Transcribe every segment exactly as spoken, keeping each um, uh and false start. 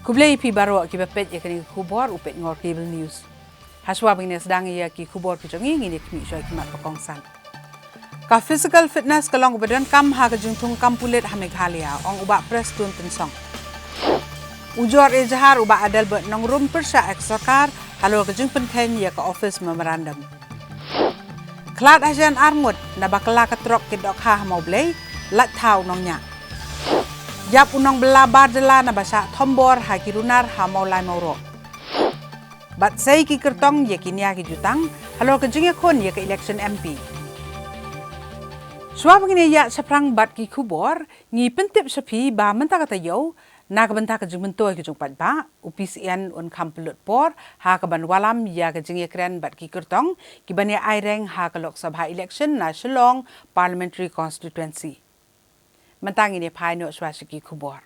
Khublei ïa phi baroh kiba peit ïa kane ka khubor, u peit Ngor Cable News. Hashwa ba ngin ïa sdang ïa ki khubor ki jong ngi, ngin ïa khmih shuwa ki mat ba kongsan. Ka physical fitness ka long kaba donkam ha ka jingthung kam pulit ha Meghalaya, ong u Bah Prestone Tynsong. U Jor Ejahar u Bah Adelbert Nongrum pyrshah ïa ka sorkar halor ka jingpynkheiñ ïa ka office memorandum. Khlad hajan arngut naba kylla ka trok kit dohkha ha Mawblei, lait thaw u nongñiah. Ïap u nongbylla bar jylla naba shah thombor ha ki runar ha Mawlai Mawroh. Bad sei ki kyrtong ïa ki nia ki jutang halor ka jingïakhun ïa ka election M P. Shuwa ba ngin ïa shaphrang bad ki khubor, ngi pyntip sha phi ba mynta ka taïew, na ka bynta ka jingmyntoi ka jong u paidbah, u P C N un kham pynlut por ha kaban wallam ïa ka jingïakren bad ki kyrtong kiban ïa aireng ha ka Lok Sabha election na Shillong Parliamentary Constituency. Mynta ngin ïa phai noh shuwa sha ki khubor.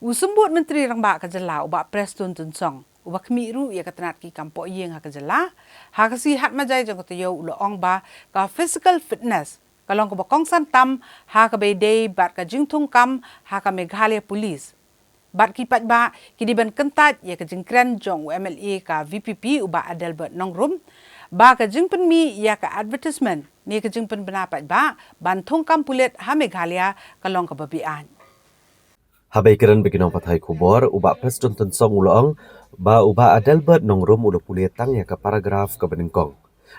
U Symbud Myntri Rangbah ka jylla u Bah Prestone Tynsong, uba khmih ruh ïa ka tnat ki kam pohïing ha ka jylla, ha ka sngi Hatmajai jong ka taïew u la ong ba ka physical fitness ka long kaba kongsan tam ha kaba ïadei bad ka jingthung kam ha ka Meghalaya Police. Bad ki paidbah ki dei ban kyntait ïa ka jingkren jong u M L A ka V P P u Bah Adelbert Nongrum ba ka jingpynmih ïa ka advertisement ne ka jingpynbna paidbah ban thung kam pulit ha Meghalaya ka long kaba beaiñ. Haba ïakren bad ki nongpathai khubor, u Bah Prestone Tynsong u la ong ba u Bah Adelbert Nongrum u la pule tang ïa ka paragraph kaba nyngkong.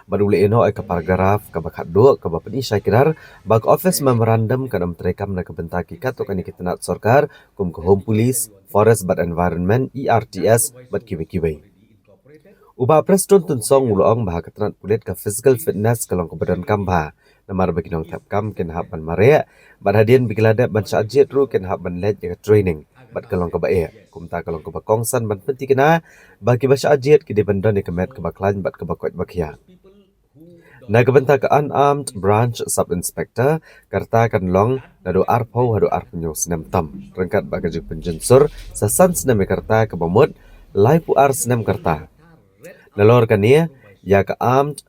Bad u la ïehnoh ïa ka paragraph kaba khatduh kaba pyni shai kdar ba ka office memorandum kan ym treikam na ka bynta ki katto katne ki tnat sorkar kum ka Home Police, Forest bad Environment, E R T S bad kiwei kiwei. U Bah Prestone Tynsong u la ong ba ha ka tnat pulit ka physical fitness ka long kaba donkam bha, namar ba ki nongthep kam kin hap ban mareh bad hadien ba ki la dep ban shah jied ruh kin hap ban leit ïa ka training bad ka long kaba eh. Kumta ka long kaba kongsan ban pynthikna ba kiba shah jied ki dei ban don ïa ka met kaba khlaiñ bad kaba koit ba khiah. Na ka bynta ka Unarmed Branch Sub Inspector, ka rta kan long naduh arphew haduh arphew hynñiew snem tam, ryngkat bad ka jingpynjynsur sa san snem ïa ka rta, kaba mut laiphew ar snem ka rta. Nalor kane, ïa ka Armed,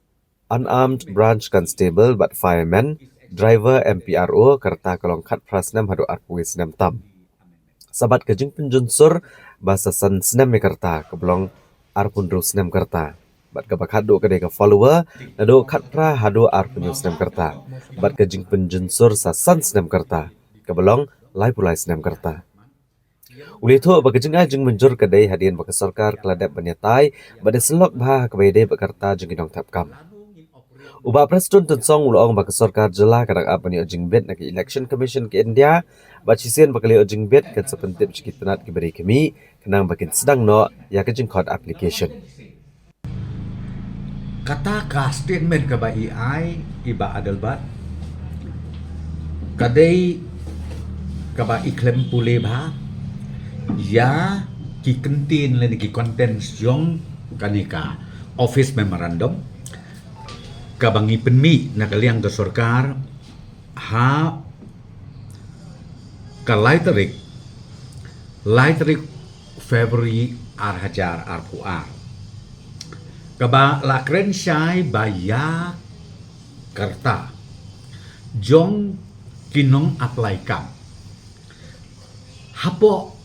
Unarmed Branch Constable bad Fireman, Driver, M P R O, ka rta ka long khatphra snem haduh arphew wei snem tam. Sa bad ka jingpynjynsur ba sa san snem ïa ka rta, kaba long arphew hynriew snem ka rta. Bad kaba khatduh ka dei ka follower, naduh khatphra haduh arphew hynñiew snem ka rta. Bad ka jingpynjynsur sa san snem ka rta, kaba long laiphew lai snem ka rta. U la ïathuh ba ka jingai jingmynjur ka dei hadien ba ka sorkar ka la dep ban ïatai bad ïasyllok bha ha kaba ïadei bad ka rta jong ki nongthep kam. U Bah Prestone Tynsong u la ong ba ka sorkar jylla ka dang ap ban ïoh jingbit na ka Election Commission ka India, bad shisien ba ka la ïoh jingbit kan sa pyntip sha ki tnat kiba dei khmih khnang ba kin sdang noh ïa ka jingkhot application. Kata ka statement kaba i ai i Bah Adelbert ka dei kaba i khlem pule bha ïa ki kyntien lane ki contents jong kane ka office memorandum kaba ngi pynmih na ka liang ka sorkar ha ka lai tarik, lai tarik February ar hajar arphew ar. Kaba la kren shai ba ïa ka rta jong ki nong apply kam hapoh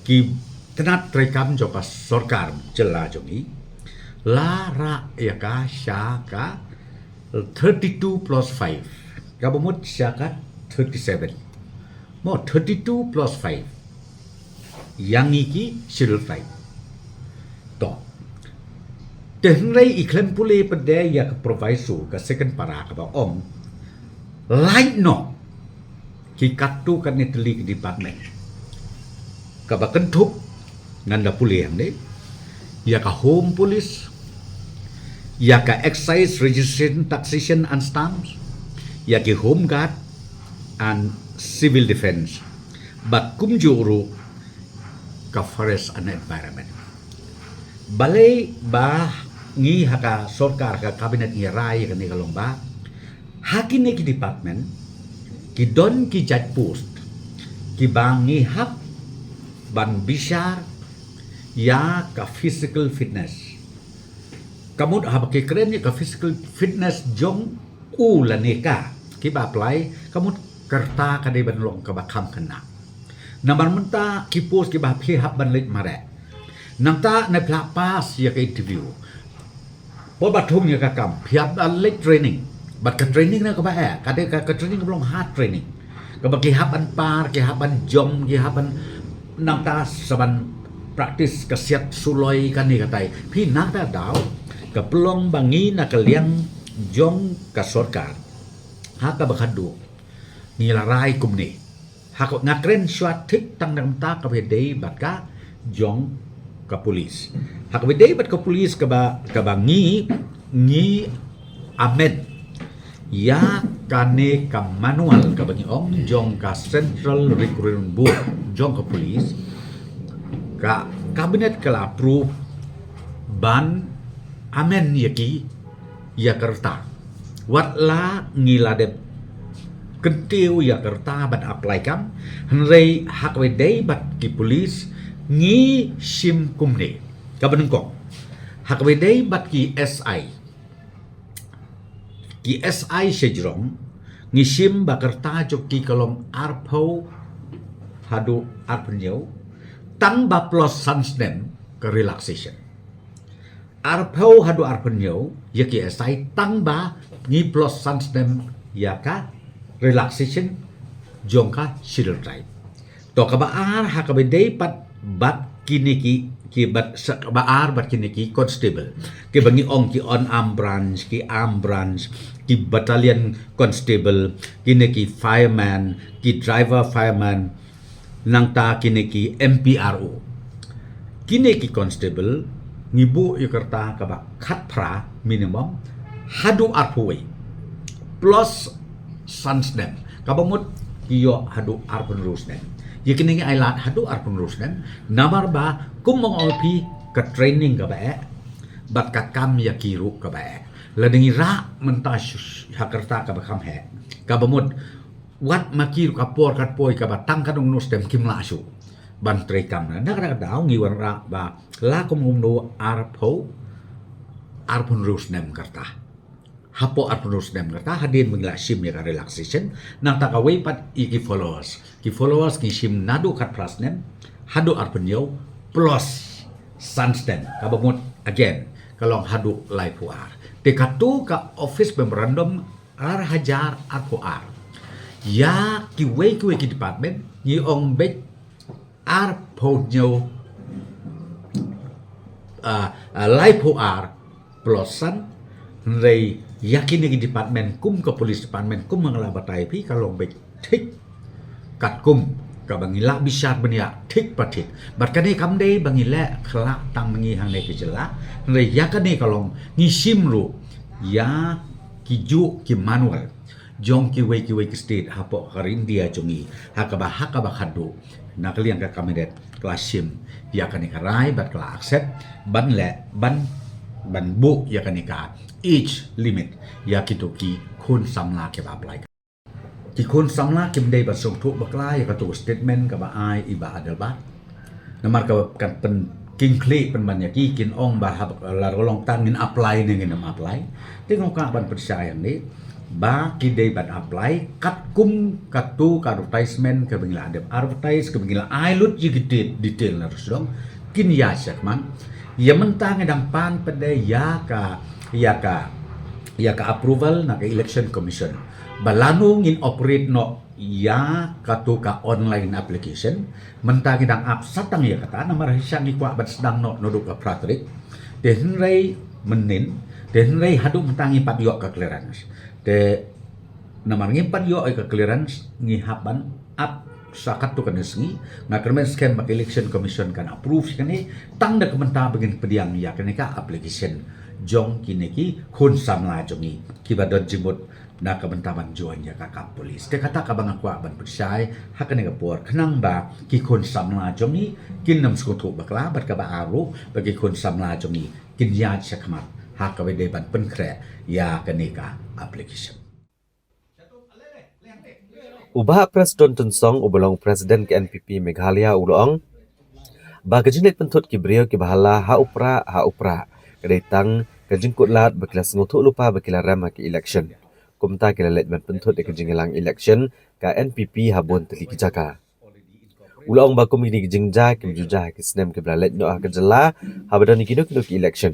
ki tnat treikam jong ka sorkar jylla jong ngi, la rah ïa ka sha ka thirty-two plus five, kaba mut sha ka thirty-seven. Mo, thirty-two plus five ïa ngi ki Scheduled Tribe. To, te hynrei i khlem pule pat de ïa ka proviso, ka second para, kaba ong lait noh ki katto katne tylli ki department. Kaba kynthup ngan da pule hangne, ïa ka Home Police, ïa ka Excise, Registration, Taxation and Stamps, ïa ki Home Guard and Civil Defence, bad kumjuh ruh ka Forest and Environment. Balei ba ngi ha ka sorkar, ha ka cabinet ngi rai ïa kane ka long ba ha kine ki department ki don ki jait post kiba ngi hap ban bishar ïa ka physical fitness. Ka mut haba ki kren ïa ka physical fitness jong u lane ka kiba apply, ka mut ka rta ka dei ban long kaba kham khynnah. Namar mynta ki post kiba phi hap ban leit mareh. Nangta ne phi la pass ïa ka interview. Por ba thung ïa ka kam, phi hap ban leit training. Bad ka training na kaba eh, ka dei ka, ka training kaba long hard training. Kaba ki hap ban par, ki hap ban jump, ki hap ban nangta sa ban practice ka siat suloi kane katai. Phi nangta daw, ka pynlong ba ngi na ka liang jong ka sorkar. Ha kaba khadduh, ngi la rai kumne. Ha ka, nga kren shuwa thik tang na ka bynta kaba dei bad ka jong ka police. Ha kaba dei bad ka police kaba, kaba ngi, ngi amend ïa kane ka manual kaba ngi ong jong ka Central Recruitment Board jong ka police, ka cabinet ka la approve ban amend ïa ki ïa ka rta. Wat la ngi la dep kyntiew ïa ka rta ban apply kam, hynrei ha kaba dei bad ki police ngi shim kumne. Kaba nyngkong, ha kaba dei bad ki S I, ki S I sha jrong, ngi shim ba ka rta jong ki ka long arphew haduh arphew hynñiew, tang ba plus san snem ka relaxation. Arphew haduh arphew hynñiew ïa ki S I, tang ba ngi plus san snem ïa ka relaxation jong ka Schedule Tribe. To kaba ar ha kaba dei pat bad kine ki, ki bad sa kaba ar bad kine ki constable. Kiba ngi ong ki unarmed branch, ki armed branch, ki battalion constable, kine ki fireman, ki driver fireman, nangta kine ki M P R O. Kine ki constable ngi buh ïa ka rta kaba khatphra minimum haduh arphew wei. Plus san snem. Kaba mut ki ïoh haduh arphew hynriew snem. Ïa kine ngi ai lad haduh arphew hynriew snem. Namar ba kum ma nga ong phi ka training kaba eh. Bad ka kam ïa ki ruh kaba eh. Lada ngi rah mynta shu-, ha ka rta kaba kham heh. Kaba mut wat ma ki ruh ka por kat poi kaba tang katno katno snem kim lah shuh ban trei kam na. Na kata ka daw ngi wanrah ba la kum kumno arphew, arphew hynriew snem ka rta. Hapoh arphew hynriew snem ka rta hadien ba ngi la shim ïa ka relaxation. Nangta kawei pat ïa ki followers. Ki followers ngi shim naduh khatphra snem haduh arphew hynñiew plus san snem. Kaba mut again ka long haduh laiphew ar. Te katu ka office memorandum ar hajar arphew ar. Ïa kiwei kiwei ki department ngi ong beit arphew hynñiew, ah, ah, laiphew ar plus san. Hynrei ïa kine ki department kum ka police department kum ma nga la batai phi ka long beit thik katkum kaba ngi la bishar bniah thik pa thik. Bad kane kam dei ba ngi leh khlak tang ma ngi hangne ka jylla. Hynrei ïa kane ka long ngi shim ruh ïa ki juh ki manual jong kiwei kiwei ki state hapoh ka ri India jong ngi. Ha kaba, ha kaba khadduh na ka liang ka cabinet ka la shim ïa kane ka rai bad ka la accept ban leh ban, ban buh ïa kane ka age limit ïa kito ki khun samla kiba apply. Ki khun samla kim dei ban sngewthuh bakla ïa kato ka statement kaba ai i Bah Adelbert. Namar ka kan pynkyntiew pynban ïa ki, kin ong ba haba la ka long tang ngin apply ne ngin ym apply. Te nga kwah ban pynshai hangne ba ki dei ban apply katkum kato ka advertisement kaba ngi la dep advertise, kaba ngi la ai lut ïa ki detail, detail na rusdong. Kin ïaid shakhmat. Ïa mynta ngi dang pan pat de ïa ka, ïa ka, ïa ka approval na ka Election Commission. Ba lano ngin operate noh ïa kato ka online application. Mynta ngi dang ap sa tang ïa kata, namar shisha ngi kwah ban sdang noh naduh ka phra tarik. Te hynrei mynnin, te hynrei haduh mynta ngim pat ïoh ka clearance. Te namar ngim pat ïoh ka clearance, ngi hap ban ap sa katto katne sngi. Nga kyrmen skhem ba ka Election Commission kan approve ïa kane, tang da ka bynta ba ngin pdiang ïa kane ka application jong kine ki khun samla jong ngi kiba don jingmut na ka bynta ban join ïa ka kam police. Te kata kaba nga kwah ban pynshai ha kane ka por, khnang ba ki khun samla jong ngi kin ym sngewthuh bakla, bad kaba ar ruh ba ki khun samla jong ngi kin ïaid shakhmat ha kaba dei ban pynkhreh ïa kane ka application. U Bah Prestone Tynsong uba long President ka N P P Meghalaya u la ong ba ka jingleit pynthut ki briew kiba ha la ha u prah ha u prah ka dei tang ka jingkut lad ba ki la sngewthuh lypa ba ki la rem ha ki election. Kumta ki la leit ban pynthut ïa ka jingïalang election ka N P P ha bun tylli ki jaka. U la ong ba kum kine ki jingjia kim ju jia ha ki snem kiba la leit noh ha ka jylla haba don kino kino ki election.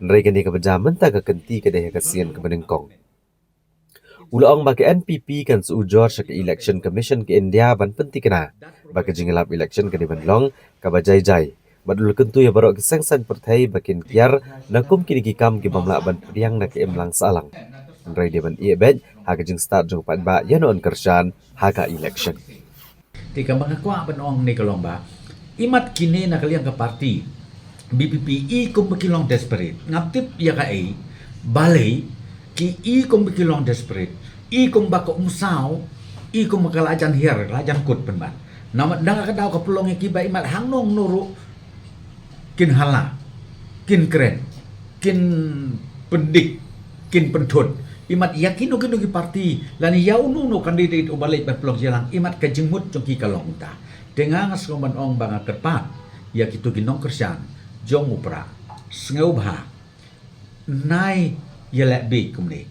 Hynrei kane kaba jia mynta ka kynti ka dei ha ka sien kaba nyngkong. U la ong ba ka N P P kan sa ujor sha ka Election Commission ka India ban pynthikna ba ka jingïalap election ka dei ban long kaba jai jai. Bad u la kyntu ïa baroh ki seng saiñ pyrthei ba kin kiar na kum kine ki kam ki bym lah ban pdiang na ka imlang sahlang. Hynrei dei ban ïeh beit ha ka jingstad jong u paidbah ïa u nongkyrshan ha ka election. Te kaba nga kwah ban ong ne ka long ba, imat kine na ka liang ka party B P P i kum ba ki long desperate. Ngam tip ïa kaei, balei ki i kum ba ki long desperate, i kum ba ka umsaw, i kum ba ka la jan hiar, la jan kut pynban. Namar dang ka daw ka pynlong ïa ki ba imat hangno hangno ruh kin hala, kin kren, kin pyndik, kin pynthut. Imat ïa kino kino ki party lane ïa uno uno candidate uba leit ban pynlong jingïalang, imat ka jingmut jong ki ka long kumta. Te nga nga sngew ban ong ba nga kyrpad ïa kito ki nongkyrshan jong u Prah, sngewbha nai ïaleh beit kumne.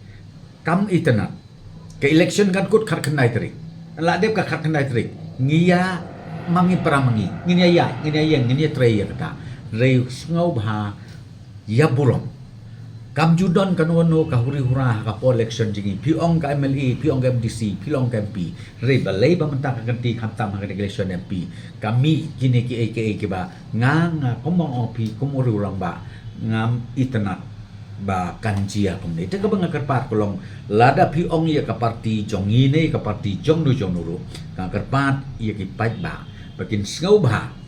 Kam itynnad. Ka election kan kut khatkhyndai tarik. La dep ka khatkhyndai tarik, ngi ïa, ma ngi para ma ngi, ngin ïa ïaid, ngin ïa ïeng, ngin ïa trei ïa kata. Hynrei sngewbha ïa burom. Kam ju don kano kano ka huri hura ha ka por election jong ngi. Phi ong ka M L A, phi ong ka M D C, phi ong ka M P. Hynrei balei ba mynta ka kynti khamtam ha ka election M P ka mih kine kiei kiei kiba nga, nga kum ong phi kum u rangbah, ngam itynnad ba kan jia kumne. Te kaba nga kyrpad ka long, lada phi ong ïa ka party jong ngi ne ka party jong no jong no ruh, nga kyrpad ïa ki paidbah ba kin sngewbha.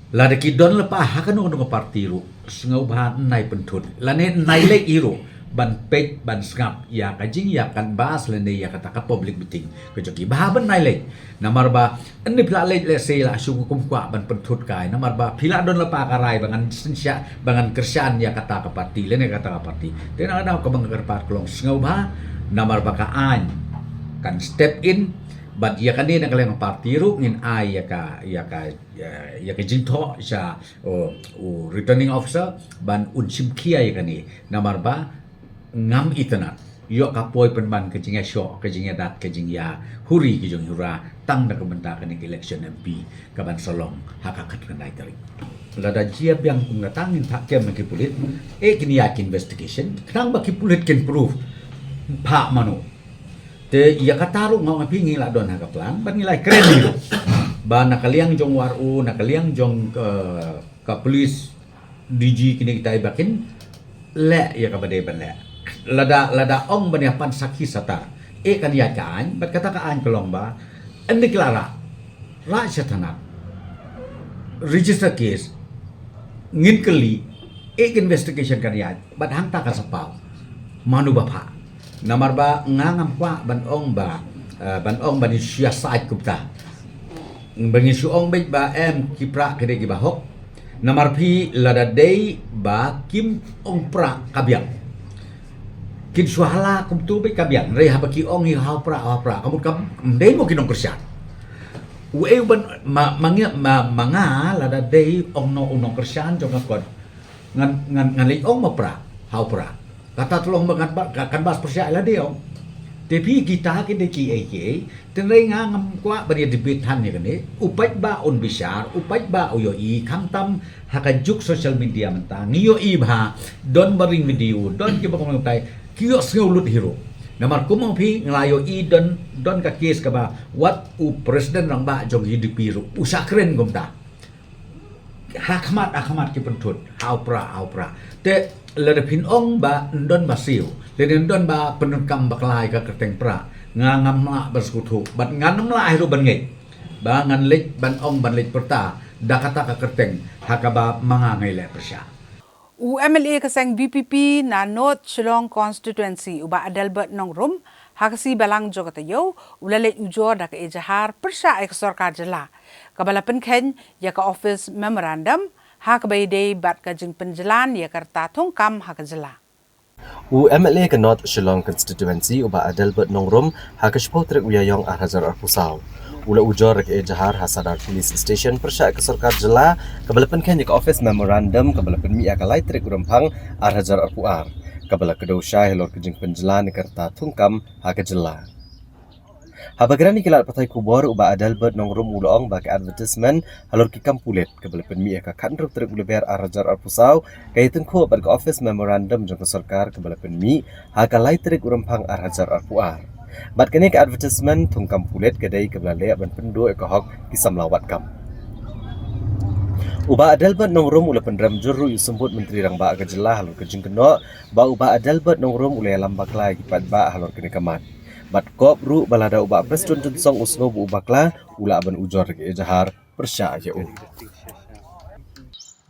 Lada ki don lypa ha kano kano ka party ruh, sngewbha nai pynthut lane nai leit hi ruh ban peit ban sngap ïa ka jingïa canvass lane ïa kata ka public meeting ka jong ki, bha ban nai leit. Namar ba ynda phi la leit, let's say, la shu kum kwah ban pynthut kai, namar ba phi la don lypa ka rai ba ngan synshar, ba ngan kyrshan ïa kata ka party lane kata ka party. Te na ka daw kaba nga kyrpad ka long, sngewbha, namar ba ka aiñ kan step in. Bad ïa kane na ka liang party ruh ngin ai ïa ka, ïa ka, ïa, ïa ka jingthoh sha, oh, u returning officer ban un shim khia ïa kane. Namar ba ngam itynnad ïoh ka poi pynban ka jingïashoh, ka jingïadat, ka jingïahuri, ka jinghura tang na ka bynta kane ka election M P kaban sa long ha ka khatkhyndai tarik. Lada jia biang kum kata, ngin phah kem na ki pulit, eh, kin ïa ki investigation, khnang ba ki pulit kin prove phah mano. Te ïa kata ruh nga ong ïa phi, ngi la don ha ka plan ban ngi la kren ïa ba na ka liang jong u R O, na ka liang jong, eh, ka police, D G, kine kita ba kin leh ïa kaba dei ban leh. Lada, lada ong ban ïa pan sakhi satar, eh, kan ïa ka aiñ, bad kata ka aiñ ka long ba ynda ki la rah, rah sha thana, register case, ngin kylli, eh, investigation kan ïa, bad hangta kan sa paw mano ba phah. Namar ba nga ngam kwah ban ong ba, eh, ban ong ba ngin shu ïasaid kumta. Ba ngin shu ong beit ba em, ki Prah ki dei kiba hok. Namar phi, lada dei ba kim ong Prah ka biang, kin shu hala kumtu beit ka biang. Hynrei haba ki ong hi ha u Prah, ha u Prah, ka mut kam dei mo ki nongkyrshan. Uei uban ma, ma ngi, ma, ma nga lada dei ong no u nongkyrshan jong ka kot, ngan, ngan, ngan leit ong ma Prah, ha u Prah. Kata tang long ba ngan ba, ka, canvass pyrshah ïa lade ong. Te phi, kita ki dei kiei kiei. Te hynrei nga ngam kwah ban ïa debate than ïa kane. U paidbah un bishar, u paidbah u ïohi, khamtam ha ka juk social media mynta ngi ïohi bha, don ba ring video, don kiba kumtai, ki ïohsngew lut hi ruh. Namar kum ong phi, nga la ïohi don, don ka case kaba wat u president rangbah jong U D P ruh u shah kren kumta. Ha khmat, ha khmat ki pynthut, ha u Prah, ha u Prah. Te lada phin ong ba ym don ba siew, lada ym don ba pyndonkam bakla ïa ka kyrteng Prah, nga ngam lah ban sngewthuh bad ngan ym lah hi ruh ban ngeit ba ngan leit ban ong, ban leit pyrta da kata ka kyrteng ha kaba ma nga ngi leh pyrshah. U M L A ka seng V P P na North Shillong Constituency, u Bah Adelbert Nongrum, ha ka sngi Balang jong ka taïew, u la leit ujor da ka ejahar pyrshah ïa ka sorkar jylla kaba la pynkheiñ ïa ka office memorandum ha kaba ïadei bad ka jingpynjlan ïa ka rta thungkam ha ka jylla. U M L A ka North Shillong Constituency, u Bah Adelbert Nongrum, ha ka shiphew tarik u Ïaïong ar hajar arphew saw, u la ujor da ka ejahar ha Sadar Police Station pyrshah ïa ka sorkar jylla kaba la pynkheiñ ïa ka office memorandum kaba la pynmih ha ka lai tarik u Rymphang ar hajar arphew ar, kaba la kdew shai halor ka jingpynjlan ïa ka rta thungkam ha ka jylla. Haba kren ïa ki lad pathai khubor, u Bah Adelbert Nongrum u la ong ba ka advertisement halor ki kam pulit kaba la pynmih ha ka khathynriew tarik u Lber ar hajar arphew saw ka ïatyngkhuh bad ka office memorandum jong ka sorkar kaba la pynmih ha ka lai tarik u Rymphang ar hajar arphew ar. Bad kane ka advertisement thung kam pulit ka dei kaba la leh ban pynduh ïa ka hok ki samla wad kam. U Bah Adelbert Nongrum u la pynrem jur ruh ïa u Symbud Myntri Rangbah ka jylla halor ka jingkynnoh ba u Bah Adelbert Nongrum u la ïalam bakla ïa ki paidbah halor kane ka mat. Bad kop ruh ba lada u Bah Prestone Tynsong u sngew ba u bakla, u lah ban ujor ïa ka ejahar pyrshah ïa u.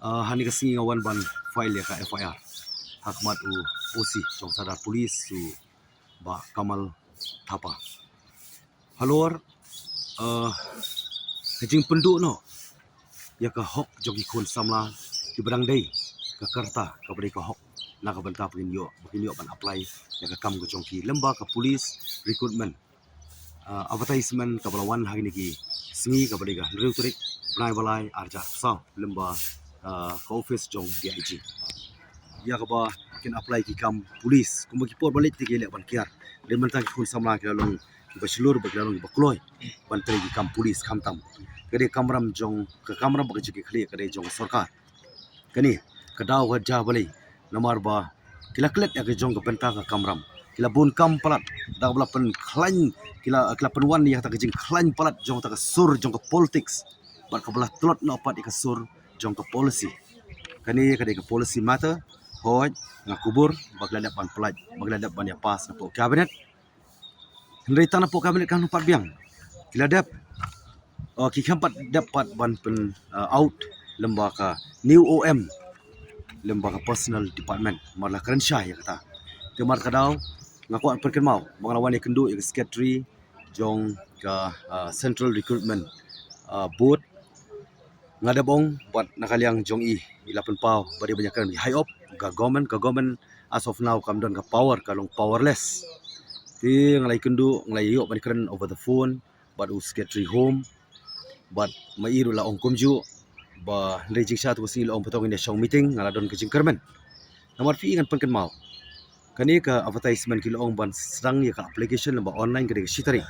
Ah, ha kane ka sngi nga wan ban file ïa ka F I R ha khmat u O C jong Sadar Police, u Bah Kamal Thapa, halor, ah, ka jingpynduh noh ïa ka hok jong ki khun samla kiba dang dei ka karta kaba dei ka hok na ka bynta ba kin ïoh, ba kin ïoh ban apply ïa ka kam ka jong ki lyngba ka police recruitment, ah, advertisement kaba la wan ha kine ki sngi kaba dei ka hynriew tarik bnai ba lai ar hajar arphew saw lyngba, ah, ka office jong D I G, ïa kaba kin apply ki kam police. Kumba ki por ba leit te ki leh ban kiar, dei mynta ki khun samla ki la long kiba shlur bad ki la long kiba kloi ban trei ki kam police, khamtam ka dei kamram jong, ka kamram ba ka jong ki khlieh ka dei jong ka sorkar. Kane ka daw ka jia balei? Namar ba ki la klet ïa ka jong ka bynta ka kamram, ki la bun kam palat da kaba la pynkhlaiñ, ki la, ki la pynwan ïa kata ka jingkhlaiñ palat jong kata ka sur jong ka politics bad kaba la tlot noh pat ïa ka sur jong ka policy. Kane ka dei ka policy matter, hooid nga kubur ba ki la dep ban pynlait, ba ki la dep ban ïa pass napoh cabinet. Hynrei tang napoh cabinet kam pat biang, ki la dep, oh, ki khlem pat dep pat ban pyn, uh, out lyngba ka new O M, lyngba ka personnel department, namar la kren shai ïa kata. Te namar kata ka daw nga kwah pynkynmaw ba nga la wan ïakynduh ïa ka secretary jong ka, uh, Central Recruitment, uh, Board. Nga dep ong bad na ka liang jong i, i la pynpaw ba dei ban ïakren high up, ka government, ka government as of now kam don ka power, ka long powerless. Te nga la ïakynduh, nga la ïoh ban kren over the phone bad u secretary home, bad ma i ruh la ong kumjuh ba hynrei jingshisha tu ka sngi la ong ba tang ngin ïa shong meeting, nga la don ka jingkyrmen. Namar phi i ngan pynkynmaw, kane ka advertisement ki la ong ban sdang ïa ka application lyngba online ka dei ka shi tarik.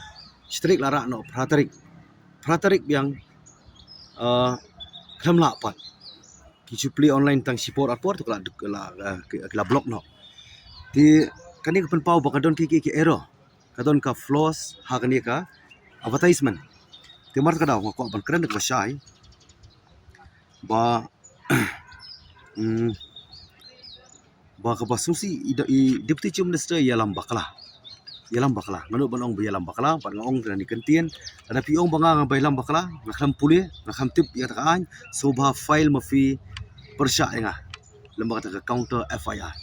Shi tarik la rah noh phra tarik. Phra tarik biang, ah, khlem lah pat. Ki shu plie online tang shi por ar por te ki la, ki la, ah, ki, ki la block noh. Te kane ka pynpaw ba ka don ki, ki, ki error, ka don ka flaws ha kane ka advertisement. Te namar kata ka daw nga kwah ban kren da kaba shai ba, mm, ba kaba sngewsih i, i Deputy Chief Minister ïalam bakla. Ïalam bakla. Nga nud ban ong ba ïalam bakla, bad nga ong kane ka ktien, lada phi ong ba nga, nga ba ïalam bakla, nga khlem pule, nga khlem tip ïa kata ka aiñ, sngewbha file ma phi pyrshah ïa nga lyngba kata ka counter F I R.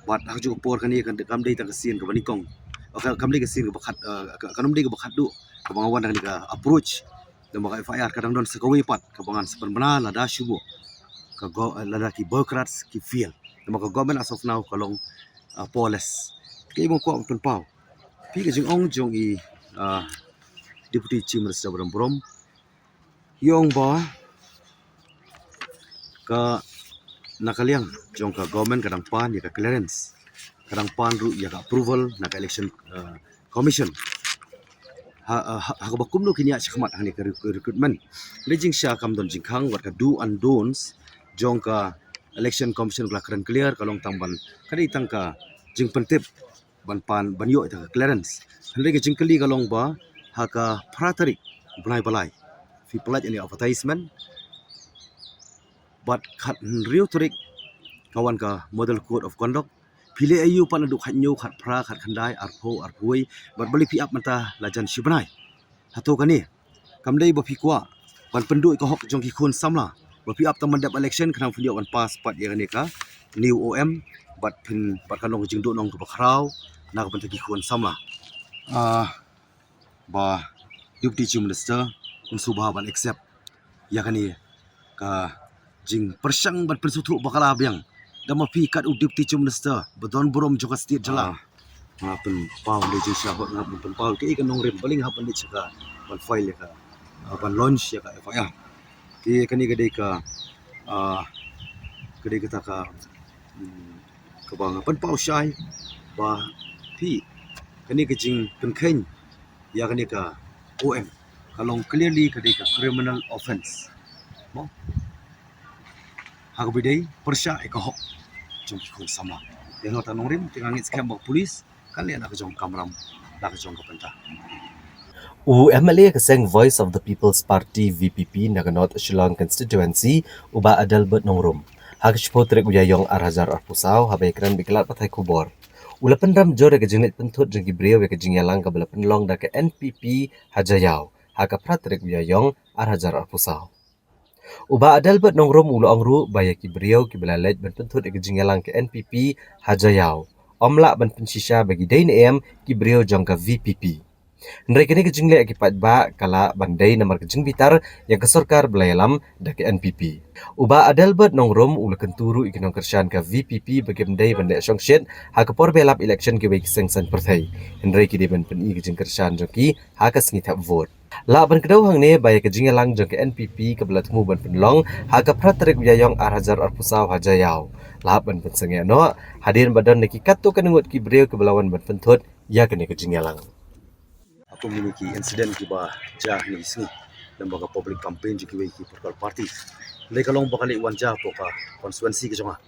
Bad ha kajuh ka por kane kan, kam dei tang ka sien kaba nyngkong, oh, ka, kam dei ka sien kaba khat, eh, ka, kam dei kaba khatduh kaba nga wan da kane ka approach. Lyngba ka F I R ka dang don sa kawei pat kaba ngan sa pynbna lada shu buh ka go-, lada ki bureaucrats ki fail. Namar ka government as of now ka long, ah, powerless. Kaei ba nga kwah pynpaw, phi ka jingong jong i, ah, Deputy Chief Minister ba don burom, i ong ba ka, na ka liang jong ka government ka dang pan ïa ka clearance, ka dang pan ruh ïa ka approval na ka election, uh, commission. Ha, ha, ha kaba kumno kin ïaid shakhmat hangne ka re-, recruitment. Hynrei jingshisha kam don jingkhang wat ka do and don'ts jong ka election commission ka la kren clear, ka long tang ban, ka dei tang ka jingpyntip ban pan, ban ïoh ïa ka clearance. Hynrei ka jingkylli ka long ba ha ka phra tarik bnai ba lai phi pynlait ïa kane advertisement, bad khathynriew tarik ka wan ka model code of conduct. Phi leh aïu pat naduh khathynñiew, khatphra, khatkhyndai, arphew, arphew wei, bad balei phi ap mynta la jan shi bnai? Hato kane kam dei ba phi kwah ban pynduh ïa ka hok jong ki khun samla, ba phi ap tang ban dep election khnang phin ïoh ban pass pat ïa kane ka new O M, bad phin, bad kan long ka jingduhnong kaba khraw na ka bynta ki khun samla? Ah, ba Deputy Chief Minister un sngewbha ban accept ïa kane ka jingpyrshang ban pynsngewthuh bakla biang da ma phi kat u Deputy Chief Minister ba don burom jong ka state jylla. Ah, nga pynpaw, dei jingshisha hok nga pynpaw kaei ka nongrim balei nga hap ban leit sha ka, ban file ïa ka, ah, ban launch ïa ka F I R. Te kane ka dei ka, ah, ka dei kata ka, mm, kaba nga pynpaw shai ba phi, kane ka jingpynkheiñ Ïa kane ka O M ka long clearly ka dei ka criminal offence. Mo? Ha kaba dei pyrshah ïa ka hok jong ki khun samla. Ïa nota nongrim te nga ngeit skhem ba ka police kan leh na ka jong kamram, na ka jong ka bynta. U M L A ka seng Voice of the People's Party, V P P, na ka North Shillong Constituency, u Bah Adelbert Nongrum, ha ka shiphew tarik u Ïaïong ar hajar arphew saw, haba ïakren bad ki lad pathai khubor, u la pynrem jur ïa ka jingleit pynthut jong ki briew ïa ka jingïalang kaba la pynlong da ka N P P ha Jaïaw ha ka phra tarik u Ïaïong ar hajar arphew saw. U Bah Adelbert Nongrum u la ong ruh ba ïa ki briew kiba la leit ban pynthut ïa ka jingïalang ka N P P ha Jaïaw, ym lah ban pynshisha ba ki dei ne em ki briew jong ka V P P. Hynrei kane ka jingleh ïa ki paidbah ka lah ban dei namar ka jingbitar ïa ka sorkar ba la ïalam da ka N P P. U Bah Adelbert Nongrum u la kyntu ruh ïa ki nongkyrshan ka V P P ba kim dei ban leh shongshit ha ka por ba ïalap election kiwei ki seng saiñ pyrthei, hynrei ki dei ban pyni ka jingkyrshan jong ki ha ka sngi thep vote. Lah ban kdew hangne ba ïa ka jingïalang jong ka N P P kaba la thmu ban pynlong ha ka phra tarik u Ïaïong ar hajar arphew saw ha Jaïaw lah ban pynsangeh noh hadien ba don na ki katto katne ngut ki briew kiba la wan ban pynthut ïa kane ka jingïalang. Kum kine ki incident kiba jia ha kine ki sngi lem bad ka public campaign jong kiwei ki political party. Hynrei ka long ba ka leit wan jia hapoh ka constituency ka jong nga.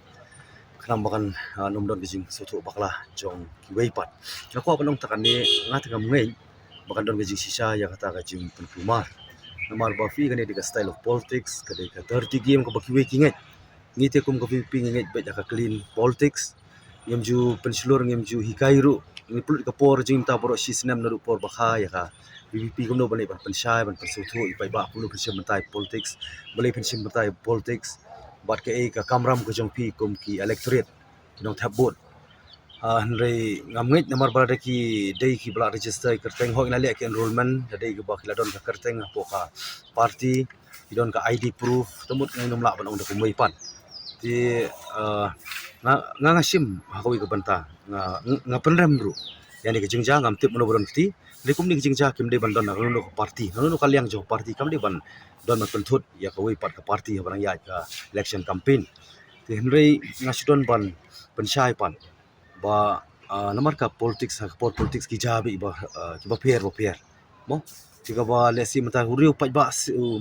Khnang ba kan, ah, nym don ka jingsngewthuh bakla jong kiwei pat. Nga kwah ban ong tang kane, nga te ngam ngeit ba kan don ka jingshisha ïa kata ka jingpynkulmar. Namar ba phi, kane dei ka style of politics, ka dei ka dirty game kaba kiwei ki ngeit. Ngi te kum ka V P P ngi ngeit beit ïa ka clean politics. Ngim ju pynshlur, ngim ju hikai ruh. Ngi pynlut ka por jingim ta baroh shi snem naduh por ba kha ïa ka V P P kumno ban leit ban pynshai, ban pynsngewthuh ïa paidbah kumno pynshim bynta ïa politics, balei pynshim bynta ïa politics, bad kaei ka kamram ka jong phi kum ki electorate, ki nongthep vote. Ah, hynrei ngam ngeit namar ba lada ki dei kiba la register ïa ka kyrteng, hooid, la leh ki enrollment, la dei kiba ki la don ka kyrteng hapoh ka party, ki don ka I D proof, te mut ngim lah ban ong da kumwei pat. Te, ah, nga, nga, nga shim ha kawei ka bynta, nga, nga pynrem ruh ïa kane ka jingjia, ngam tip mano ba don kti. Hynrei kumne ka jingjia kim dei ban don na kano kano ka party, na kano kano ka liang jong ka party, kam dei ban don ban pynthut ïa kawei pat ka party haba nang ïaid ka election campaign. Te hynrei nga shu don ban pynshai pat ba, ah, namar ka politics, ha ka por politics ki jia beit ba, ah, kiba pher ba pher. Mo, te kaba lehse mynta u riew paidbah,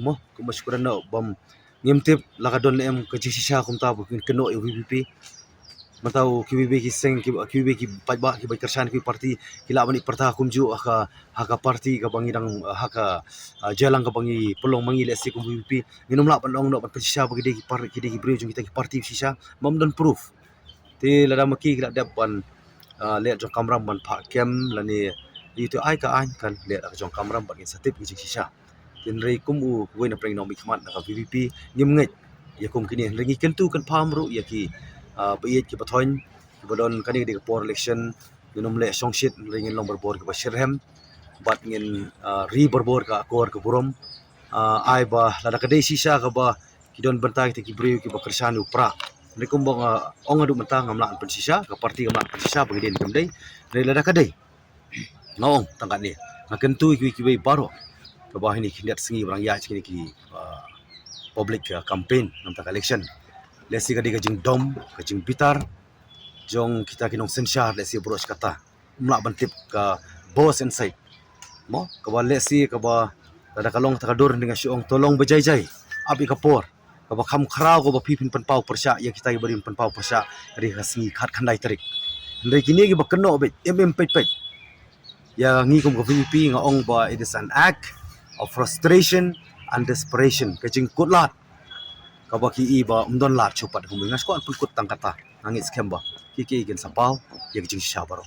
mo, kumba shu kren noh, bym, ngim tip la ka don ne em ka jingshisha kumta ba kin kynnoh ïa u V P P. Mynta u, kiwei kiwei ki seng, ki, kiwei kiwei ki paidbah kiba kyrshan ki party, ki lah ban ïa pyrta kumjuh ha ka, ha ka party kaba ngi dang, ha ka, ah, jingïalang kaba ngi pynlong ma ngi, lehse kum V P P. Ngin ym lah ban ong noh ban pynshisha ba ki dei ki par-, ki dei ki briew jong kita ki party shisha, bym don proof. Te lada ma ki ki la dep ban, ah, leh jong kamram ban phah kem lane ïa uto ai ka aiñ, kan leh da ka jong kamram bad ngin sa tip ki jingshisha. Te hynrei kum uwei na pdeng ki nongmihkhmat na ka V P P, ngim ngeit ïa kum kine, hynrei ngi kyntu kynpham ruh ïa ki, ah, baieit kiba thoiñ kiba don, kane ka dei ka por election, ngin ym leh shongshit, hynrei ngin long barabor kiba shitrhem bad ngin, ah, ri barabor ka akor ka burom. Ah, ai ba lada ka dei shisha kaba ki don bynta kita ki briew kiba kyrshan ïa u Prah. Hynrei kumba nga ong haduh mynta, ngam lah ban pynshisha, ka party kam lah ban pynshisha ba ngi dei ne kim dei. Hynrei lada ka dei, nga ong tang katne, nga kyntu ïa kiwei kiwei baroh kaba ha kine ki khyndiat sngi ba nang ïaid kine ki, ah, public, ah, campaign na bynta ka election, lehse ka dei ka jingdom, ka jingbitar jong kita ki nongsynshar, lehse baroh shi katta. Ym lah ban tip ka boss inside. Mo, kaba lehse kaba lada ka long kata ka dur, nga shu ong to long ba jai jai, ap ïa ka por kaba kham khraw kaba phi phin pynpaw pyrshah ïa kita kiba dei ban pynpaw pyrshah ha ka sngi khatkhyndai tarik. Hynrei kine kiba kynnoh beit, em em peit peit ïa ngi kum ka V P P, nga ong ba it is an act of frustration and desperation, ka jingkut lad kaba ki i ba ym don lad shuh pat kumne. Nga shu kwah pynkut tang kata, nga ngeit skhem ba ki, ki kin sa paw ïa ka jingshisha baroh.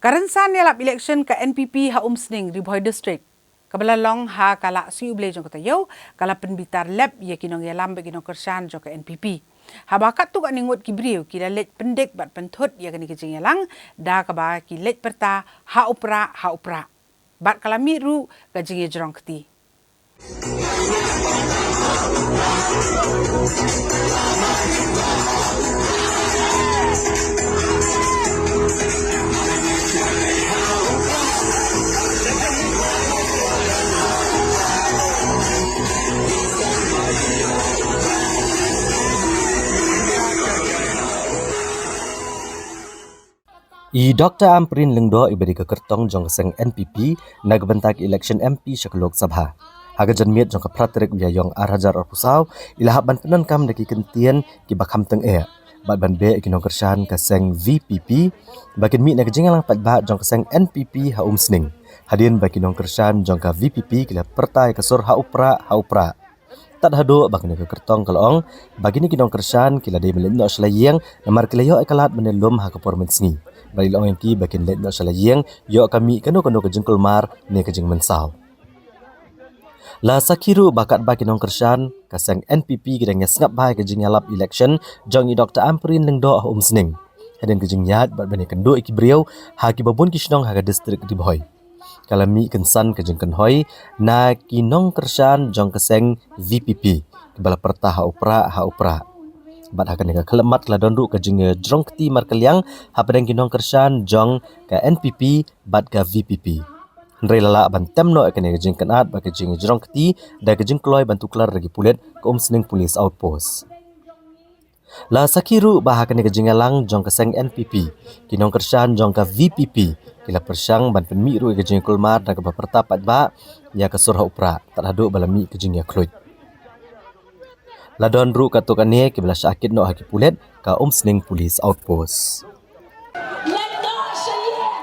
Ka rynsan ïalap election ka N P P ha Umsning, Ri Bhoi District, kaba la long ha ka la sngi U Blei jong ka taïew, ka la pynbitar lep ïa ki nongïalam bad ki nongkyrshan jong ka N P P. Haba katto katne ngut ki briew ki la leit pyndik bad pynthut ïa kane ka jingïalang, da kaba ki leit pyrta ha u Prah, ha u Prah. Bad ka la mih ruh ka jingïajrong kti. I Doktor Ampareen Lyngdoh, i ba dei ka kyrtong jong ka seng N P P na ka bynta ka election M P sha ka Lok Sabha, ha ka janmiet jong ka phra tarik u Ïaïong ar hajar arphew saw, i la hap ban pyndonkam da ki kyntien kiba kham tyngeh bad ban beh ïa ki nongkyrshan ka seng V P P ba kin mih na ka jingïalang paidbah jong ka seng N P P ha Umsning, hadien ba ki nongkyrshan jong ka V P P ki la pyrta ïa ka sur ha u prah, ha u prah. Tad haduh ba kane ka kyrtong ka la ong ba kine ki nongkyrshan ki la dei ban leit noh sha la ïing namar ki la ïoh ïa ka lad ban ïalum ha ka por mynsngi. Bad i la ong ïa ki ba kin leit noh sha la ïing, ïoh ka mih kano kano ka jingkulmar ne ka jingmynsaw. La sakhi ruh ba katba ki nongkyrshan ka seng N P P ki dang ïasngap bha ïa ka jingïalap election jong i Doktor Ampareen Lyngdoh ha Umsning, hadien ka jingïaid bad ban ïakynduh ïa ki briew ha kiba bun ki shnong ha ka distrik Ri Bhoi, ka la mih kynsan ka jingkynhoi na ki nongkyrshan jong ka seng V P P kiba la pyrta ha u prah, ha u prah. Bad ha kane ka khyllipmat ka la don ruh ka jingïajrong kti markylliang hapdeng ki nongkyrshan jong ka N P P bad ka V P P. Hynrei la lah ban tem noh ïa kane ka jingkynad bad ka jingïajrong kti da ka jingkloi ban tuklar da ki pulit ka Umsning Police Outpost. La sakhi ruh ba ha kane ka jingïalang jong ka seng N P P, ki nongkyrshan jong ka V P P ki la pyrshang ban pynmih ruh ïa ka jingkulmar da kaba pyrta paidbah ïa ka sur ha u prah tad haduh ba la mih ka jingïakhluit. La don ruh katto katne kiba la shah kit noh ha ki pulit ka Umsning Police Outpost. Leit noh sha ïing.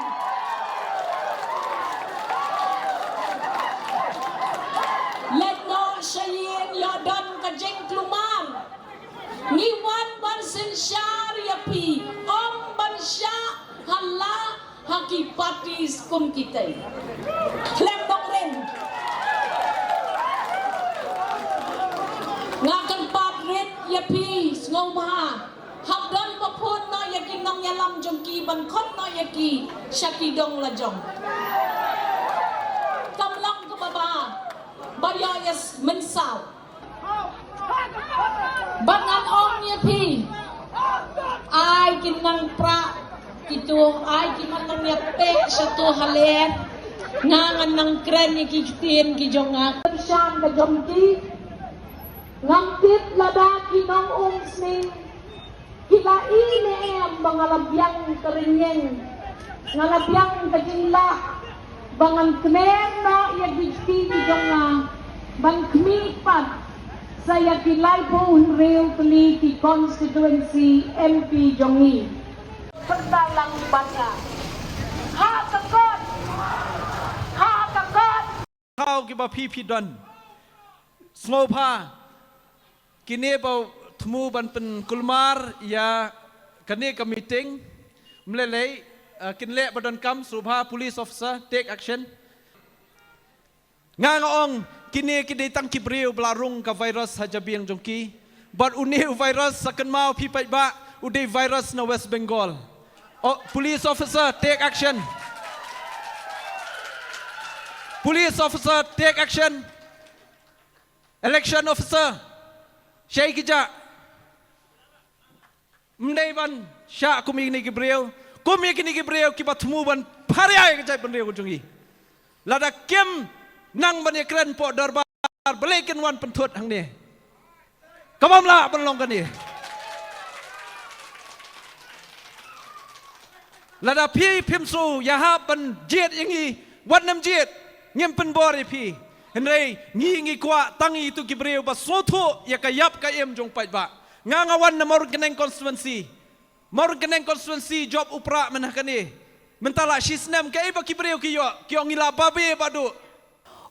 Leit noh sha ïing, ïoh don ka jingkulmar. Ngi wan ban synshar ïa phi, ym ban shah ha la ha ki parties kum kita. Khlem nongrim. Nga kyrpad rit ïa phi sngewbha, hap don ba phone noh ïa ki nongïalam jong ki ban khot noh ïa ki sha ki dong la jong. Kam long kaba ba ba ïoh ïa mynsaw. Bad ngan ong ïa phi, ai ki nang prah kito, ai ki nang ïa pek sha to ha leh. Nga ngan nang kren ïa ki ktien ki jong nga. Shan ka jong ki. Ngam tip lada ki nong Umsning ki la ïohi ne em ba nga la biang ka rynïeng, nga la biang ka jinglah ba ngan kner noh ïa ki kti ki jong nga ban khmih pat sa ïa ki laiphew hynriew tylli ki constituency M P jong ngi. Pynta lang bad nga. Ha ka kot. Ha ka kot. Thaw kiba phi phi don. Sngewbha kine ba thmu ban pynkulmar ïa kane ka meeting. Mlelei, eh, kin leh ba donkam, sngewbha police officer, take action. Nga nga ong kine ki dei tang ki briew ba la rung ka virus ha jabieng jong ki. Bad une u virus sa kynmaw phi paidbah, u dei virus na West Bengal. Oh, police officer, take action. Police officer, take action. Election officer, shai ki ja. Ym dei ban shah kum ïa kine ki briew, kum ïa kine ki briew kiba thmu ban pharia ïa ka jaitbynriew ka jong ngi. Lada kim nang ban ïakren hapoh dorbar, balei kin wan pynthut hangne? Ka bym lah ban long kane. Lada phi phim shu ïahap ban jied ïa ngi, wat nym jied, ngim pynbor ïa phi. Hynrei ngi ngi kwah tang ïa kito ki briew ba sngewthuh ïa ka ïap ka im jong paidbah. Nga nga wan na Mawryngkneng constituency. Mawryngkneng constituency jop u prah mynta kane. Mynta la shi snem kaei ba ki briew ki ïoh, ki ong ngi la babe ba duh.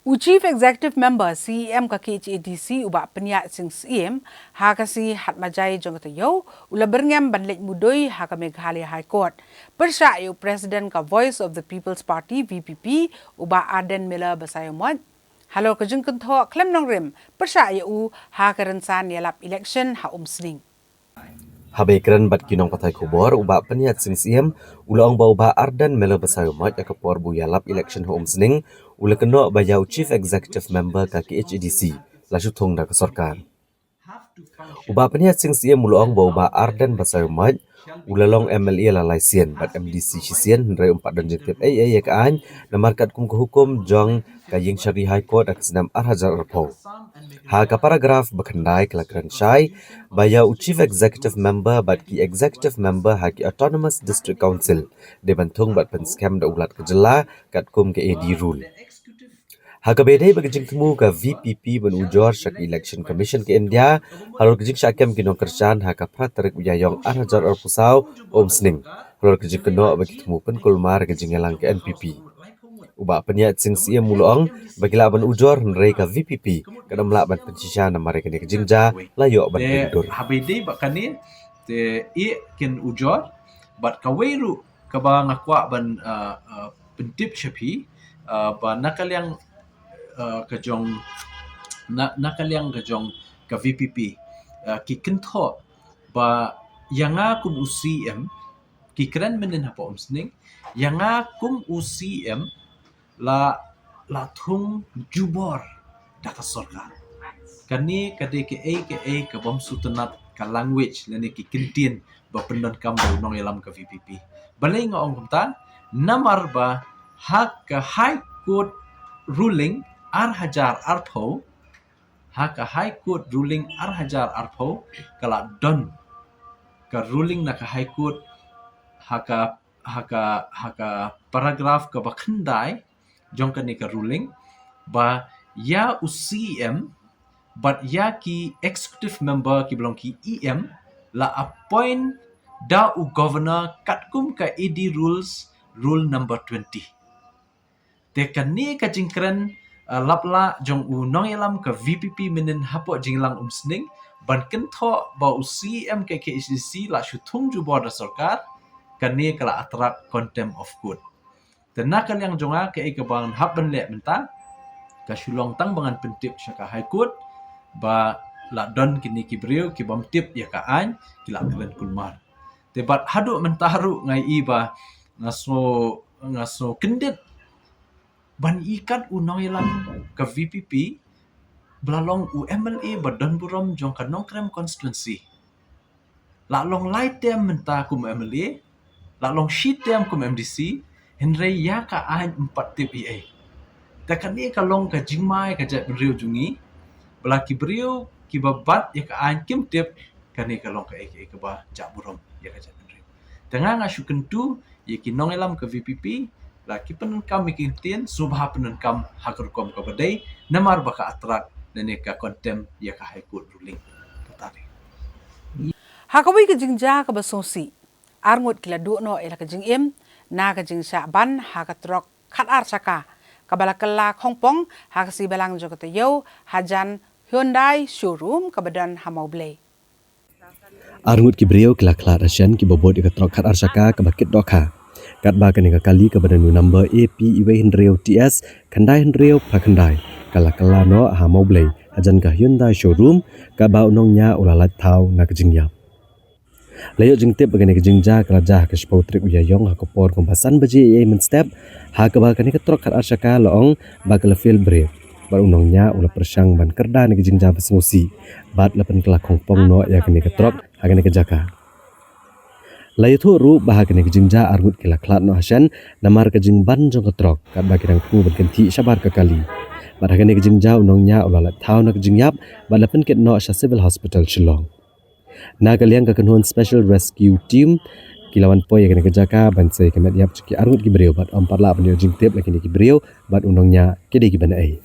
U Chief Executive Member C E M ka K H A D C u Bah Pynïaid Sing Syiem ha ka sngi Hadmajai jong ka taïew u la byrngem ban leit mudui ha ka Meghalaya High Court pyrshah ïa u President ka Voice of the People's Party V P P u Bah Ardent Miller Basaiawmoit halor ka jingkynthoh khlem nongrim pyrshah ïa u ha ka rynsan ïalap election ha Umsning. Haba ïakren bad ki nongpathai khubor, u Bah Pynïaid Sing Syiem u la ong ba u Bah Ardent Miller Basaiawmoit ha ka por ba u ïalap election ha Umsning u la kynnoh ba ïa u Chief Executive Member ka K H A D C la shu thung da ka sorkar. U Bah Pynïaid Sing Syiem u la ong ba u Bah Ardent Basaiawmoit U la long M L A la lai sien bad M D C shisien, hynrei um pat don jingtip ei ei ïa ka aiñ, namar katkum ka hukum jong ka Ïingshari High Court ha ka snem ar hajar arphew. Ha ka paragraph ba khyndai ka la kren shai ba ïa u Chief Executive Member bad ki Executive Member ha ki Autonomous District Council dei ban thung bad pynskhem da u Lat ka jylla katkum ka A D rule. Ha kaba ïadei bad ka jingthmu ka V P P ban ujor sha ka Election Commission ka India halor ka jingshah kem ki nongkyrshan ha ka phra tarik u Ïaïong ar hajar arphew saw, Umsning, halor ka jingkynnoh ba ki thmu pynkulmar ka jingïalang ka N P P. U Bah Pynïaid Sing Syiem u la ong ba ki lah ban ujor, hynrei ka V P P kam lah ban pynshisha namar ïa kane ka jingjia la ïoh ban pyndur. Haba ïadei bad kane te ïa kin ujor bad kawei ruh kaba nga kwah ban, uh, uh, pyntip sha phi, uh, ba na ka liang, uh, ka jong na, na ka liang ka jong ka V P P, uh, ki kynthoh ba ïa nga kum u C M, ki kren mynnin hapoh Umsning, ïa nga kum u C M la, la thung jubor da ka sorkar. Kane ka dei kaei kaei ka bym sngewtynnat, ka language lane ki kyntien ba pyndonkam da u nongïalam ka V P P. Balei nga ong kumta? Namar ba ha ka High Court ruling ar hajar arphew, ha ka High Court ruling ar hajar arphew ka la don ka ruling na ka High Court ha ka, ha ka, ha ka paragraph kaba khyndai jong kane ka ruling ba ïa u C M bad ïa ki executive member kiba long ki E M la appoint da u governor katkum ka A D rules, rule number twenty. Te kane ka jingkren, uh, lap lah jong u nongïalam ka V P P mynnin hapoh jingïalang Umsning ban kynthoh ba u C M ka K H A D C la shu thung jubor da sorkar, kane ka la attract contempt of court. Te na ka liang jong nga kaei kaba ngan hap ban leh mynta, ka shu long tang ba ngan pyntip sha ka High Court ba la don kine ki briew ki bym tip ïa ka aiñ, ki la kren kulmar. Te bad haduh mynta ruh nga ïohi ba nga sngew, nga sngew kyndit ban ïohi kat u nongïalam ka V P P ba la long u M L A ba don burom jong ka Nongkrem constituency. La long lai term mynta kum M L A, la long shi term kum M D C, hynrei ïa ka aiñ ym pat tip ei ei. Te kane ka long ka jingma ïa ka jaitbynriew jong ngi, ba la ki briew kiba bat ïa ka aiñ kim tip, kane ka long kaei kaei kaba jah burom ïa ka jaitbynriew. Te nga nga shu kyntu ïa ki nongïalam ka V P P, la ki pyndonkam ïa ki ktien, sngewbha pyndonkam ha ka rukom kaba dei, namar ba ka attract lane ka contempt ïa ka High Court ruling. Kata dei. Ha kawei ka jingjia kaba sngewsih, arngut ki la duh noh ïa la ka jingim na ka jingshah ban ha ka trok khatar shaka kaba la kylla khongpong ha ka sngi Balang jong ka taïew hajan Hyundai showroom kaba don ha Mawblei. Arngut ki briew ki la khlad hashen kiba bud ïa ka trok khatar shaka kaba kit dohkha. Katba kane ka kali kaba don u number A P iwei hynriew T S khyndai hynriew phra khyndai ka la kylla noh ha Mawblei hajan ka Hyundai showroom, katba u nongñiah u la lait thaw na ka jingïap. La ïoh jingtip ba kane ka jingjia ka la jia ha ka shiphew tarik u Ïaïong ha ka por kumba san baje eiei mynstep, ha kaba kane ka trok khatar shaka la ong ba ka la fail brake bad u nongñiah u la pyrshang ban kyrda na ka jingjia ba sngewsih bad la pynkylla khongpong noh ïa kane ka trok ha kane ka jaka. La ïathuh ruh ba ha kane ka jingjia arngut ki la khlad noh hashen namar ka jingban jong ka trok katba ki dang thmu ban kynthih shabar ka kali. Bad ha kane ka jingjia u nongñiah u la lait thaw na ka jingïap bad la pynkit noh sha Civil Hospital Shillong. Na ka liang ka kynhun Special Rescue Team ki la wan poi ïa kane ka jaka ban sei ka met ïap jong ki arngut ki briew bad ym pat lah ban ïoh jingtip la kine ki briew bad u nongñiah ki dei kiba naei.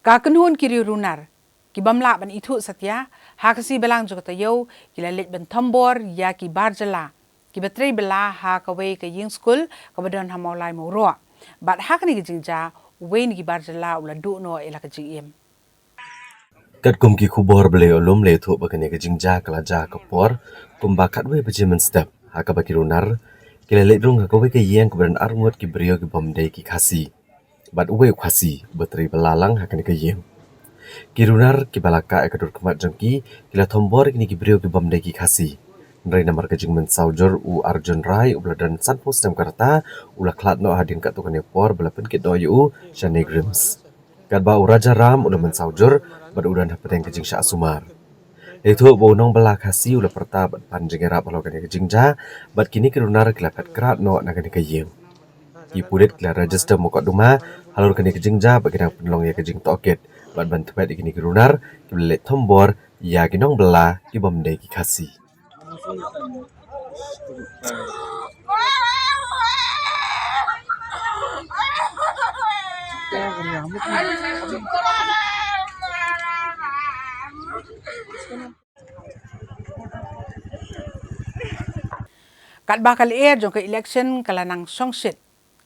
Ka kynhun ki riew runar ki bym lah ban ithuh satia ha ka sngi Balang jong ka taïew ki la leit ban thombor ïa ki bar jylla kiba trei bylla ha kawei ka ïing skul kaba don ha Mawlai Mawroh. Bad ha kane ka jingjia uwei na ki bar jylla u la duh noh ïa la ka jingim. Katkum ki khubor ba la ïoh lum la ïathuh ba kane ka jingjia ka la jia ha ka por kumba khatwei baje mynstep ha kaba ki runar ki la leit rung ha kawei ka ïing kaba don arngut ki briew ki bym dei ki Khasi bad uwei u Khasi uba trei bylla lang ha kane ka ïing. Ki runar kiba la kah ïa ka dur khmat jong ki ki la thombor ïa kine ki briew ki bym dei ki Khasi. Hynrei namar ka jingmynsaw jur, u Arjun Rai uba la don sanphew snem ka rta u la khlad noh hadien katto katne por ba la pynkit noh ïa u sha NEIGRIHMS. Katba u Rajaram u la mynsaw jur bad u don hapdeng ka jingshah sumar. Ïathuh ba u nongbylla Khasi u la pyrta bad pan jingïarap halor kane ka jingjia, bad kine ki runar ki la phet krad noh na kane ka ïing. Ki pulit ki la register mukotduma halor kane ka jingjia bad ki dang pynlong ïa ka jingtohkit, bad ban thwet ïa kine ki runar kiba la leit thombor ïa ki nongbylla kibym dei ki Khasi. Katba ka lyer jong ka election ka la nang shongshit,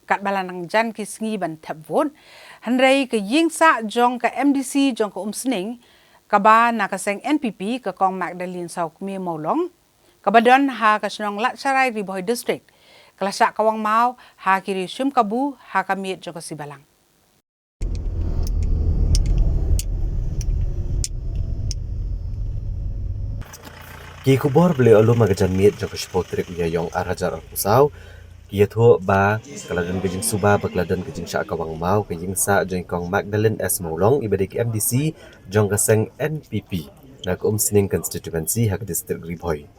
katba la nang jan ki sngi ban thep vote, hynrei ka ïing sah jong ka M D C jong ka Umsning, kaba na ka seng N P P, ka Kong Magdalene Sawkmie Mawlong, kaba don ha ka shnong Ladsharai, Ri Bhoi District, ka la shah kawang maw ha ki riew shim kabu ha ka miet jong ka Sibalang. Ki khubor ba la ïoh lum ha ka janmiet jong ka shiphew tarik u Ïaïong ar hajar arphew saw ki ïathuh ba ka la don ka jingsuba ba ka la don ka jingshah kawang maw ka ïing sah jong i Kong Magdalene S Mawlong, iba dei ka M D C jong ka seng N P P na ka Umsning constituency ha ka district Ri Bhoi.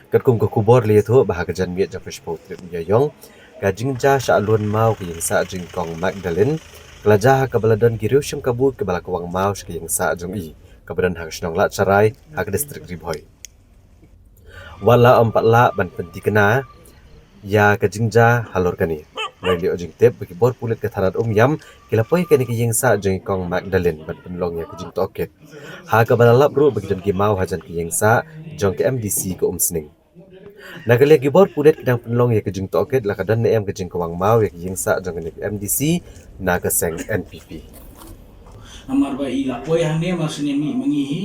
Katkum ka khubor la ïathuh ba ha ka janmiet jong ka shiphew tarik u Ïaïong, ka jingjia shah lun maw ka ïing sah jong i Kong Magdalene ka la jia ha kaba la don ki riew shim kabu kiba la kawang maw sha ka ïing sah jong i, kaba don ha ka shnong Ladsharai ha ka district Ri Bhoi. Wat la ym pat lah ban pynthikna ïa ka jingjia halor kane, hynrei la ïoh jingtip ba ki bor pulit ka thanat Umiam ki la poi ha kane ka ïing sah jong i Kong Magdalene ban pynlong ïa ka jingtohkit, ha kaba la lap ruh ba ki don ki maw hajan ka ïing sah jong ka M D C ka Umsning. Na ka liang ki bor pulit ki dang pynlong ïa ka jingtohkit la ka don ne em ka jingkawang maw ïa ka ïing sah jong kane ka M D C na ka seng N P P. Namar ba i la poi hangne mar shu mih ma ngi hi,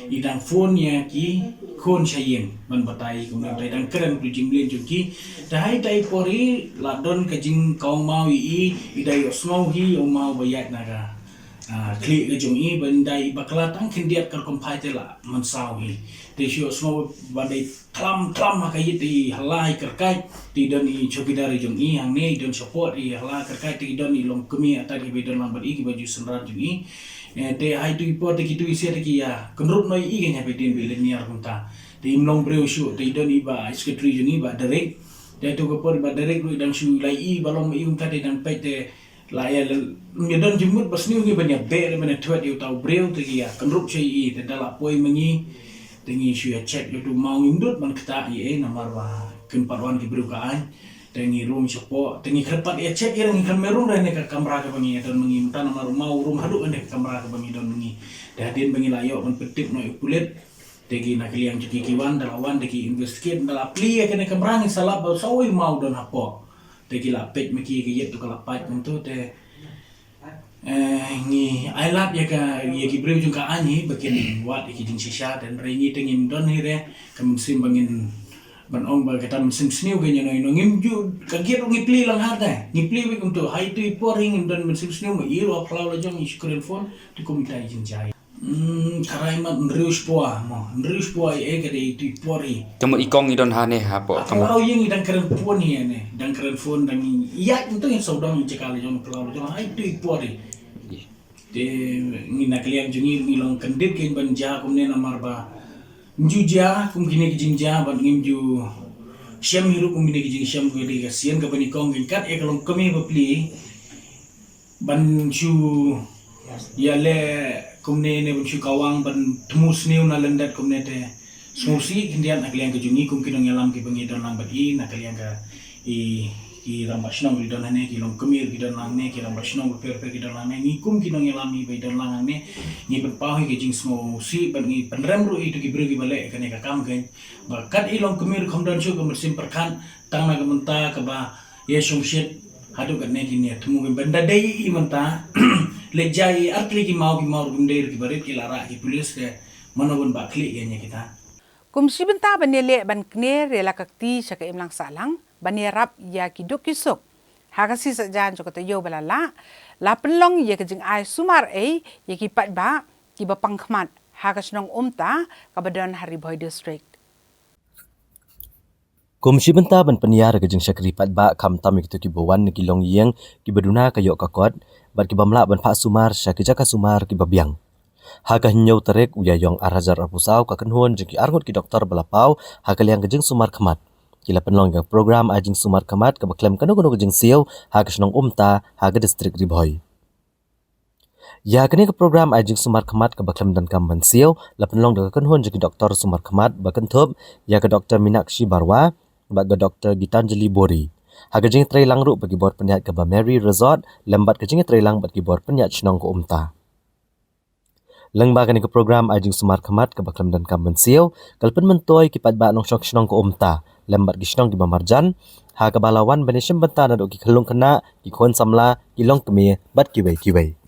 i dang phone ïa ki khun sha ïing ban batai kumne, i dang kren ka jingmlien jong ki. Te ha ita i por hi la don ka jingkawang maw ïa i, i da ïohsngew hi ïa u maw ba ïaid na ka, ah, khlieh ka jong i, ban da i bakla tang khyndiat ka rukom phai te la mynsaw hi. Te shu ïohsngew ba dei klam klam ha ka ïit, te i hala i kyrkait, te i don i chowkidar i jong i hangne, i don shapoh, i hala kyrkait, te i don i longkmie artat kiba i don lang bad i, kiba ju synran jong i. Eh, te ha itu i por te kitu i seh te ki ïa kynrup noh ïa i, kane ba i dien ba i lynñiar kumta. Te im long briew shuh, te i don i bah secretary jong i, bah Derek. Te itu ka por bah Derek ruh i dang shu la ïohi ba long ma i kumta, te i dang peit te la ïa, ym don jingmut ba sniew ngi ban ïa beh ban ïa thwet ïa uta u briew, te ki ïa kynrup sha i, te da la poi ma ngi. Te ngi shu ïa check ïa utu u maw, ngim dut ban ktah ïa i namar ba kim pat wan ki briew ka aiñ. Te ngi rung shapoh, te ngi khlem pat ïa check ïa, ngi khlem rung re ne ka kamra kaba ngi don ma ngi mynta namar u maw u rung haduh ne ka kamra kaba ngi don ma ngi. Te hadien ba ngi la ïoh ban pyntip noh ïa u pulit, te ki na ka liang jong ki ki wan, da la wan, te ki investigate, da la plie ïa kane ka kamra, ngi sa lap ba sa u maw u don hapoh. Te ki la peit ma ki, ka ïit tu ka la pait mynta te, eh, ngi ai lad ïa ka, ïa ki briew jong ka aiñ hi ba kin wad ïa ki jingshisha, te hynrei ngi te ngim don hi re ka mynsiem ba ngin ban ong ba kata mynsiem sniew ka ïa no ïa no, ngim ju, ka giat ruh ngi plie lang ha te, ngi plie beit kumta. Ha itu i por hi ngim don mynsiem sniew, ma i ruh ha phyllaw la jong, i shu kren phone, te kum ita i jingjia. Hmm, tharai mat hynriew shiphew, mo, hynriew shiphew ïa ka dei itu i por hi. Te mo i kong i don hangne hapoh, ah, ka mo? Phyllaw ïing i dang kren phone hi ne, dang kren phone, dang ïaid mynta i sawdong i jaka la jong, phyllaw la jong, ha itu i por hi. Te ngi na ka liang jong ngi, ngi long kyndit kein ban jia kumne namar ba ym ju jia kum kine ki jingjia, bad ngim ju shem hi ruh kum kine ki jingshem, ka dei ka sien kaba nyngkong kein kat ïa ka longkmie bapli ban shu ïaleh kumne ne ban shu kawang ban thmu sniew na lyndet kumne, te sngewsih khyndiat na ka liang ka jong ngi kum ki nongïalam kiba ngi don lang bad i, na ka liang ka i, ki rangbah shnong ki don hangne, ki longkmie ki don lang ne, ki rangbah shnong bapher bapher ki don lang ne, ngi kum ki nongïalam hi ba i don lang hangne, ngi pynpaw hi ka jingsngewsih bad ngi pynrem ruh ïa itu ki briew kiba leh kane ka kam kein. Ba kat i longkmie ruh kam don shuh ka mynsiem pyrkhat, tang na ka mynta kaba ïa shongshit haduh katne kin ïa thmu kein, ban da dei i mynta leit jia i ar tylli ki maw, ki maw ruh kim dei ruh kiba rit, ki la rah ki pulis, te mano ban bah khlieh ïa kita. Kum shi bynta ban ïaleh ban kner ïa la ka kti sha ka imlang sahlang ban ïarap ïa ki duk ki suk ha ka shi saitjaiñ jong ka taïew ba la lah, la pynlong ïa ka jingai sumar ei ïa ki paidbah kiba pang khmat ha ka shnong Umta kaba don ha Ri Bhoi District. Kum shi bynta ban pynïar ïa ka jingshakri paidbah, khamtam ïa kito kiba wan na ki longïing kiba duna ka ïoh ka kot bad ki bym lah ban phah sumar sha ki jaka sumar kiba biang. Ha ka hynñiew tarik u Ïaïong ar hajar arphew saw, ka kynhun jong ki arngut ki doktor ba la paw ha ka liang ka jingsumar khmat ki la pynlong ïa ka program ai jingsumar khmat kaba khlem kano kano ka jingsiew ha ka shnong Umta ha ka distrik Ri Bhoi. Ïa kane ka program ai jingsumar khmat kaba khlem donkam ban siew la pynlong da ka kynhun jong ki doktor sumar khmat ba kynthup ïa ka Doktor Minakshi Barua bad ka Doktor Gitanjali Bori. Ha ka jingïatreilang ruh bad ki bor pynïaid kaba Mary Resort lem bad ka jingïatreilang bad ki bor pynïaid shnong ka Umta. Lyngba kane ka program ai jingsumar khmat kaba khlem donkam ban siew, ka la pynmyntoi ki paidbah nongshong shnong ka Umta lem bad ki shnong kiba marjan, ha kaba la wan ban ïashim bynta naduh ki khyllung khynnah, ki khun samla, ki longkmie bad kiwei kiwei.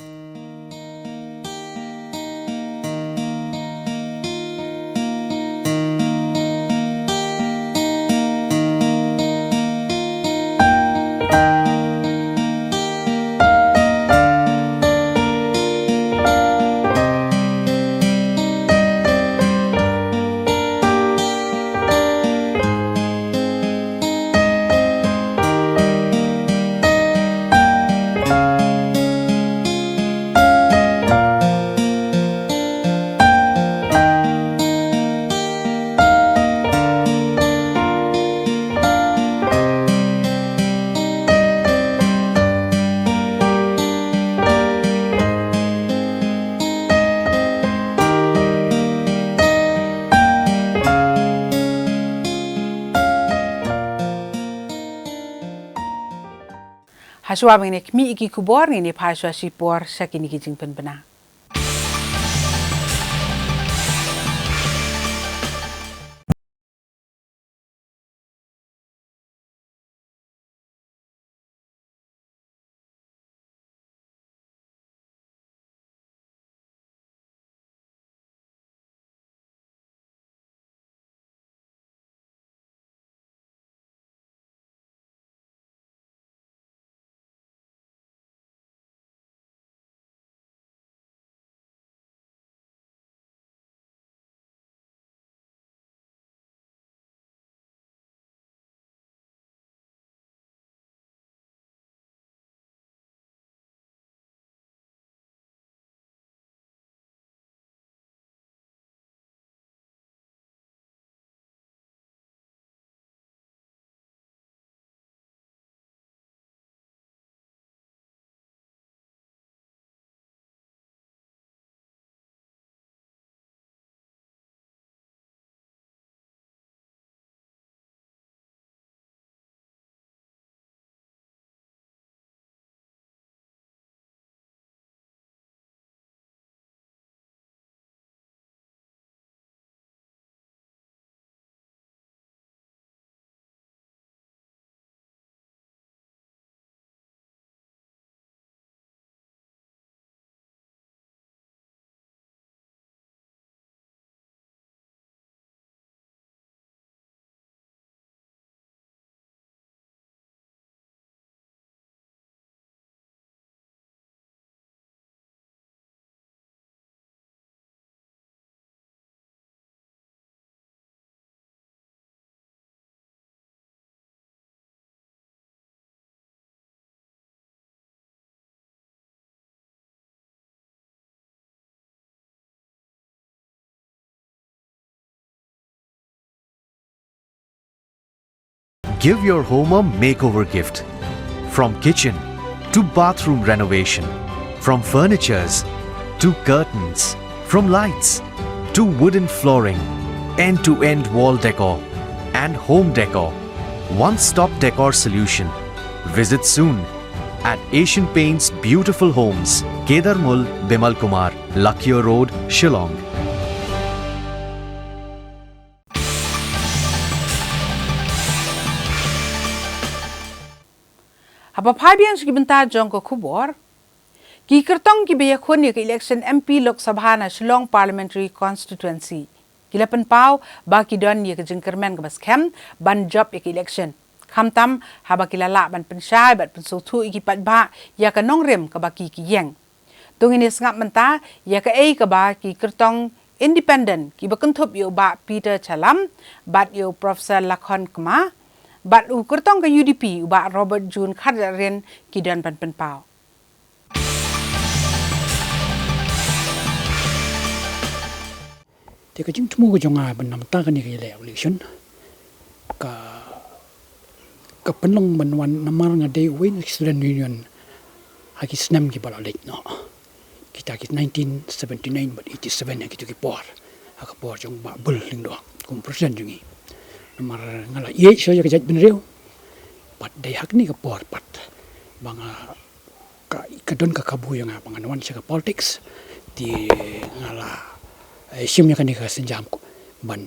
Hashwa ba ngin ïa khmih ïa ki khubor, ngin ïa phai shuwa shipor sha kine ki jingpynbna. Give your home a makeover gift. From kitchen to bathroom renovation, from furnitures to curtains, from lights to wooden flooring, end-to-end wall decor and home decor. One-stop decor solution. Visit soon at Asian Paints Beautiful Homes, Kedarmul, Bimal Kumar, Lakia Road, Shillong. Haba phai biang sha ki bynta jong ka khubor, ki kyrtong kiba ïakhun ïa ka election M P Lok Sabha na Shillong Parliamentary Constituency ki la pynpaw ba ki don ïa ka jingkyrmen kaba skhem ban jop ïa ka election, khamtam haba ki la lah ban pynshai bad pynsngewthuh ïa ki paidbah ïa ka nongrim kaba ki ki ïeng. To ngin ïa sngap mynta ïa kaei kaba ki kyrtong independent kiba kynthup ïa u Bah Peter Chalam bad ïa u Professor Lakhon Kma bad u kyrtong ka U D P u Bah Robert June Kharjahrin ki don ban pynpaw. Te ka jingthmu ka jong nga ban namar kane ka election ka ka pynlong ban wan namar nga dei uwei na ki student union ha ki snem kiba la leit noh. Kita ki nineteen seventy-nine bad eighty-seven ha kitu ki por. Ha ka por jong Bah Bull Lyngdoh kum president jong ngi. Namar nga la ïeit sha ïa ka jaitbynriew. Bad dei ha kane ka por pat ba nga ka, ka don ka kabu ïa nga ba ngan wan sha ka politics. Te nga la eh, shim ïa kane ka sienjam ban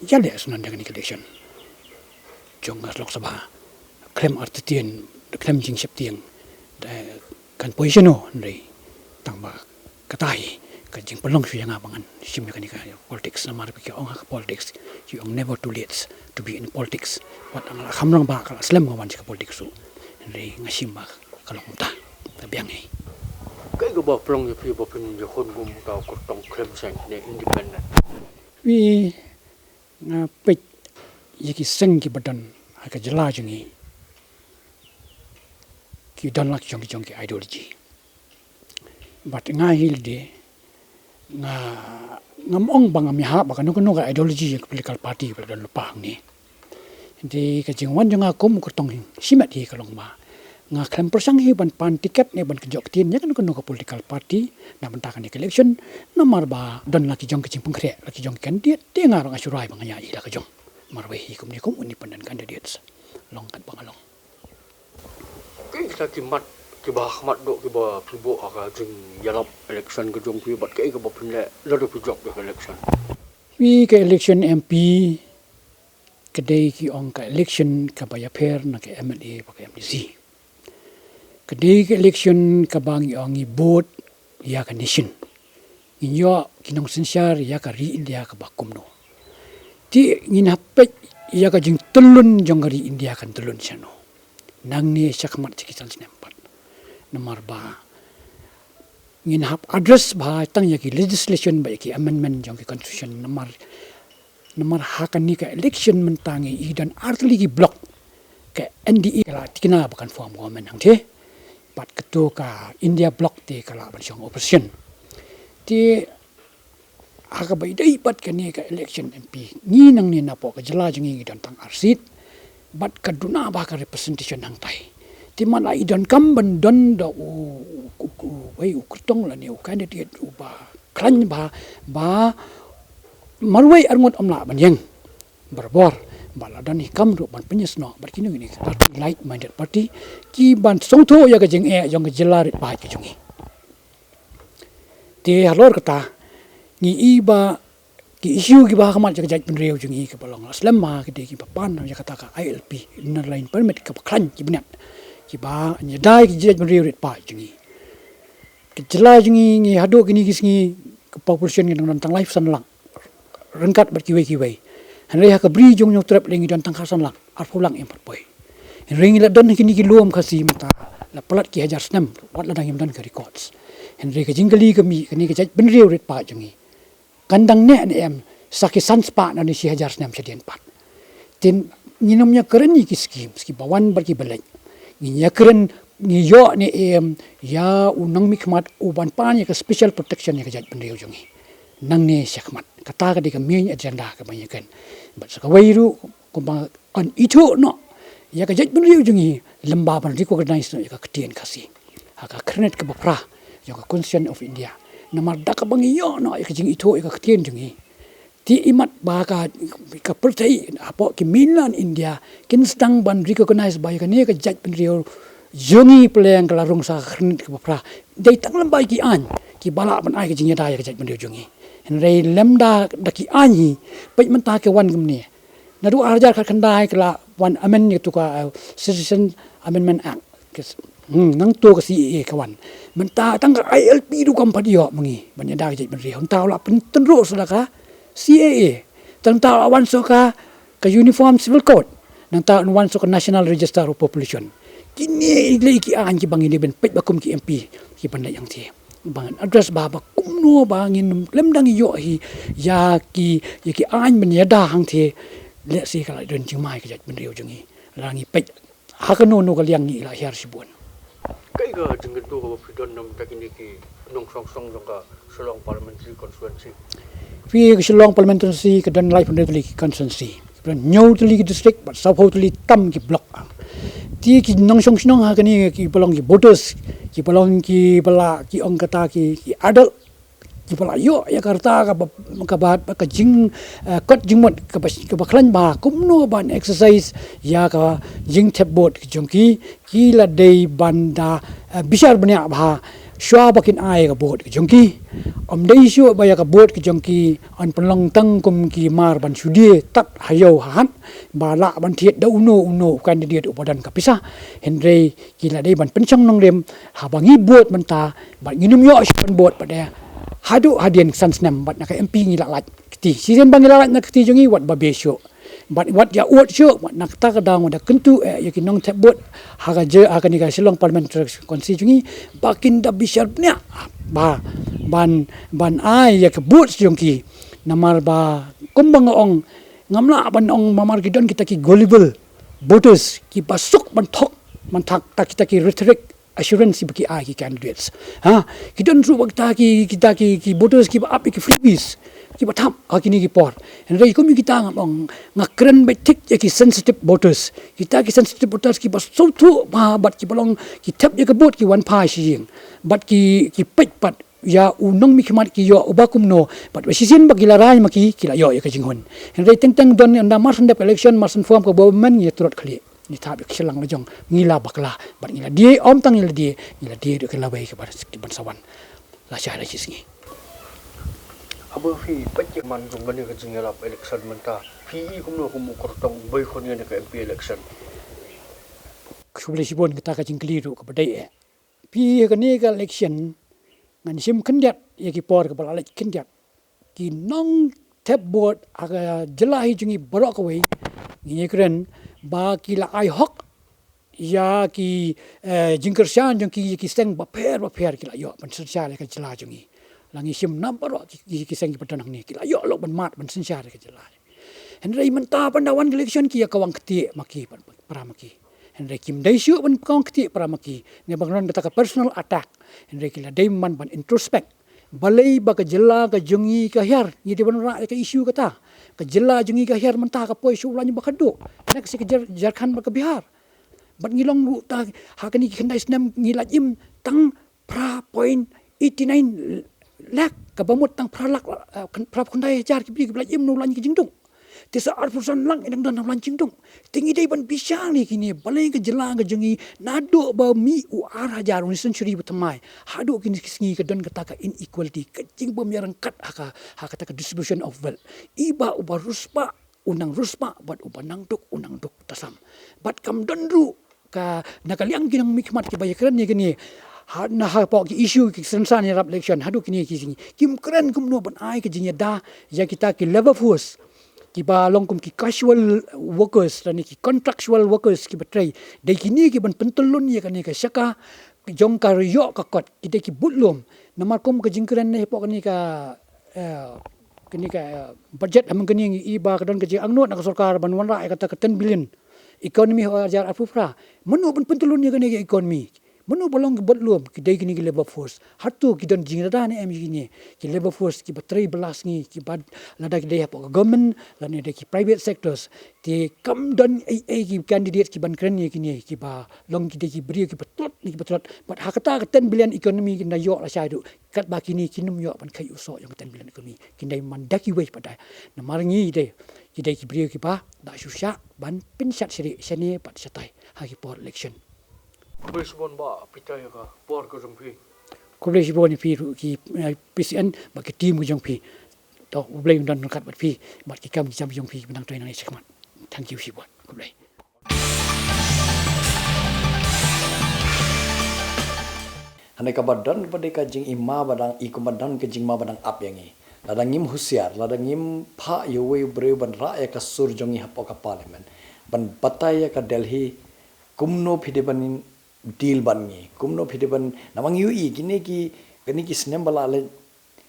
ïaleh sngewbha ïa kane ka election jong ka Lok Sabha. Khlem artatien, khlem jingsheptieng, kan poi shano hynrei tang ba kata hi ka jingpynlong shuh ïa nga ba ngan shim ïa kane ka politics. Namar ba ki ong ha ka politics, ki ong never too late to be in politics. Wat nga la kham lang ba ka la slem nga wan sha ka politics ruh, hynrei nga shim ba ka long kumta. Ka biang hi. Kaei kaba pynlong ïa phi ba phin ïakhun kum uta u kyrtong khlem seng ne independent? Wi, nga peit ïa ki seng kiba don ha ka jylla jong ngi ki don la ki jong ki jong ki ideology. Bad nga hi lade nga ngam ong ba ngam ïahap ba kano kano ka ideology ïa ka political party ba la don lypa hangne. Te ka jingwan jong nga kum u kyrtong shimet hi ka long ba nga khlem pyrshang hi ban pan tiket ne ban kynjoh ktien ïa kano kano ka political party na bynta kane ka election. Namar ba don la ki jong ki jingpynkhreh, la ki jong ki candidate, te nga ruh nga shu rai ba nga ïaid hi la ka jong. Marwei hi kumne kum independent candidates, long katba nga long. Kaei kita ki mat kiba ha khmat doh kiba phi buh ha ka jingïalap election ka jong phi bad kaei kaba phin leh lada phi jop ïa ka election? Wi, ka election M P ka dei ki ong ka election kaba ïapher na ka M L A bad ka M D C. Ka dei ka election kaba ngi ong ngi vote ïa ka nation. Ngin ïoh ki nongsynshar ïa ka ri India kaba kumno. Te ngin hap peit ïa ka jingtyllun jong ka ri India kan tyllun shano. Nangne shakhmat sha ki san snem pat. Namar ba ngin hap address bha tang ïa ki legislation bad ïa ki amendment jong ki constitution. Namar namar ha kane ka election mynta ngi i don artylli ki bloc. Ka N D A ka la thikna ba kan form government hangtei. Bad kato ka India bloc te ka la ban shong opposition. Te ha kaba ïadei bad kane ka election M P, ngi nangne napoh ka jylla jong ngi ngi don tang ar seat. Bad ka duna ba ka representation hangtai. Te man la i donkam ban don da u u u wei u kyrtong lane u candidate uba khlaiñ ba ba marwei arngut ym lah ban ïeng. Barabor ba la don hi kam ruh ban pynïasnoh bad kino kino ki party, like-minded party, ki ban sngewthuh ïa ka jingeh jong ka jylla rit paid ka jong ngi. Te halor kata ngi i ba ki issue kiba ha khmat ïa ka jaitbynriew jong ngi kiba long la slem ma ki dei kiba pan ïa kata ka I L P, Inner Line Permit, kaba khlaiñ ki bniat kiba ïada ïa ka jaitbynriew rit paid jong ngi. Ka jylla jong ngi ngi haduh kine ki sngi ka population ngi dang don tang laiphew san lak ryngkat bad kiwei kiwei. Hynrei ha ka bri jong Hynñiewtrep lei ngi don tang khatsan lak, arphew lak ïa poi. Hynrei ngi la don kine ki lum Khasi mynta la palat ki hajar snem wat la dang ym don ka records. Hynrei ka jingkylli ka mih kane ka jaitbynriew rit paid jong ngi kan dang neh ne em sa ki san spah ne shi hajar snem shadien pat. Te ngin ym ïakren ïa ki scheme, scheme ba wan bad kiba leit. Ngin ïakren, ngin ïoh ne em ïa u nongmihkhmat u ban pan ïa ka special protection ïa ka jaitbynriew jong ngi. Nangne shakhmat. Kata ka dei ka main agenda kaba ngi ïakren. Bad sa kawei ruh kumba kan ithuh noh ïa ka jaitbynriew jong ngi lymda ban recognize noh ïa ka ktien Khasi ha ka khyrnit kaba phra jong ka Constitution of India. Namar da kaba ngi ïoh noh ïa ka jingithuh ïa ka ktien jong ngi, te imat ba ka, ka pyrthei hapoh ki mainland India kin sdang ban recognize ba ïa kane ka jaitbynriew jong ngi pleng ka la rung sa ka khyrnit kaba phra. Dei tang lem bad ki aiñ kiba lah ban ai ka jingïada ïa ka jaitbynriew jong ngi. Hynrei lymda da ki aiñ hi, peit mynta ka wan kumne. Naduh ar hajar khatkhyndai ka la wan amend ïa katu ka, uh, Citizen Amendment Act. Ka s-, hmm, nangtu ka C A A ka wan. Mynta tang ka I L P ruh kam pat ïoh ma ngi ban ïada ka jaitbynriew. Nangta u la pyntynruh sa da ka C A A. Tang nangta u la wan sa ka, ka Uniform Civil Code. Nangta u wan sa ka National Register of Population. Kine lei ki aiñ kiba ngi dei ban peit ba kum ki M P kiban leit hangtei. Ba ngan address ba, ba kumno ba ngin lymda ngi ïoh hi ïa ki, ïa ki aiñ ban ïada hangtei. Lehse ka la don jingma ïa ka jaitbynriew jong ngi. Lada ngi peit ha kano kano ka liang ngi la hiar shibun. Kaei ka jingkyntu kaba phi don na bynta kine ki nongshong shnong jong ka Shillong Parliamentary Constituency? Phi, ka Shillong Parliamentary Constituency ka don laiphew tylli ki constituency. Ka don hynñiew tylli ki district bad sawphew tylli tam ki block. Te ki nongshong shnong ha kane kiba long ki voters, kiba long kiba la ki ong kata ki, ki adult, kiba la ïoh ïa ka rta kaba, kaba, ka jing, eh, kot jingmut kaba, kaba khlaiñ bha kumno ban exercise ïa ka jingthep vote ka jong ki, ki la dei ban da, eh, bishar bniah bha shuwa ba kin ai ka vote ka jong ki. Ym dei shuh ba ïa ka vote ka jong ki yn pynlong tang kum ki mar ban shu die tad ha ïew ha hat ba lah ban thied da uno uno u candidate uba don ka pisa. Hynrei ki la dei ban pynshong nongrim haba ngi vote mynta bad ngin ym ïoh shuh ban vote pat de haduh hadien san snem bad na ka M P ngi la lait kti. Shisien ba ngi la lait na ka kti jong ngi wat ba be shuh. Bad wat ïa ud shuh, wat na kata ka daw wat da kyntu eh ïa ki nongthep vote ha ka je, ha kane ka Shillong Parliamentary Constituency jong ngi ba kin da bishar bniah ba ban, ban ai ïa ka vote jong ki. Namar ba kumba nga ong, ngam lah ban ong namar ki don kita ki gullible voters kiba suk ban thok, ban thok ta kita ki rhetoric assurance ba ki ai ki candidates. Ha, ki don ruh ba kita ki, kita ki, ki voters kiba ap ïa ki freebies, kiba thap ha kine ki por. Hynrei kum ïa kita ngam ong, nga kren beit thik ïa ki sensitive voters. Kita ki sensitive voters kiba sngewthuh bha bad kiba long ki thep ïa ka vote ki wan phai sha ïing. Bad ki, ki peit pat ïa u nongmihkhmat ki ïoh uba kumno bad ba shisien ba ki la rai ma ki, ki la ïoh ïa ka jinghun. Hynrei teng teng don ynda mar shen dep election, mar shen form ka government, ngi ïa trot khlieh. Ngi thap ïa ka shillang la jong, ngi la bakla bad ngi la die, ym tang ngi la die, ngi la die da ka lawei ka ban, ban sa wan lashai la shi sngi. Haba phi peit ïa man jong kane ka jingïalap election mynta, phi i kumno kum u kyrtong uba ïakhun ïa kane ka M P election? Khublei shibun, kata ka jingkylli ruh kaba dei eh. Phi, ïa kane ka election ngan shim khyndiat ïa ki por kaba la leit khyndiat. Ki nongthep vote ha ka jylla hi jong ngi baroh kawei, ngi ïakren ba ki la ai hok ïa ki, eh, jingkyrshan jong ki, ïa ki seng bapher bapher ki la ïoh ban synshar ïa ka jylla jong ngi. La ngi shim na baroh ki, ki, ki seng kiba don hangne ki la ïoh lok ban mad ban synshar ïa ka jylla. Hynrei mynta ban da wan ka election ki ïa kawang ktieh ma ki, para ma ki. Hynrei kim dei shuh ban kawang ktieh para ma ki ne ban run kata ka personal attack. Hynrei ki la dei man ban introspect. Balei ba ka jylla ka jong ngi ka hiar, ngi dei ban rah ïa ka issue kata. Ka jylla jong ngi ka hiar mynta ka poi sha u lain ba khadduh. Next ka Jhar-, Jharkhand bad ka Bihar. Bad ngi long ruh ta ha kane ki khyndai snem ngi la im tang phra point eighty nine lakh, kaba mut tang phra lak, eh, khyndai hajar ki briew kiba la im na u lain ka jingduk. Te sa arphew san lak ngi dang don na u lain jingduk. Te ngi dei ban bishar ïa kine, balei ka jylla ka jong ngi naduh ba mih u ar hajar, une century ba thymmai haduh kine ki sngi ka don kata ka inequality, ka jingbym ïaryngkat ha ka, ha kata ka distribution of wealth. I ba uba riewspah u nang riewspah bad uba nang duk u nang duk tasam. Bad kam don ruh ka, na ka liang ki nongmihkhmat kiba ïakren ïa kine, ha, na hapoh ki issue ki sensar ïarap election haduh kine ki jing, kim kren kumno ban ai ka jingïada ïa kita ki labour force kiba long kum ki casual workers lane ki contractual workers kiba trei. Dei kine kiban pyntyllun ïa kane ka shaka jong ka ïoh ka kot, ki dei ki budlum. Namar kum ka jingkren ne hapoh kane ka, eh, kane ka, eh, budget ha mynta kane ngi i ba ka don ka jingangnud na ka sorkar ban wanrah ïa kata ka ten billion economy ha u ar hajar arphew phra. Mano ban pyntyllun ïa kane ka economy? Mano ba long ki budlum? Ki dei kine ki labour force. Hato ki don jingïada ne em ïa kine ki labour force kiba trei bylla sngi, kiba lada ki dei hapoh ka government lane dei ki private sectors? Te kam don ei ei ki candidate kiban kren ïa kine kiba long ki dei ki briew kiba tlot ne kiba tlot. Bad ha kata ka ten billion economy kin da ïoh lashai ruh katba kine kin ym ïoh ban kheiñ u soh jong ka ten billion economy. Kin dei man da kiwei pat de. Namar ngi dei, ki dei ki briew kiba da shu shah ban pynshad shrieh shane bad shatai ha ki por election. Khublei shibun Bah Peter ïa ka por ka jong phi. Khublei shibun ïa phi ruh ki, eh, P C N bad ki team ka jong phi. To U Blei un don ryngkat bad phi bad ki kam ki jam jong phi kiba nang trei nangne shakhmat. Thank you shibun. Khublei. Hangne kaba don ba dei ka jingima ba dang i kumba don ka jingma ba dang ap ïa ngi. Lada ngim husiar, lada ngim phah ïa uwei u briew ban rah ïa ka sur jong ngi hapoh ka parliament, ban batai ïa ka Delhi kumno phi dei ban deal bad ngi, kumno phi dei ban, namar ngi ïohi kine ki, kine ki snem ba la leit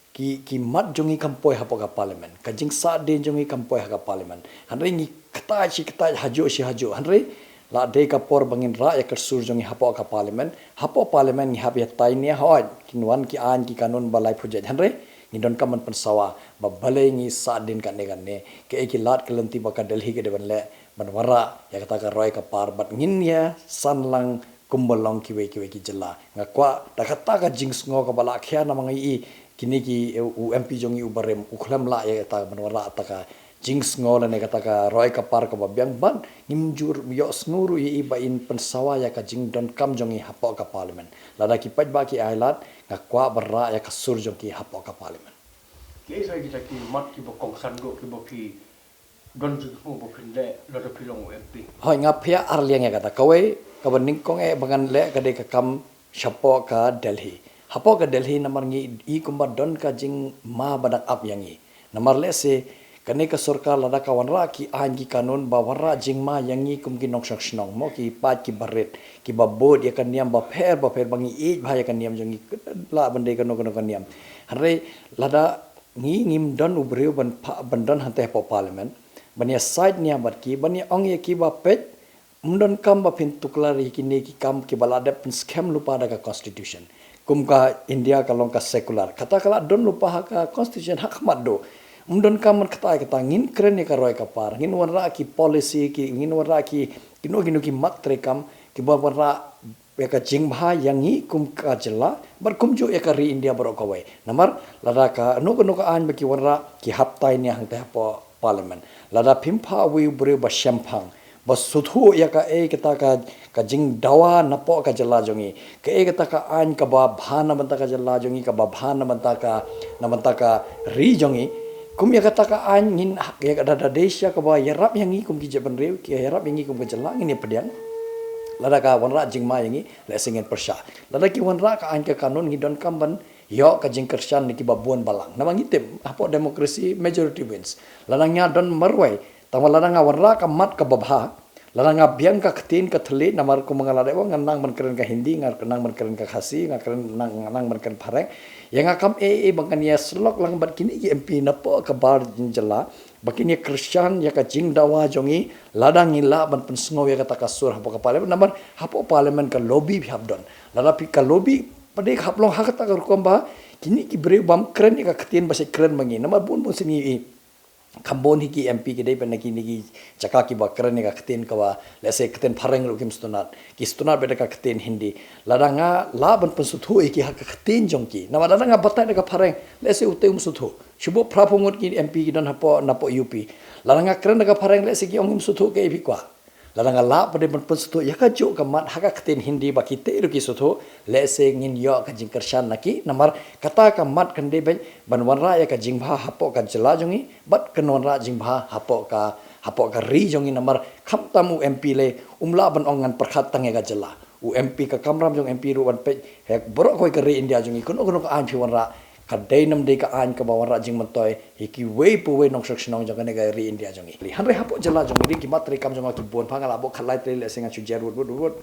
ki, ki mat jong ngi kam poi hapoh ka parliament, ka jingsah dien jong ngi kam poi ha ka parliament. Hynrei ngi ktai shi ktai, hajuh shi hajuh. Hynrei la dei ka por ba ngin rah ïa ka sur jong ngi hapoh ka parliament. Hapoh parliament ngi hap ïa tai ne hoi, kin wan ki aiñ ki kanun ba lai phew jait. Hynrei Ngi donkam ban pynsawa ba balei ngi sah dien kane kane, kaei ki lad ki lynti ba ka Delhi ka dei ban leh ban wanrah ïa kata ka roi ka par bad ngin ïa san lang kumba long kiwei kiwei ki jylla. Nga kwah da kata ka jingsngew kaba la khia namar ngi i kine ki, eh, u M P jong ngi u barim u khlem lah ïa kata ban wanrah kata ka jingsngew lane kata ka roi ka par kaba biang bad ngim ju ïohsngew ruh ïa i ba in pynsawa ïa ka jingdonkam jong ngi hapoh ka Parliament. Lada ki paidbah ki ailad, nga kwah ban rah ïa ka sur jong ki hapoh ka Parliament. Ki sa kita ki mat kiba kongsan ko kiba phi don jingsngew ba phin leh lada phi long M P. Hoi, nga phi ïa ar liang ïa kata. Kawei kaba nyngkong eh ba ngan leh ka dei ka kam shapoh ka Delhi. Hapoh ka Delhi namar ngi i kumba don ka jingma ba dang ap ïa ngi. Namar lehse kane ka sorkar lada ka wanrah ki aiñ ki kanun ba wanrah jingma ïa ngi kum ki nongshong shnong mo, ki paid kiba rit, kiba bud ïa ka niam bapher bapher ba ngi ïeit bha ïa ka niam jong ngi, lah ban dei kano kano ka niam. Hynrei lada ngi ngim don u briew ban pha-, ban don hangtei hapoh Parliament ban ïa side nia bad ki, ban ïa ong ïa ki ba peit, ym donkam ba phin tuklar ïa kine ki kam kiba la dep pynskhem lypa da ka Constitution. Kum ka India ka long ka secular, kata ka la don lypa ha ka Constitution ha khmat duh. Ym donkam ban kata kata, ngin kren ïa ka roi ka par, ngin wanrah ki policy ki, ngin wanrah ki kino kino ki mat treikam kiba wanrah ïa ka jingbha ïa ngi kum ka jylla bad kumjuh ïa ka ri India baroh kawei. Namar lada kano kano ka aiñ ba ki wanrah, ki hap tai nia hangtei hapoh Parliament. Lada phim pha uwei u briew ba shemphang, ba sngewthuh ïa kaei kata ka, ka jingdawa napoh ka jylla jong ngi, kaei kata ka aiñ kaba bha na bynta ka jylla jong ngi, kaba bha na bynta ka, na bynta ka ri jong ngi, kum ïa kata ka aiñ ngin ha-, ïa ka da, da dei shisha kaba ïarap ïa ngi kum ki jaitbynriew, ki ïarap ïa ngi kum ka jylla, ngin ïa pdiang. Lada ka wanrah jingma ïa ngi, lehse ngin pyrshah. Lada ki wanrah ka aiñ ka kanun, ngi donkam ban ïoh ka jingkyrshan na kiba bun balang. Namar ngi tip hapoh democracy, majority wins. Lada nga don marwei, tangba lada nga wanrah ka mat kaba bha, lada nga biang ka ktien ka thylliej, namar kumba nga la dep ong, nga nang ban kren ka Hindi, nga nang ban kren ka Khasi, nga kren, nang, nga nang ban kren phareng. Ïa nga kam eh eh ba ngan ïa syllok lang bad kine ki M P napoh ka bar jylla ba kin ïa kyrshan ïa ka jingdawa jong ngi, lada ngi lah ban pynsngew ïa kata ka sur hapoh ka Parliament. Namar hapoh Parliament ka lobby phi hap don. Lada phi ka lobby pat de ka hap long ha kata ka rukom ba kine ki briew bym kren ïa ka ktien ba shu kren ma ngi. Namar bun bun sien ngi i kham bun hi ki M P ki dei pat na kine ki jaka kiba kren ïa ka ktien kaba, lehse ktien phareng ruh kim sngewtynnat, ki sngewtynnat beit da ka ktien Hindi. Lada nga lah ban pynsngewthuh ïa ki ha ka ktien jong ki, namar lada nga batai da ka phareng, lehse utei um sngewthuh. Shu buh phra phew ngut ki M P ki don hapoh, napoh U P. Lada nga kren da ka phareng, lehse ki ong im sngewthuh, kaei phi kwah. Lada nga lah pat de ban pynsngewthuh ïa kajuh ka mat ha ka ktien Hindi ba kitei ruh ki sngewthuh, lehse ngin ïoh ka jingkyrshan na ki. Namar kata ka mat kan dei ban, ban wanrah ïa ka jingbha hapoh ka jylla jong ngi bad kan wanrah jingbha hapoh ka, hapoh ka ri jong ngi. Namar khamtam u M P lei um lah ban ong ngan pyrkhat tang ïa ka jylla. U M P, ka kamram jong M P ruh ban peit ha baroh kawei ka ri India jong ngi, kano kano ka aiñ phi wanrah, ka dei nam dei ka aiñ kaba wanrah jingmyntoi ïa kiwei pa wei nongshong shnong jong kane ka ri India jong ngi. Hynrei hapoh jylla jong ngi dei ki mat treikam jong nga ki bun, pha nga lah buh khatlai trei, lehse ngan shu jer wut wut wut.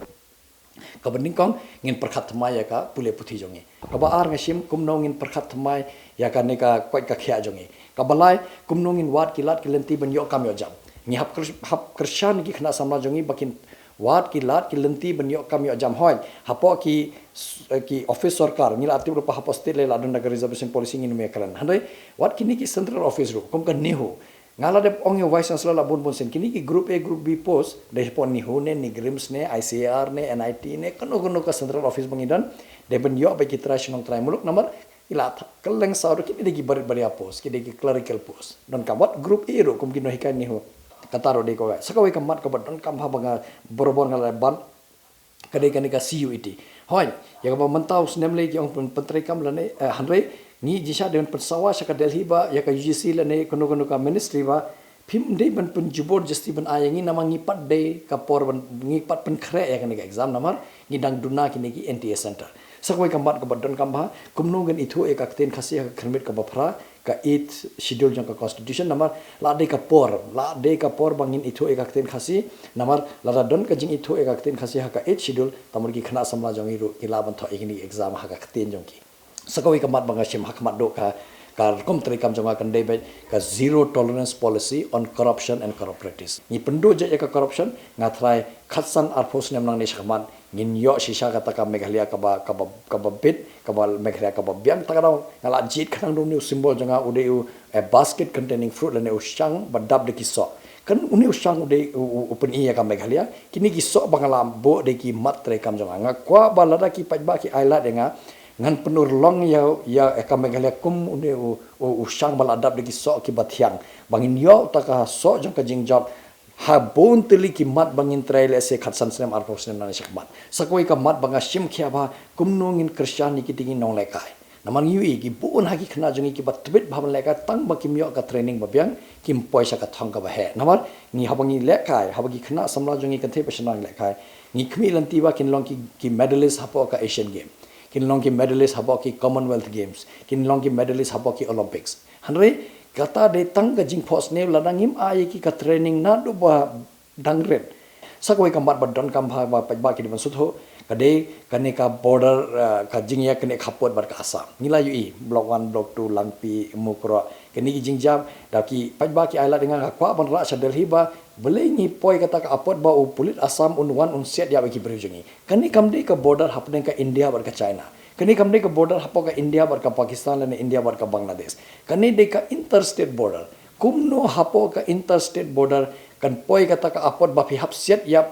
Kaba nyngkong, ngin pyrkhat thymmai ïa ka pule puthi jong ngi. Kaba ar, nga shim kumno ngin pyrkhat thymmai ïa kane ka koit ka khiah jong ngi. Kaba lai, kumno ngin wad ki lad ki lynti ban ïoh kam ïoh jam. Ngi hap kyr-, hap kyrshan ki khynnah samla jong ngi ba kin wad ki lad ki lynti ban ïoh kam ïoh jam. Hooid, hapoh ki s-, ki office sorkar, ngi la tip ruh ba hapoh state lei la don da ka reservation policy, ngin ym ïakren. Hynrei wat kine ki central office ruh, kum ka NEHU. Nga la dep ong ïa u Vice Chancellor la bun bun sien, kine ki group A, group B post, dei hapoh NEHU ne, NEIGRIHMS ne, I C A R ne, N I T ne, kano kano ka central office ba ngi don, dei ban ïoh beit ki trai shnong trai muluk. Namar i la thah kylleng saw ruh, kine dei ki barit baria post, ki dei ki clerical post. Donkam wat group A ruh kum ki nonghikai NEHU. Kata ruh dei kawei. Sa kawei ka mat kaba donkam bha ba nga, barabor nga la ban, ka dei kane ka C U E T. Hooid, ïa kaba mynta u snem lei ki ong pyn-, pyntreikam lane, eh, hynrei ngi jingshisha dei ban pynsawa sha ka Delhi ba ïa ka U G C lane kano kano ka ministry ba phim dei ban pynjubor jasti ban ai ïa ngi, namar ngi pat dei ka por ban, ngi pat pynkhreh ïa kane ka exam namar ngi dang duna kine ki N T A center. Sa kawei ka mat kaba donkam bha, kumno ngin ithuh ïa ka ktien Khasi ha ka khyrmit kaba phra ka eighth schedule jong ka constitution. Namar la dei ka por, la dei ka por ba ngin ithuh ïa ka ktien Khasi. Namar lada don ka jingithuh ïa ka ktien Khasi ha ka eighth schedule, te mut ki khynnah samla jong ngi ruh ki lah ban thoh ïa kine ki exam ha ka ktien jong ki. Sa kawei ka mat ba nga shim ha khmat duh ka, ka rukom treikam jong nga kan dei beit ka zero tolerance policy on corruption and corrupt practice. Ngi pynduh jait ïa ka corruption, nga tharai khatsan arphew snem nangne sha khmat Ngin ïoh shisha kata ka Meghalaya kaba, kaba, kaba bit, kaba Meghalaya kaba biang. Ta ka daw nga la jied khnang da une u symbol jong nga, u dei u, eh, basket containing fruit lane u shang ba dap da ki soh. Kan une u shang u dei u, u, u pyni ïa ka Meghalaya. Kine ki soh ba nga la buh dei ki mat treikam jong nga. Nga kwah ba lada ki paidbah ki ailad ïa nga, ngan pynurlong ïa, ïa ka Meghalaya kum une u, u, u shang ba la dap da ki soh kiba thiang. Ba ngin ïoh ta ka soh jong ka jingjop ha bun tylli ki mat ba ngin trei, lehse khatsan snem, arphew snem nangne shakhmat. Sa kawei ka mat ba nga shim khia bha, kumno ngin kyrshan ïa kitei ki nonglehkai. Namar ngi ïohi ki bun ha ki khynnah jong ngi kiba tbit bha ban lehkai, tang ba kim ïoh ka training ba biang, kim poi sha ka thong kaba heh. Namar ngi, haba ngi lehkai, haba ki khynnah samla jong ngi kynthei ba shynrang lehkai, ngi khmih lynti ba kin long ki, ki medalist hapoh ka Asian Game, kin long ki medalist hapoh ki Commonwealth Games, kin long ki medalist hapoh ki Olympics. Hynrei kata dei tang ka jingphohsniew lada ngim ai ïa ki ka training naduh ba dang rit. Sa kawei ka mat ba donkam bha ba paidbah ki dei ban sngewthuh, ka dei kane ka border, eh, ka jingïakynduh khappud bad ka Assam. Ngi la ïohi Block One, Block Two, Langpih, Mukroh, kane ki jingjia, da ki paidbah ki ailad ïa nga, nga kwah ban rah sha Delhi ba balei ngi poi kata ka apot ba u pulit Assam un wan un siat ïa ki briew jong ngi. Kane kam dei ka border hapdeng ka India bad ka China. Kane kam dei ka border hapoh ka India bad ka Pakistan lane India bad ka Bangladesh. Kane dei ka interstate border. Kumno hapoh ka interstate border kan poi kata ka apot ba phi hap siat ïa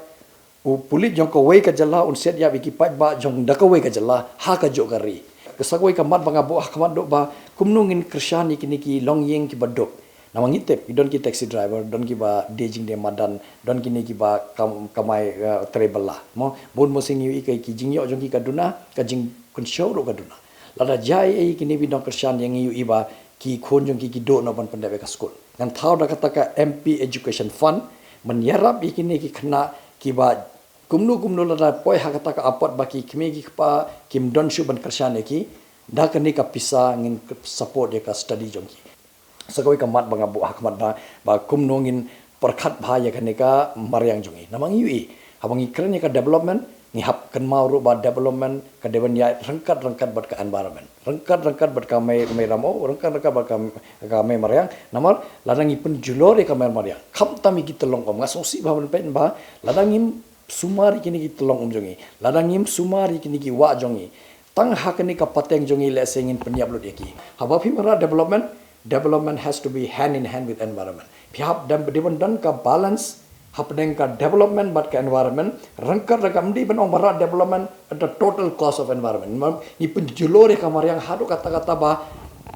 u pulit jong kawei ka jylla un siat ïa ki paidbah jong da kawei ka jylla ha kajuh ka ri. Ka sa kawei ka mat ba nga buh ha khmat duh ba kumno ngin kyrshan ïa kine ki longïing kiba duk. Namar ngi tip, ki don ki taxi driver, don kiba die jingdie madan, don kine kiba kam-, kamai, eh, trei bylla. Mo, bun mynsiem ngi ïohi ka ki jingïoh jong ki ka duna, ka jingkynshew ruh ka duna. Lada jia ei ei kine ki nongkyrshan ïa ngi ïohi ba ki khun jong ki ki duh noh ban pyndep ïa ka skul. Ngan thaw da kata ka M P Education Fund ban ïarap ïa kine ki khynnah kiba kumno kumno lada poi ha kata ka apot ba ki kmie ki kpa kim don shuh ban kyrshan ïa ki, da kane ka pisa ngin support ïa ka study jong ki. Sa kawei ka mat ba nga buh ha khmat ba, ba kumno ngin pyrkhat bha ïa kane ka mariang jong ngi. Namar ngi ïohi, haba ngi kren ïa ka development, ngi hap kynmaw ruh ba development ka dei ban ïaid ryngkat ryngkat bad ka environment, ryngkat ryngkat bad ka mei, mei ramew, ryngkat ryngkat bad ka, ka mei mariang. Namar lada ngi pynjulor ïa ka mei mariang, khamtam ïa ki tyllong um, nga sngewsih bha ban peit ba lada ngim sumar ïa kine ki tyllong um jong ngi, lada ngim sumar ïa kine ki wah jong ngi, tang ha kane ka pateng jong ngi lehse ngin pynïap lut ïa ki. Haba phi wanrah development, development has to be hand in hand with environment. Phi hap dei ban don ka balance hapdeng ka development bad ka environment. Ryngkat ryngkat, ym dei ban ong ba rah development at the total cost of environment. Ngi pynjulor ïa ka mariang haduh katta katta ba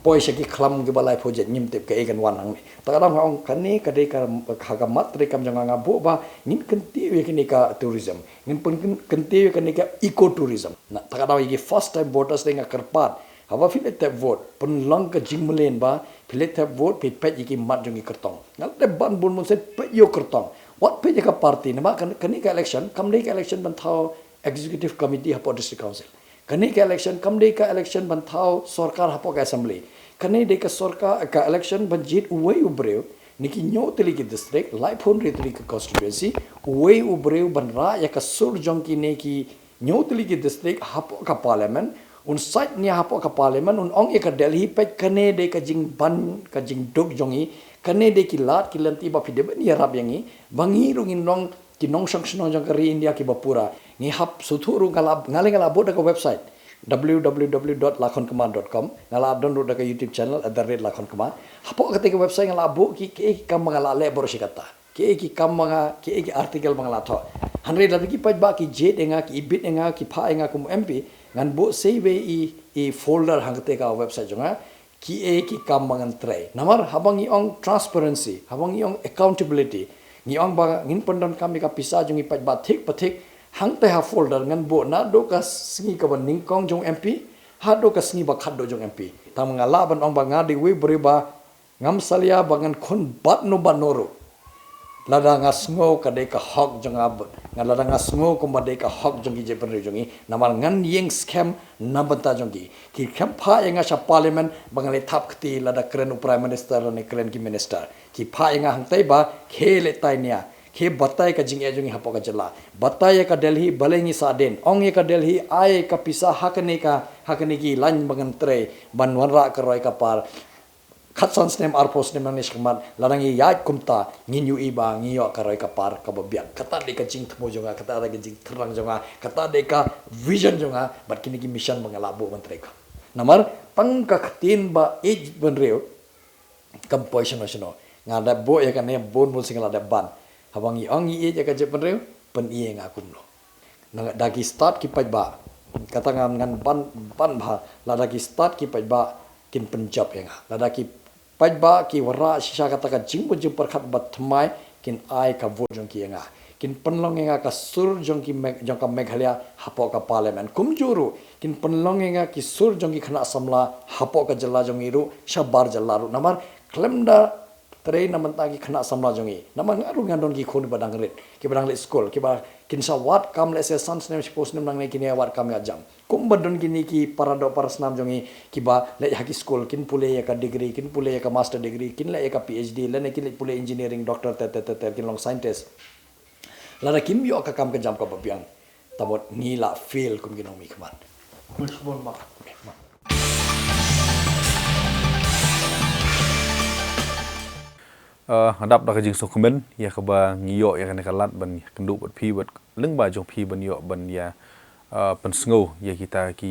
poi sha ki khlam kiba laiphew jait, ngim tip kaei kan wan hangne. Ta ka daw nga ong kane ka dei ka, ha ka mat treikam jong nga, nga buh ba ngin kyntiew ïa kane ka tourism. Ngin pyn-, kyntiew ïa kane ka ecotourism. Na, ta ka daw ïa ki first time voters te nga kyrpad, haba phi leit thep vote, pynlong ka jingmlien ba phi leit thep vote phi peit ïa ki mat jong ki kyrtong. Nga la dep ban bun bun sien peit ïa u kyrtong. Wat peit ïa ka party, namar kane, kane ka election kam dei ka election ban thaw executive committee hapoh district council. Kane ka election kam dei ka election ban thaw sorkar hapoh ka assembly. Kane dei ka sorkar, ka election ban jied uwei u briew na ki hynñiew tylli ki district, laiphew hynriew tylli ki constituency, uwei u briew ban rah ïa ka sur jong kine ki hynñiew tylli ki district hapoh ka parliament, un sait nia hapoh ka parliament, un ong ïa ka Delhi, peit kane dei ka jingban, ka jingduk jong ngi, kane dei ki lad ki lynti ba phi dei ban ïarap ïa ngi, ba ngi ruh ngin long ki nongshong shnong jong ka ri India kiba pura. Ngi hap sngewthuh ruh, nga la, nga leh, nga la buh da ka website w w w dot lakhonkumar dot com, nga la don ruh da ka YouTube channel at the rate lakhonkumar. Hapoh kata ka website nga la buh ki, ki, ki kam ba nga la leh baroh shi katta. Ki, ki kam ba nga, ki, ki article ba nga la thoh. Hynrei lada ki paidbah ki jied ïa nga, ki ibit ïa nga, ki phah ïa nga kum M P, ngan buh sei wei i, i folder hangta ka website jong nga. Kiei ki kam ba ngan trei. Namar haba ngi ong transparency, haba ngi ong accountability, ngi ong ba ngin pyndonkam ïa ka pisa jong ngi paidbah thik pa thik, hangta ha folder ngan buh naduh ka sngi kaba nyngkong jong M P haduh ka sngi ba khatduh jong M P. Tang nga lah ban ong ba nga dei uwei u briew ba ngam salia ba ngan khun bad no bad no ruh. Lada nga sngew ka dei ka hok jong nga, nga lada nga sngew kumba dei ka hok jong ki jaitbynriew jong ngi, namar ngan ïeng skhem na bynta jong ki. Ki khlem phah ïa nga sha parliament ba ngan leit thap kti lada kren u prime minister ne kren ki minister. Ki phah ïa nga hangta ba khie leit tai nia, khie batai ka jingeh jong ngi hapoh ka jylla. Batai ïa ka Delhi balei ngi sahdien. Ong ïa ka Delhi ai ka pisa ha kane ka, ha kane ki lain ba ngan trei ban wanrah ka roi ka par. khatsan snem, arphew snem nangne shakhmat, lada ngi ïaid kumta, ngin ïohi ba ngi ïoh ka roi ka par kaba biang. Kata dei ka jingthmu jong nga, kata dei ka jingthrang jong nga, kata dei ka vision jong nga, bad kine ki mission ba nga lah buh ban trei ka. Namar tang ka ktien ba ïeit bynriew kam poi shano shano. Nga la dep buh ïa kane bun bun sien, nga la dep ban. Haba ngi ong ngi ïeit ïa ka jaitbynriew, pyni ïa nga kumno. Na da ki stad ki paidbah, kata ngan, ngan ban, ban bha, lada ki stad ki paidbah kin pynjop ïa nga. Lada ki paidbah ki wanrah shisha kata ka jingmut jingpyrkhat ba thymmai, kin ai ka vote jong ki ïa nga. Kin pynlong ïa nga ka sur jong ki Meg-, jong ka Meghalaya hapoh ka Parliament. Kumjuh ruh kin pynlong ïa nga ki sur jong ki khynnah samla hapoh ka jylla jong ngi ruh, shabar jylla ruh. Namar khlem da trei na bynta ki khynnah samla jong ngi, namar nga ruh nga don ki khun ba dang rit, kiba dang leit skul, kiba kin sa wad kam lehse san snem, shiphew snem nangne kin ïa wad kam ïa jam. Kumba don kine ki para doh para snam jong ngi kiba leit ha ki skul, kin pule ïa ka degree, kin pule ïa ka master degree, kin leit ïa ka P H D, lane kin leit pule engineering, doctor, ter ter ter ter, kin long scientist. Lada kim ïoh ka kam ka jam kaba biang, ta mut ngi la fail kum ki nongmihkhmat. Khublei shibun Mak. Uh, hadap da ka jingsngewkmen ïa kaba ngi ïoh ïa kane ka lad ban ïakynduh bad phi bad lyngba jong phi ban ïoh ban ïa, uh, pynsngew ïa kita ki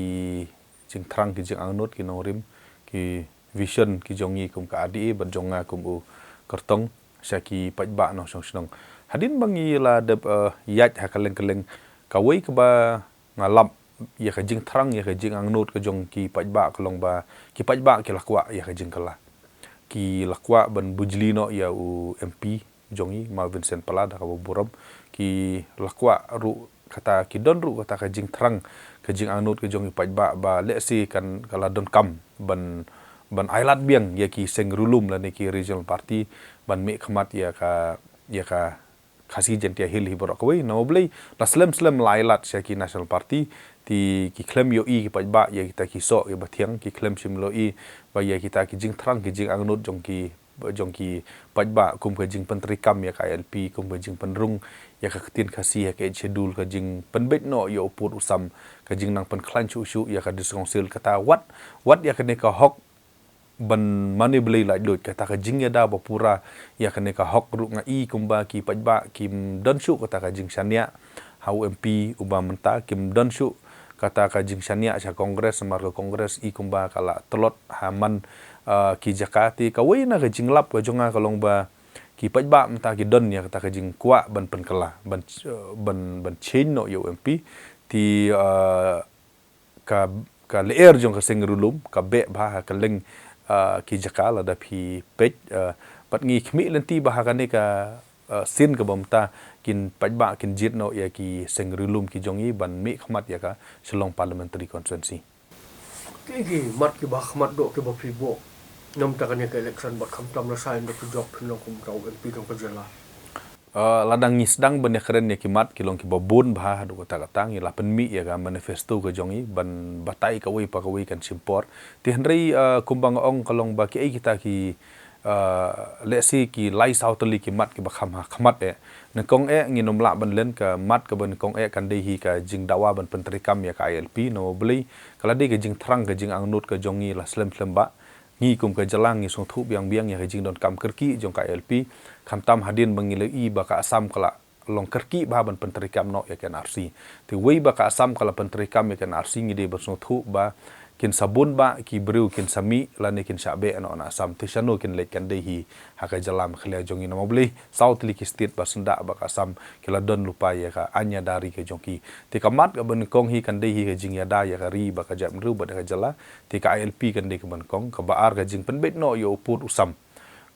jingthrang, ki jingangnud, ki nongrim, ki vision ki jong ngi kum ka R D A bad jong nga kum u kyrtong sha ki paidbah nongshong shnong. Hadien ba ngi la dep, uh, ïaid ha kylleng kylleng, kawei kaba nga lap ïa ka jingthrang, ïa ka jingangnud ka jong ki paidbah ka long ba ki paidbah ki la kwah ïa ka jingkylla. Ki la kwah ban bujli noh ïa u M P jong ngi, Ma Vincent Pala, da kaba burom. Ki la kwah ruh kata, ki don ruh kata ka jingthrang, ka jingangnud ka jong ki paidbah ba lehse kan ka la donkam ban, ban ailad biang ïa ki seng riewlum lane ki regional party ban mihkhmat ïa ka, ïa ka Khasi Jaintia Hills hi baroh kawei. Namar balei, la slem slem la ailad sha ki National Party, te ki khlem ïohi ki paidbah ïa kita ki soh ïa ba thiang, ki khlem shim ïohi ba ïa kita ki jingthrang, ki jingangnud jong ki, jong ki paidbah kum ka jingpyntreikam ïa ka I L P, kum ka jingpynrung ïa ka ktien Khasi ha ka Eighth Schedule, ka jingpynbeit noh ïa u pud u sam, ka jingnang pynkhlaiñ shuh shuh ïa ka District Council, kata wat, wat ïa kane ka hok ban mane balei laitluid, kata ka jingïada ba pura ïa kane ka hok ruh. Nga i kumba ki paidbah kim don shuh kata ka jingshaniah ha u M P uba mynta, kim don shuh kata ka jingshaniah sha Congress, namar ka Congress i kumba ka la tlot ha man, ah, ki jaka. Te kawei na ka jinglap ka jong nga ka long ba ki paidbah mynta ki don ïa kata ka jingkwah ban pynkylla, ban, ban, ban change noh ïa u M P. Te, ah, ka, ka lyer jong ka seng riewlum ka beh bha ha kylleng, ah, ki jaka lada phi peit, ah, bad ngi khmih lynti ba ha kane ka, ah, sien kaba mynta kin paidbah kin jied noh ïa ki seng riewlum ki jong ngi ban mihkhmat ïa ka Shillong Parliamentary Constituency. Ki, ki mat kiba khmat doh kiba phi buh namar kane ka election bad khamtam la saiñ da ki jop phin long kum uta u M P jong ka jylla. Ah, lada ngi sdang ban ïakren ïa ki mat ki long kiba bun bha haduh katta katta, ngi la pynmih ïa ka manifesto ka jong ngi ban batai kawei pa kawei kan shim por. Te hynrei, ah, kumba nga ong ka long ba kiei kita ki, ah, lehse ki lai saw tylli ki mat kiba kham ha khmat eh. Nyngkong eh ngin ym lah ban len, ka mat kaba nyngkong eh kan dei hi ka jingdawa ban pyntreikam ïa ka I L P, namar balei, ka la dei ka jingthrang, ka jingangnud ka jong ngi la slem slem ba ngi kum ka jylla ngi sngewthuh biang biang ïa ka jingdonkam kyrkieh jong ka I L P. Khamtam hadien ba ngi la i ba ka Assam ka la long kyrkieh bha ban pyntreikam noh ïa ka N R C. Te wei ba ka Assam ka la pyntreikam ïa ka N R C, ngi dei ban sngewthuh ba kin sa bun ba ki briew kin sa mih lane kin shah beh noh na Assam. Te shano kin leit, kan dei hi ha ka jylla Meghalaya jong ngi, namar balei saw tylli ki state ba syndah bad ka Assam ki la don lypa ïa ka aiñ ïada ri ka jong ki. Te ka mat kaba nyngkong hi kan dei hi ka jingïada ïa ka ri bad ka jaitbynriew bad ïa ka jylla. Te ka I L P kan dei kaba nyngkong. Kaba ar, ka jingpynbeit noh ïa u pud u sam.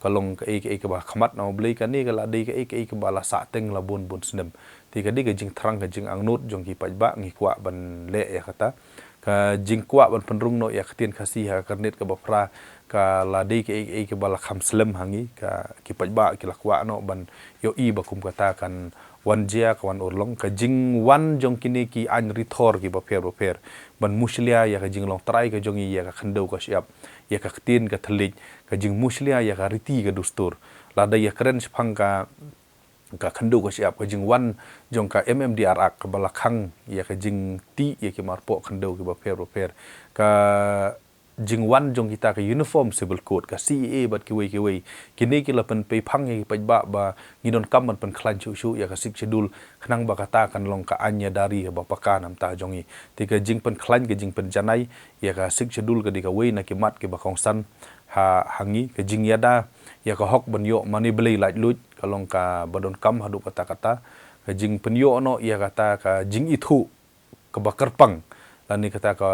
Ka long kaei kaei kaba khmat, namar balei kane ka la dei kaei kaei kaba la sah teng la bun bun snem. Te ka dei ka jingthrang, ka jingangnud jong ki paidbah, ngi kwah ban leh ïa kata. Ka jingkwah ban pynrung noh ïa ka ktien Khasi ha ka kyrnit kaba phra ka la dei kaei kaei kaba la kham slem ha ngi, ka ki paidbah ki la kwah noh ban ïohi ba kum kata kan wan jia, ka wan urlong. Ka jingwan jong kine ki aiñ rithor kiba pher ba pher ban mushlia ïa ka jinglong trai ka jong ngi, ïa ka khyndew ka shyiap, ïa ka ktien ka thylliej, ka jingmushlia ïa ka riti ka dustur. Lada ïakren shaphang ka, ka khyndew ka shyiap, ka jingwan jong ka M M D R Act kaba la khang ïa ka jingtih ïa ki marpoh khyndew kiba pher ba pher. Ka jingwan jong kita ka Uniform Civil Code, ka C A A bad kiwei kiwei. Kine ki la pynpei phang ïa ki paidbah ba ngi donkam ban pynkhlaiñ shuh shuh ïa ka Sixth Schedule, khnang ba kata kan long ka aiñ ïada ri kaba paka namar jong ngi. Te ka jingpynkhlaiñ, ka jingpynjanai ïa ka Sixth Schedule ka dei kawei na ki mat kiba kongsan ha, ha ngi. Ka jingïada ïa ka hok ban ïoh mane blei laitluid ka long kaba donkam haduh katta katta. Ka jingpynïoh noh ïa kata ka jingithuh kaba kyrpang lane kata ka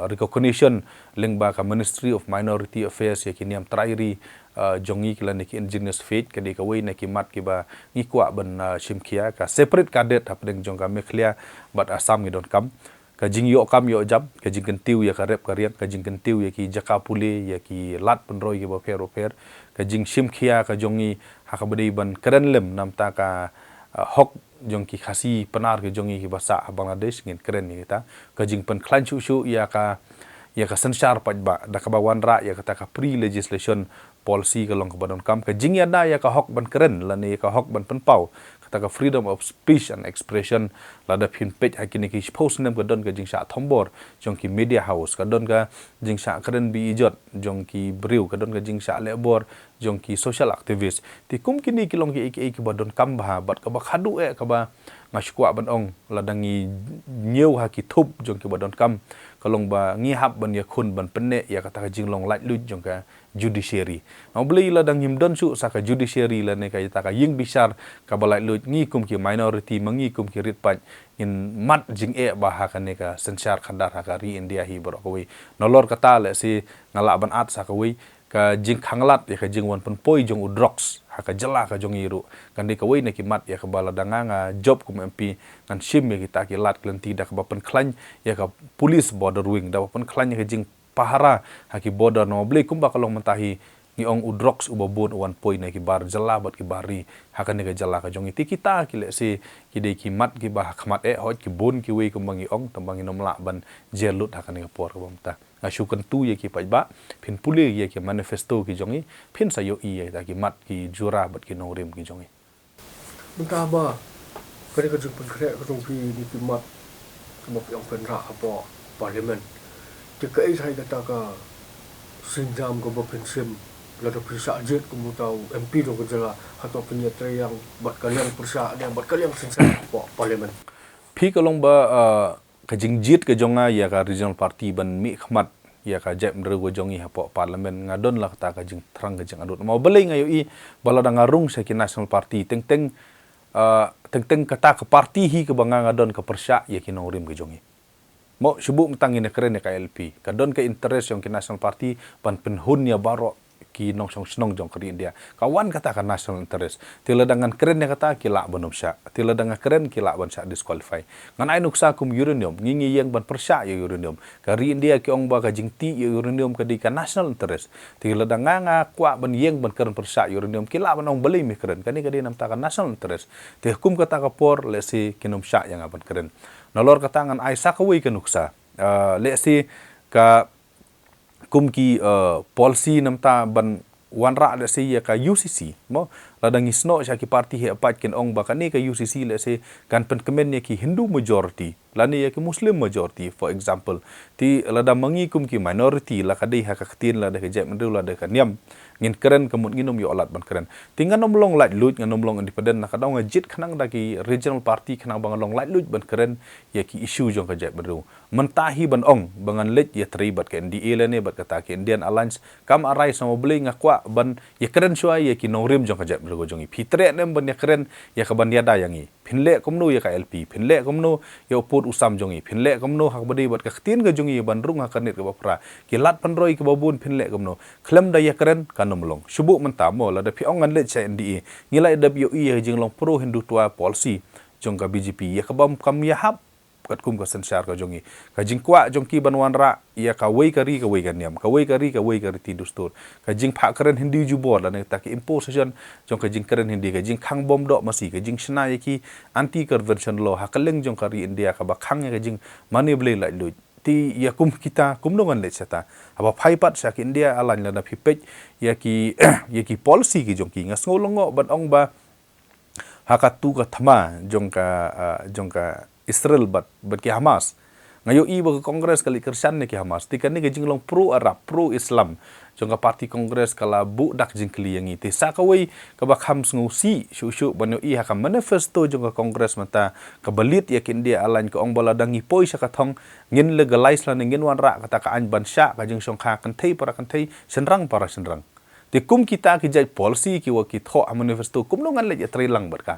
recognition lyngba ka Ministry of Minority Affairs ïa ki niam trai ri, uh, jong ngi lane ki indigenous faith, ka dei kawei na ki mat kiba ngi kwah ban, uh, shim khia. Ka separate cadet hapdeng jong ka Meghalaya bad Assam ngi donkam. Ka jingïoh kam ïoh jam, ka jingkyntiew ïa ka rep ka riang, ka jingkyntiew ïa ki jaka pule, ïa ki lad pynroi kiba pher ba pher, ka jingshim khia ka jong ngi ha kaba dei ban kren lem namar ka, uh, hok jong ki Khasi Pnar ki jong ngi kiba sah ha Bangladesh, ngin kren ïa kita. Ka jingpynkhlaiñ shuh shuh ïa ka, ïa ka synshar paidbah da kaba wanrah ïa kata ka pre-legislation policy ka long kaba donkam. Ka jingïada ïa ka hok ban kren lane ïa ka hok ban pynpaw, kata ka freedom of speech and expression. Lada phin peit ha kine ki shiphew snem ka don ka jingshah thombor jong ki media house, ka don ka jingshah kren beijot jong ki briew, ka don ka jingshah lehbor jong ki social activist. Te kum kine ki long kiei kiei kiba donkam bha, bad kaba khadduh eh kaba nga sngewkwah ban ong, lada ngi ñiew ha ki thup jong kiba donkam, ka long ba ngi hap ban ïakhun ban pynneh ïa kata ka jinglong laitluid jong ka judiciary. Namar balei lada ngim don shuh sa ka judiciary lane kata ka ïing bishar kaba laitluid, ngi kum ki minority, ma ngi kum ki rit paid, ngin mad jingeh bha ha kane ka synshar khadar ha ka ri India hi baroh kawei. Nalor kata lehse nga lah ban add sa kawei, ka jingkhanglad ïa ka jingwan pynpoi jong u drugs ha ka jylla ka jong ngi ruh, kan dei kawei na ki mat ïa kaba lada nga, nga jop kum M P, ngan shim ïa kita ki lad ki lynti da kaba pynkhlaiñ ïa ka police border wing, da kaba pynkhlaiñ ïa ka jingpahara ha ki border. Namar balei? Kumba ka long mynta hi, ngi ong u drugs uba bun u wan poi na ki bar jylla bad ki bar ri ha kane ka jylla ka jong ngi. Te kita ki lehse ki dei ki mat kiba ha khmat eh, hooid ki bun kiwei kumba ngi ong, tangba ngin ym lah ban jer lut ha kane ka por kaba mynta. Nga shu kyntu ïa ki paidbah, phin pule ïa ki manifesto ki jong ngi, phin sa ïohi ïa kita ki mat ki jura bad ki nongrim ki jong ngi. Mynta ba kane ka jingpynkhreh ka jong phi ïa ki mat kaba phi ong phin rah hapoh Parliament, te kaei hi kata ka sienjam kaba phin shim lada phi shah jied kum uta u M P jong ka jylla, hato phin ïatrei ïa bad ka liang pyrshah ne bad ka liang synshar hapoh Parliament? Phi, ka long ba, uh, ka jingjied ka jong nga ïa ka regional party ban mihkhmat ïa ka jaitbynriew ka jong ngi hapoh Parliament, nga don la kata ka jingthrang ka jingangnud. Namar balei? Nga ïohi ba lada nga rung sha ki national party, teng teng, uh, teng teng kata ka party hi kaba nga, nga don ka pyrshah ïa ki nongrim ka jong ngi. Mo, shu buh mynta ngin ïakren ïa ka I L P, ka don ka interest jong ki national party ban pynhun ïa baroh ki nongshong shnong jong ka ri India. Ka wan kata ka national interest. Te lada ngan kren ïa kata, ki lah ban ym shah. Te lada nga kren, ki lah ban shah disqualify. Ngan ai nuksa kum uranium, ngi, ngi ïeng ban pyrshah ïa uranium. Ka ri India ki ong ba ka jingtih ïa uranium ka dei ka national interest. Te lada nga, nga kwah ban ïeng ban kren pyrshah uranium, ki lah ban ong balei me kren, kane ka dei namar ka national interest. Te kum kata ka por, lehse kin ym shah ïa nga ban kren. Nalor kata ngan ai sa kawei ka nuksa. Ah, lehse ka kum ki, uh, policy namar ban wanrah lehse ïa ka U C C, mo, lada ngi snoh sha ki party hi apat kin ong ba kane ka U C C lehse kan pynkmen ïa ki Hindu majority lane ïa ki Muslim majority, for example. Te lada ma ngi kum ki minority, la ka dei ha ka ktien, lada ka jaitbynriew, lada ka niam, ngin kren, ka mut ngin ym ïoh lad ban kren. Te ngan ym long laitluid, ngan ym long independent, na ka daw nga jied khnang da ki regional party khnang ba ngan long laitluid ban kren ïa ki issue jong ka jaitbynriew. Mynta hi ban ong ba ngan leit ïatrei bad ka N D A lane bad kata ka Indian Alliance, kam arai, namar balei? Nga kwah ban ïakren shuwa ïa ki nongrim jong ka jaitbynriew ka jong ngi. Phi treh ne em ban ïakren ïa ka ban ïada ïa ngi? Phin leh kumno ïa ka I L P? Phin leh kumno ïa u pud u sam jong ngi? Phin leh kumno ha kaba dei bad ka ktien ka jong ngi ban rung ha ka rit kaba phra? Ki lad pynroi kiba bun phin leh kumno? Khlem da ïakren kan ym long. Shu buh mynta, mo, lada phi ong ngan leit sha N D A, ngi la dep ïohi ïa ka jinglong pro Hindutva policy jong ka B J P, ïa kaba kam ïahap katkum ka synshar ka jong ngi. Ka jingkwah jong ki ban wanrah ïa kawei ka ri kawei ka niam, kawei ka ri kawei ka riti dustur, ka jingphah kren Hindi jubor lane kata ka imposition jong ka jingkren Hindi, ka jingkhang bom doh masi, ka jingshna ïa ki anti convention law ha kylleng jong ka ri India, kaba khang ïa ka jingmane blei laitluid. Te ïa kum kita, kumno ngan leit shata? Haba phai pat sha ka India Alliance, lada phi peit ïa ki, ïa ki policy ki jong ki, nga sngew lyngngoh ban ong ba ha katu ka thma jong ka, ah, jong ka Israel bad, bad ki Hamas, Nga ïohi ba ka Congress ka leit kyrshan ïa ki Hamas. Te kane ka jinglong pro-Arab, pro-Islam jong ka party Congress ka la buh dak jingkylli ïa ngi. Te sa kawei kaba kham sngewsih shuh shuh ban ïohi ha ka manifesto jong ka Congress mynta kaba lead ïa ka India Alliance, ka ong ba lada ngi poi sha ka thong, ngin legalize lane ngin wanrah kata ka aiñ ban shah ka jingshongkha kynthei para kynthei, shynrang para shynrang. Te kum kita ki jait policy kiwa ki thoh ha manifesto, kumno ngan leit ïatreilang bad ka?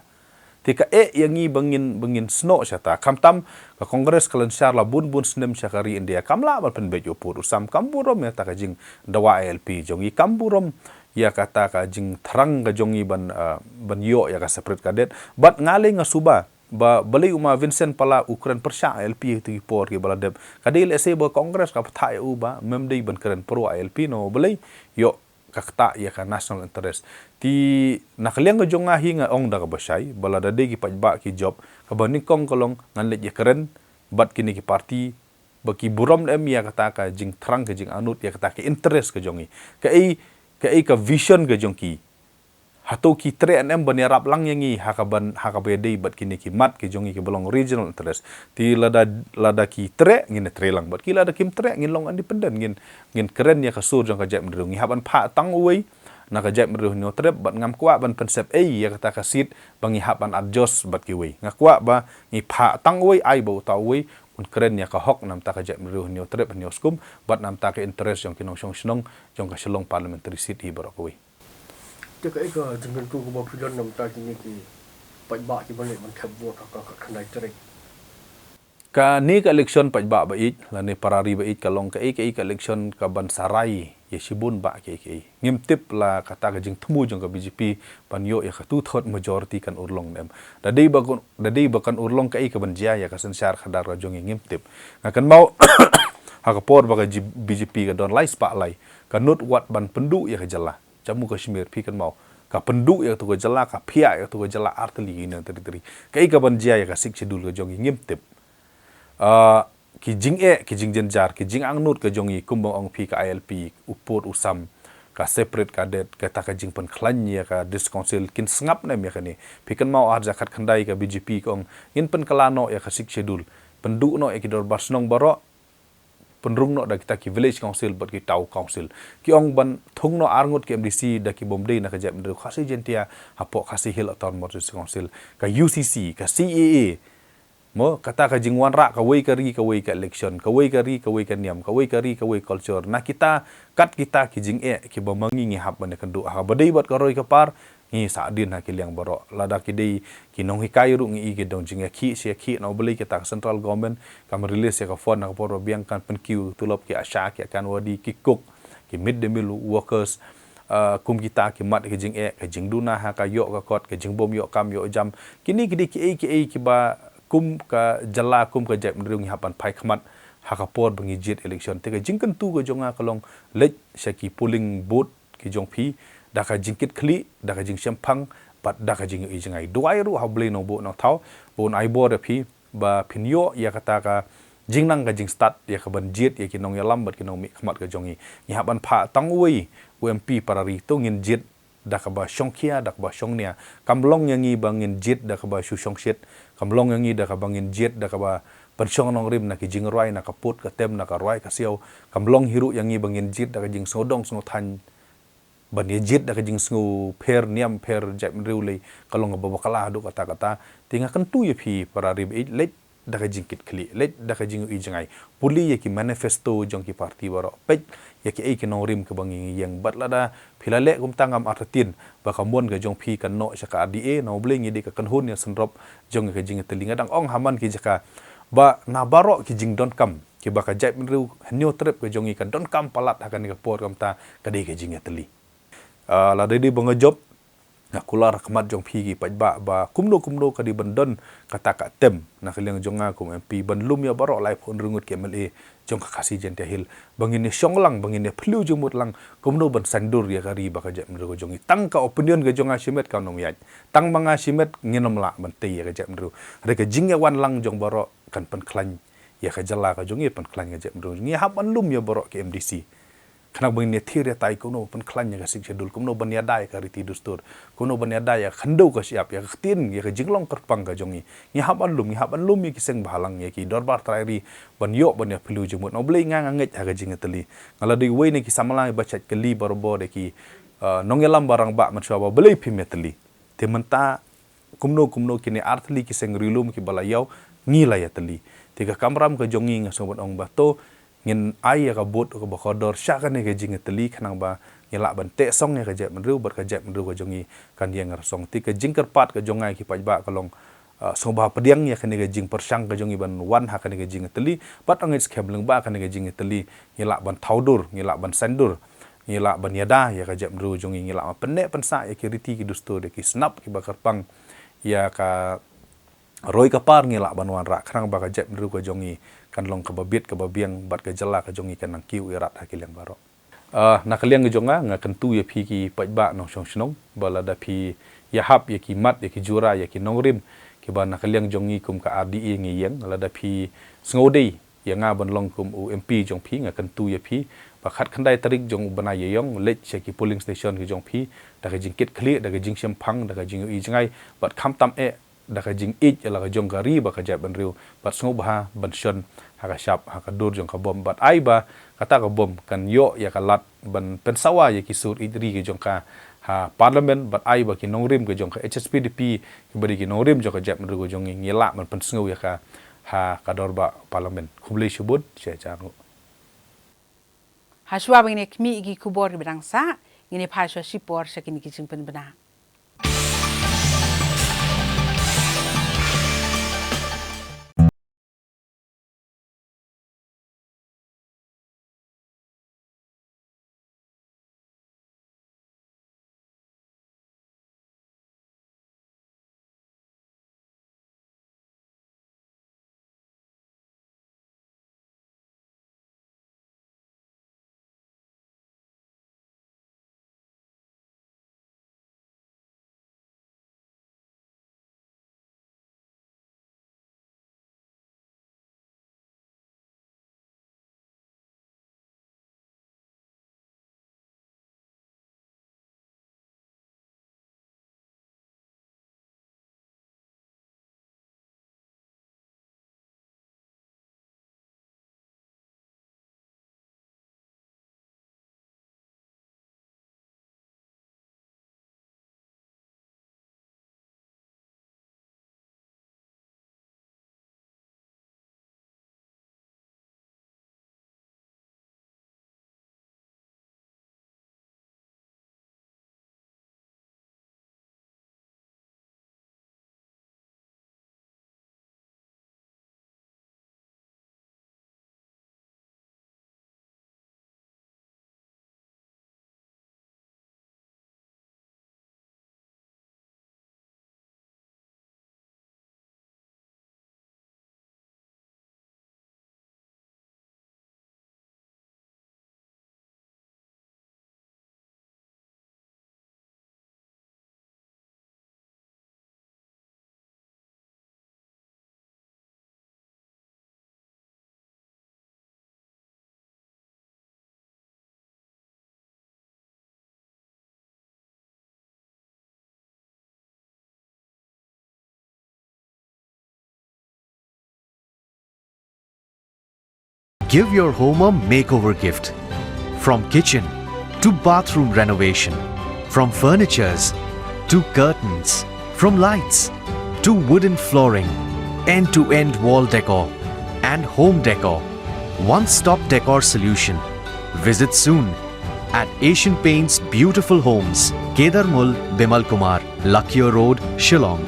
Te ka eh ïa ngi ba ngin, ba ngin snoh shata. Khamtam ka Congress ka lynshar la bun bun snem sha ka ri India, kam lah ban pynbeit u pud u sam, kam burom ïa kata ka jingdawa I L P jong ngi, kam burom ïa kata ka jingthrang ka jong ngi ban, ah, ban ïoh ïa ka separate cadet. Bad nga lei nga suba ba balei u ma Vincent Pala u kren pyrshah I L P ha kito ki por kiba la dep. Ka dei lehse ba Congress ka bthah ïa u ba ym dei ban kren pro I L P, namar balei, ïoh ka ktah ïa ka national interest. Te na ka liang ka jong nga hi nga ong da kaba shai ba lada dei ki paidbah ki jop, kaba nyngkong ka long ngan leit ïakren bad kine ki party ba ki burom ne em ïa kata ka jingthrang, ka jingangnud, ïa kata ka interest ka jong ngi. Kaei, kaei ka vision ka jong ki. Hato ki treh ne em ban ïarap lang ïa ngi ha kaban, ha kaba ïadei bad kine ki mat ki jong ngi kiba long regional interest? Te lada, lada ki treh, ngin ïatreilang bad ki. Lada kim treh, ngin long independent, ngin, ngin kren ïa ka sur jong ka jaitbynriew. Ngi hap ban phah tang uwei na ka jaitbynriew Hynñiewtrep bad ngam kwah ban pynsep ei ïa kata ka seat ba ngi hap ban adjust bad kiwei. Nga kwah ba ngi phah tang uwei, ai ba uta uwei un kren ïa ka hok namta ka jaitbynriew Hynñiewtrep, Hynñiewskum bad namta ka interest jong ki nongshong shnong jong ka Shillong parliamentary seat hi baroh kawei. Te kaei ka jingkyntu kaba phi don namta kine ki paidbah kiba leit ban thep vote ha ka khatkhyndai tarik? Kane ka election paidbah ba ïeit lane para ri ba ïeit ka long kaei kaei ka election kaban sarai ïa shibun bah kiei kiei. Ngim tip la kata ka jingthmu jong ka B J P ban ïoh ïa ka two third majority kan urlong ne em. Da dei ba kan, da dei ba kan urlong, kaei kaban jia ïa ka synshar khadar ka jong ngi ngim tip. Nga kynmaw ha ka por ba ka G-, B J P ka don lai spah lai, ka nud wat ban pynduh ïa ka jylla Jammu Kashmir, phi kynmaw. Ka pynduh ïa katu ka jylla, ka phiah ïa katu ka jylla artylli ki Union Territory. Kaei kaban jia ïa ka Sixth Schedule ka jong ngi ngim tip. Ah, ki jingeh, ki jingjynjar, ki jingangnud ka jong ngi, kumba ong phi, ka I L P, u pud u sam, ka separate cadet, kata ka jingpynkhlaiñ ïa ka District Council, kin sngap ne em ïa kane? Phi kynmaw ha arhajar khatkhyndai ka B J P ka ong ngin pynkylla noh ïa ka Sixth Schedule, pynduh noh ïa ki dorbar shnong baroh, pynrung noh da kita ki Village Council bad ki Town Council. Ki ong ban thung noh arngut ki M D C da ki bym dei na ka jaitbynriew Khasi Jaintia hapoh Khasi Hills Autonomous District Council, ka U C C, ka C A A. Mo, kata ka jingwanrah kawei ka ri kawei ka election, kawei ka ri kawei ka niam, kawei ka ri kawei culture. Na kita, kat kita ki jingeh kiba ma ngi ngi hap ban ïakynduh. Ha kaba dei bad ka roi ka par, ngi sahdien ha ki liang baroh. Lada ki dei ki nonghikai ruh ngi i ki don jingïakhih shi ïakhih, namar balei kita ka central government kam release ïa ka fund ha ka por ba biang, kan pynkiew tulop ki ASHA, ki Anganwadi, ki cook, ki mid day meal workers, ah, kum kita ki mad ki jingeh, ka jingduna ha ka ïoh ka kot, ka jingbym ïoh kam ïoh jam. Kine ki dei kiei kiei kiba kum ka jylla, kum ka jaitbynriew ngi hap ban phai khmat ha ka por ba ngi jied election. Te ka jingkyntu ka jong nga ka long leit sha ki polling booth ki jong phi da ka jingkitkhlieh, da ka jingshemphang bad da ka jingïohi jngai. Duwai ruh ha U Blei Nongbuh Nongthaw ba un ai bor ïa phi ba phin ïoh ïa kata ka jingnang ka jingstad ïa kaban jied ïa ki nongïalam bad ki nongmihkhmat ka jong ngi. Ngi hap ban phah tang uwei u M P para ri, to ngin jied da kaba shongkhia, da kaba shongnia. Kam long ïa ngi ba ngin jied da kaba shu shongshit. Kam long ïa ngi da kaba ngin jied da kaba pynshong nongrim na ki jingrwai, na ka pud ka tem, na ka rwai ka siaw. Kam long hi ruh ïa ngi ba ngin jied da ka jingsngewdong sngewthaiñ, ban ïa jied da ka jingsngewpher niam pher jaitbynriew lei, ka long kaba bakla haduh katta katta. Te nga kyntu ïa phi para ri ba ïeit, leit da ka jingkitkhlieh, leit da ka jingïohi jngai. Pule ïa ki manifesto jong ki party baroh, peit ïa kiei ki nongrim kiba ngi ïeng. Bad lada phi la leh kumta, ngam artatien ba ka mon ka jong phi kan noh sha ka R D A. Namar U Blei ngi dei ka kynhun ïasynrop jong ka jingïatylli. Nga dang ong ha man ki jaka ba na baroh ki jingdonkam kiba ka jaitbynriew Hynñiewtrep ka jong ngi ka donkam palat ha kane ka por, kumta ka dei ka jingïatylli. Ah, lada dei ba nga jop, nga kular ha khmat jong phi ki paidbah ba kumno kumno ka dei ban don kata ka attempt na ka liang jong nga kum M P ban lum ïa baroh laiphew hynriew ngut ki M L A jong ka Khasi Jaintia Hills, ba ngin ïa shong lang, ba ngin ïa phylliew jingmut lang kumno ban saiñdur ïa ka ri bad ka jaitbynriew ka jong ngi. Tang ka opinion ka jong nga shimet kam nym ïaid, tang ma nga shimet ngin nym lah ban tei ïa ka jaitbynriew. Hynrei ka jingïawan lang jong baroh kan pynkhlaiñ ïa ka jylla ka jong ngi, pynkhlaiñ ka jaitbynriew. Ngi hap ban lum ïa baroh ki M D C. Khnang ba ngin ïa thir ïa tai kumno ban pynkhlaiñ ïa ka Sixth Schedule, kumno ban ïada ïa ka riti dustur, kumno ban ïada ïa ka khyndew ka shyiap, ïa ka ktien, ïa ka jinglong kyrpang ka jong ngi. Ngi hap ban lum, ngi hap ban lum ïa ki seng bhalang, ïa ki dorbar trai ri, ban ïoh ban ïa phylliew jingmut. Na U Blei nga nga ngeit ha ka jingïatylli. Nga la dei uwei na ki samla ba shait kylli barabor da ki, eh, nongïalam ba rangbah mynshuwa ba balei phim ïatylli. Te mynta kumno kumno kine artylli ki seng riewlum kiba la ïaw, ngi la ïatylli. Te ka kamram ka jong ngi nga sngew ban ong ba to ngin ai ïa ka vote kaba kordor sha kane ka jingïatylli khnang ba ngi lah ban teh song ïa ka jaitbynriew bad ka jaitbynriew ka jong ngi kan ïeng rasong. Te ka jingkyrpad ka jong nga ïa ki paidbah ka long, ah, sngewbha pdiang ïa kane ka jingpyrshang ka jong ngi ban wan ha kane ka jingïatylli bad ong ïa skhem lyngba kane ka jingïatylli ngi lah ban thaw dur, ngi lah ban saiñ dur, ngi lah ban ïada ïa ka jaitbynriew jong ngi, ngi lah ban pynneh pynsah ïa ki riti ki dustur, ïa ki snap kiba kyrpang, ïa ka roi ka par ngi lah ban wanrah khnang ba ka jaitbynriew ka jong ngi kan long kaba bit kaba biang bad ka jylla ka jong ngi kan nang kiew ïarap ha ki liang baroh. Ah, na ka liang ka jong nga, nga kyntu ïa phi ki paidbah nongshong shnong ba lada phi ïahap ïa ki mat ïa ki jura ïa ki nongrim kiba na ka liang jong ngi kum ka R D A ngi ïeng, lada phi sngewdei ïa nga ban long kum u M P jong phi, nga kyntu ïa phi ba khatkhyndai tarik jong u bnai Ïaïong leit sha ki polling station ki jong phi da ka jingkitkhlieh, da ka jingshemphang, da ka jingïohi jngai bad khamtam eh da ka jingïeit ïa la ka jong ka ri bad ka jaitbynriew bad sngewbha ban shon ha ka shap ha ka dur jong ka bom bad ai ba kata ka bom kan ïoh ïa ka lad ban pynsawa ïa ki sur ïeit ri ka jong ka ha Parliament bad ai ba ki nongrim ka jong ka H S P D P kiba dei ki nongrim jong ka jaitbynriew ka jong ngi ngi lah ban pynsngew ïa ka ha ka dorbar Parliament. Khublei shibun, shi hajar nguh. Hashwa ba ngin ïa khmih ïa ki khubor kiba dang sah, ngin ïa phai shuwa shipor sha kine ki jingpynbna. Give your home a makeover gift. From kitchen to bathroom renovation, from furnitures to curtains, from lights to wooden flooring, end-to-end wall decor and home decor. One-stop decor solution. Visit soon at Asian Paints Beautiful Homes, Kedarmul, Bimalkumar, Lakia Road, Shillong.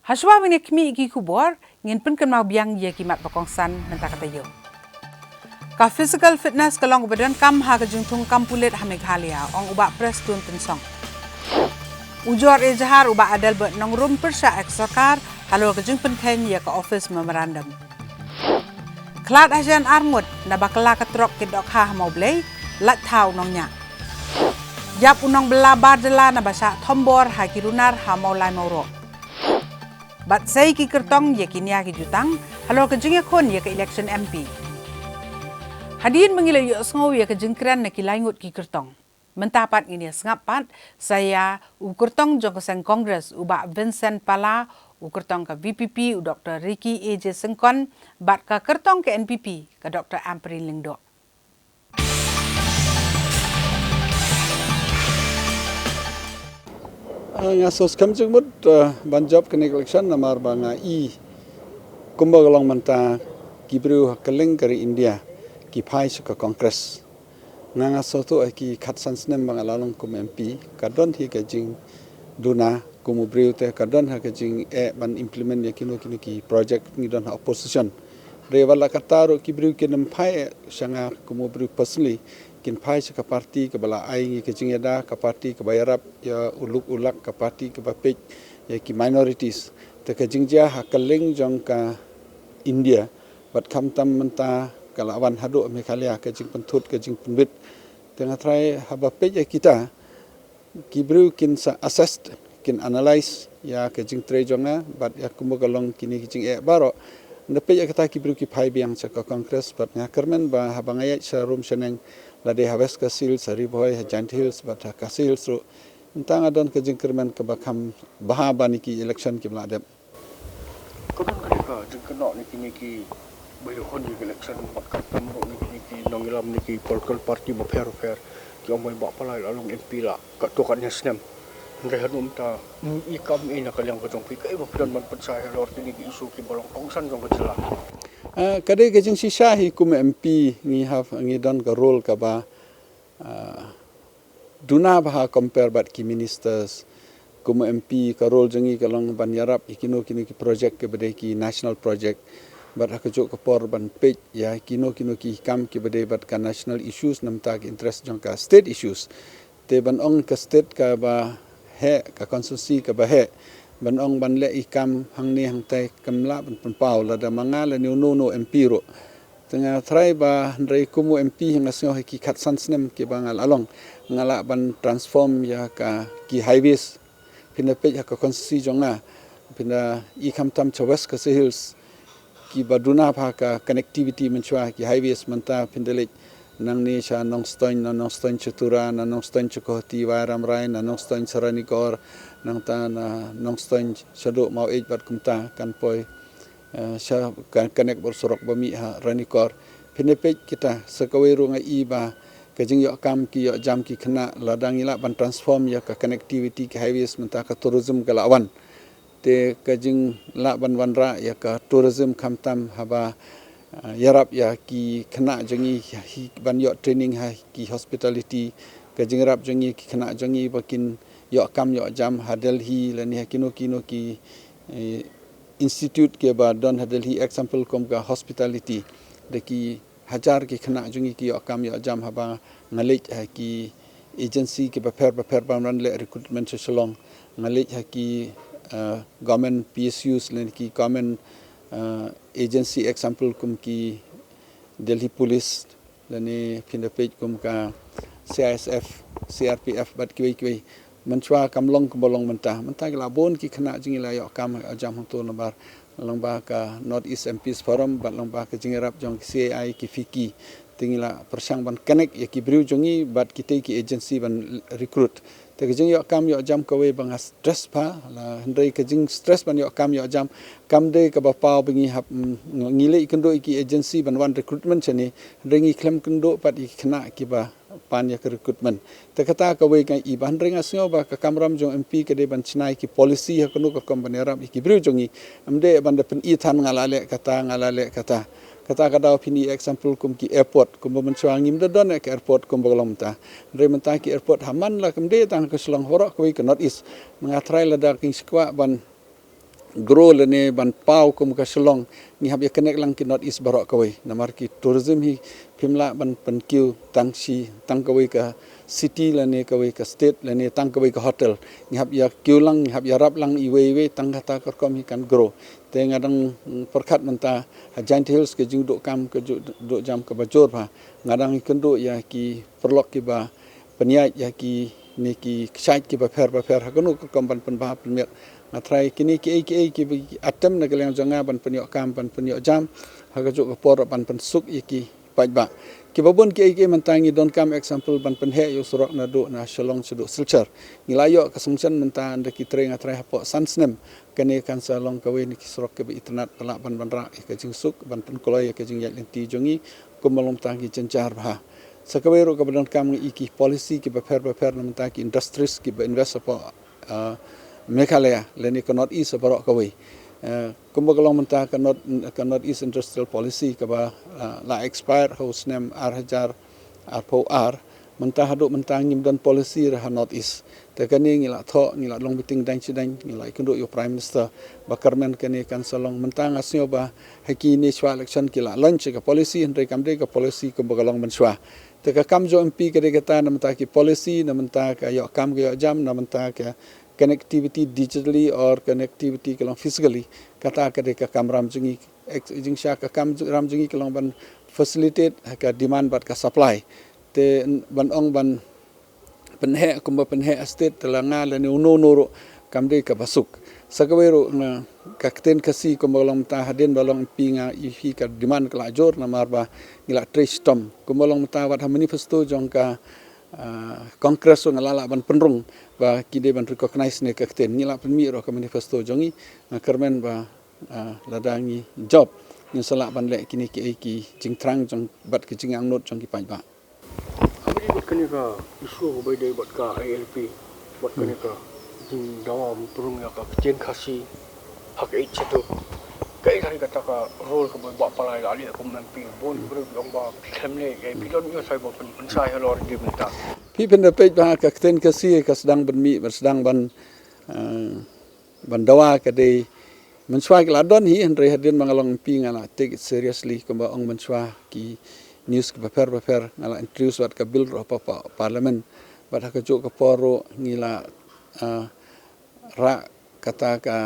Hashwa ban ïa khmih ïa ki khubor, ngin pynkynmaw biang ïa ki mat ba kongsan mynta ka taïew. Ka physical fitness ka long kaba donkam ha ka jingthung kam pulit ha Meghalaya, ong u Bah Prestone Tynsong. Ujor ejahar u Bah Adelbert Nongrum pyrshah ïa ka sorkar halor ka jingpynkheiñ ïa ka office memorandum. Khlad hajan arngut naba kylla ka trok ki dohkha ha Mawblei, lait thaw nongñiah. Ïap u nongbylla bar jylla naba shah thombor ha ki runar ha Mawlai Mawroh. Bad sei ki kyrtong ïa ki nia ki jutang halor ka jingïakhun ïa ka election M P. Hadien ba ngi la ïohsngew ïa ka jingkren na ki laingut ki kyrtong, mynta pat ngin ïa sngap pat sa ïa u kyrtong jong ka seng Congress u Bah Vincent Pala, u kyrtong ka V P P u Doctor Ricky A J Syngkon, bad ka kyrtong ka N P P ka Doctor Ampareen Lyngdoh. Ah, nga sngewskhem jingmut, ah, ban jop kane ka election namar ba nga i kumba ka long mynta ki briew ha kylleng ka ri India ki phai sha ka Congress. Nga nga sngewthuh ha ki khatsan snem ba nga la long kum M P ka don hi ka jingduna kum u briew te ka don ha ka jingeh ban implement ïa kino kino ki project ngi don ha opposition. Hynrei wat la katta ruh ki briew kin ym phai eh sha nga kum u briew personally, kin phai sha ka party kaba la ai ngi ka jingïada, ka party kaba ïarap ïa u luk u lak, ka party kaba peit ïa ki minorities. Te ka jingjia ha kylleng jong ka India bad khamtam mynta ka la wan haduh Meghalaya ka jingpynthut ka jingpynbit. Te nga tharai haba peit ïa kita ki briew kin sa assess, kin analyse ïa ka jingtrei jong nga bad ïa kumba ka long kine ki jingeh baroh. Nda peit ïa kata ki briew ki phai biang sha ka Congress bad nga kyrmen ba haba nga ïaid sha rum sha neng, lade ha West Khasi Hills, ha Ri Bhoi, ha Jaintia Hills bad ha Khasi Hills ruh, mynta nga don ka jingkyrmen kaba kham bha ban ïa ki election kiba la dep. Ka don kane ka jingkynnoh na kine kiba ïakhun ïa ka election bad khamtam ruh na kine ki nongïalam na ki political party bapher bapher, ki ong ba i Bah Pala i la long M P la katto katne snem. Hynrei haduh mynta i kam i na ka liang ka jong phi, kaei ba phi don ban pynshai halor kine ki issue kiba long kongsan jong ka jylla? Ah, ka dei ka jingshisha hi kum M P ngi hap, ngi don ka role kaba, ah, duna bha compare bad ki ministers. Kum M P ka role jong ngi ka long ban ïarap ïa kino kino ki project kiba dei ki national project bad ha kajuh ka por ban peit ïa kino kino ki kam kiba dei bad ka national issues namar ka interest jong ka state issues. Te ban ong ka state kaba heh, ka constituency kaba heh, ban ong ban leh i kam hangne hangtai kam lah ban pynpaw lada ma nga lane uno uno M P ruh. Te nga tharai ba hynrei kum u M P nga sngew ha ki khatsan snem kiba nga la long, nga lah ban transform ïa ka ki highways. Phin da peit ha ka constituency jong nga, phin da i khamtam sha West Khasi Hills kiba duna bha ka connectivity mynshuwa ki highways mynta phin da leit nangne sha Nongstoiñ, na Nongstoiñ sha Tura, na Nongstoiñ sha Guwahati, Wai Ramrai, na Nongstoiñ sha Ranikor, nangta na Nongstoiñ shaduh Maweit bad kumta kan poi eh, sha ka connect bad surok ba mih ha Ranikor. Phin da peit kita sa kawei ruh nga i ba ka jingïoh kam ki ïoh jam ki khynnah lada ngi lah ban transform ïa ka connectivity ki highways mynta ka tourism ka la wan. Te ka jinglah ban wanrah ïa ka tourism khamtam haba, eh, ïarap ïa ki khynnah jong ngi hi ban ïoh training ha ki hospitality, ka jingïarap jong ngi ki khynnah jong ngi ba kin ïoh kam ïoh jam ha Delhi lane ha kino kino ki, eh, institute kiba don ha Delhi, example kum ka hospitality. Da ki hajar ki khynnah jong ngi ki ïoh kam ïoh jam haba nga leit ha ki agency kiba pher ba pher ban wan leh recruitment sha Shillong. Nga leit ha ki, eh, government P S Us lane ki government, eh, agency example kum ki Delhi Police lane phin da peit kum ka C I S F, C R P F bad kiwei kiwei. Mynshuwa kam long kumba long mynta. Mynta ki la bun ki khynnah jong ngi la ïoh kam ïoh jam hangto namar lyngba ka North East M Ps Forum bad lyngba ka jingïarap jong ki C I I ki FICCI. Te ngi la pyrshang ban connect ïa ki briew jong ngi bad kitei ki agency ban recruit. Te ka jingïoh kam ïoh jam kawei ba nga stress bha, la hynrei ka jingstress ban ïoh kam ïoh jam kam dei kaba paw ba ngi hap, mm, ngi leh kynduh ïa ki agency ban wan recruitment shane, hynrei ngi khlem kynduh pat ïa ki khynnah kiba pan ïa ka recruitment. Te kata kawei ka i ba hynrei nga sngew ba ka kamram jong M P ka dei ban shna ïa ki policy ha kano ka kam ban ïarap ïa ki briew jong ngi. Ym dei ban da pyni than nga la leh kata, nga la leh kata. Kata ka daw phin i example kum ki airport, kumba mynshuwa ngim da don ïa ka airport kumba ka long mynta. Hynrei mynta ki airport ha man la kam dei tang ka Shillong, baroh kawei ka North East. Nga tharai lada kin shu kwah ban grow lane ban paw kum ka Shillong, ngi hap ïa connect lang ki North East baroh kawei. Namar ki tourism hi phim lah ban pynkiew tang shi, tang kawei ka city lane kawei ka state lane tang kawei ka hotel. Ngi hap ïa kiew lang, ngi hap ïarap lang iwei iwei, tang kata ka rukom hi kan grow. Te nga dang, mm, pyrkhat mynta ha Jaintia Hills ka jingduh kam ka ju-, duh jam kaba jur bha. Nga dang ïakynduh ïa ki paralok kiba pynïaid ïa kine ki kshaid kiba pher ba pher ha kano ka rukom ban pynbha pynmiat. Nga tharai kine kiei kiei kiba ki attempt na ka liang jong nga ban pynïoh kam, ban pynïoh jam ha kajuh ka por, ban pynsuk ïa ki paidbah. Kiba bun kiei kiei mynta ngi donkam, example, ban pynheh ïa u surok naduh na Shillong shaduh Silchar. Ngi la ïoh ka sanction mynta ynda ki trei, nga tharai hapoh san snem kane kan sa long kawei na ki surok kiba itynnad, ba lah ban wanrah ïa ka jingsuk, ban pynkloi ïa ka jingïaid lynti jong ngi kumba long mynta ki jynjar bha. Sa kawei ruh kaba donkam, ngi ïohi ki policy kiba pher ba pher na mynta ki industries kiba invest hapoh, ah, Meghalaya lane ka North East baroh kawei. Eh, kumba ka long mynta ka North, ka North East Industrial Policy kaba, ah, la expire ha u snem ar hajar arphew ar. Mynta haduh mynta ngim don policy re ha North East. Te kane ngi la thoh, ngi la long meeting dang shi dang, ngi la ïakynduh ïa u Prime Minister ba kyrmen kane kan sa long. Mynta nga sngew ba ha kine shwa election ki la launch ka policy, hynrei kam dei ka policy kumba ka long mynshwa. Te ka kam jong MP ka dei kata, na mynta ki policy, na mynta ka ïoh kam ka ïoh jam, na mynta ka connectivity digitally or connectivity ka long physically. Kata ka dei ka kam ram jong ngi, ek-, jingshisha ka kam ram jong ngi ka long ban facilitate ha ka demand bad ka supply. Te n-, ban ong ban pynheh kumba pynheh ha state te la nga lane uno uno ruh, kam dei kaba suk. Sa kawei ruh, nga, ka ktien Khasi kumba long mynta, hadien ba long MP nga ïohi ka demand ka la jur namar ba ngi la trei shitom. Kumba long mynta wat ha manifesto jong ka, ah, Congress ruh nga la lah ban pynrung ba ki dei ban recognize ïa ka ktien. Ngi la pynmih ruh ka manifesto jong ngi, nga kyrmen ba, ah, lada ngi jop, ngin sa lah ban leh kine kiei ki jingthrang jong, bad ki jingangnud jong ki paidbah. Kam dei bad kane ka issue kaba ïadei bad ka ILP, bad kane ka jingdawa ban pynrung ïa ka ktien Khasi ha ka Eighth Schedule. Kaei kata ka role kaba Bah Pala i la leh kum MP, bun ki briew ki ong ba khlem leh, eh, phi don ïa sa ba pyn-, pynshai halor jong mynta. Phi phin da peit ba ka ktien Khasi ka sdang ban mih, ban sdang ban, eh, ban dawa ka dei. Mynshwa ki la don hi, hynrei hadien ba nga long MP nga la take it seriously, kumba ong mynshwa ki news kiba pher ba pher, nga la introduce wat ka bill ruh hapoh pa-, parliament. Bad ha kajuh ka por ruh ngi la, ah, rah kata ka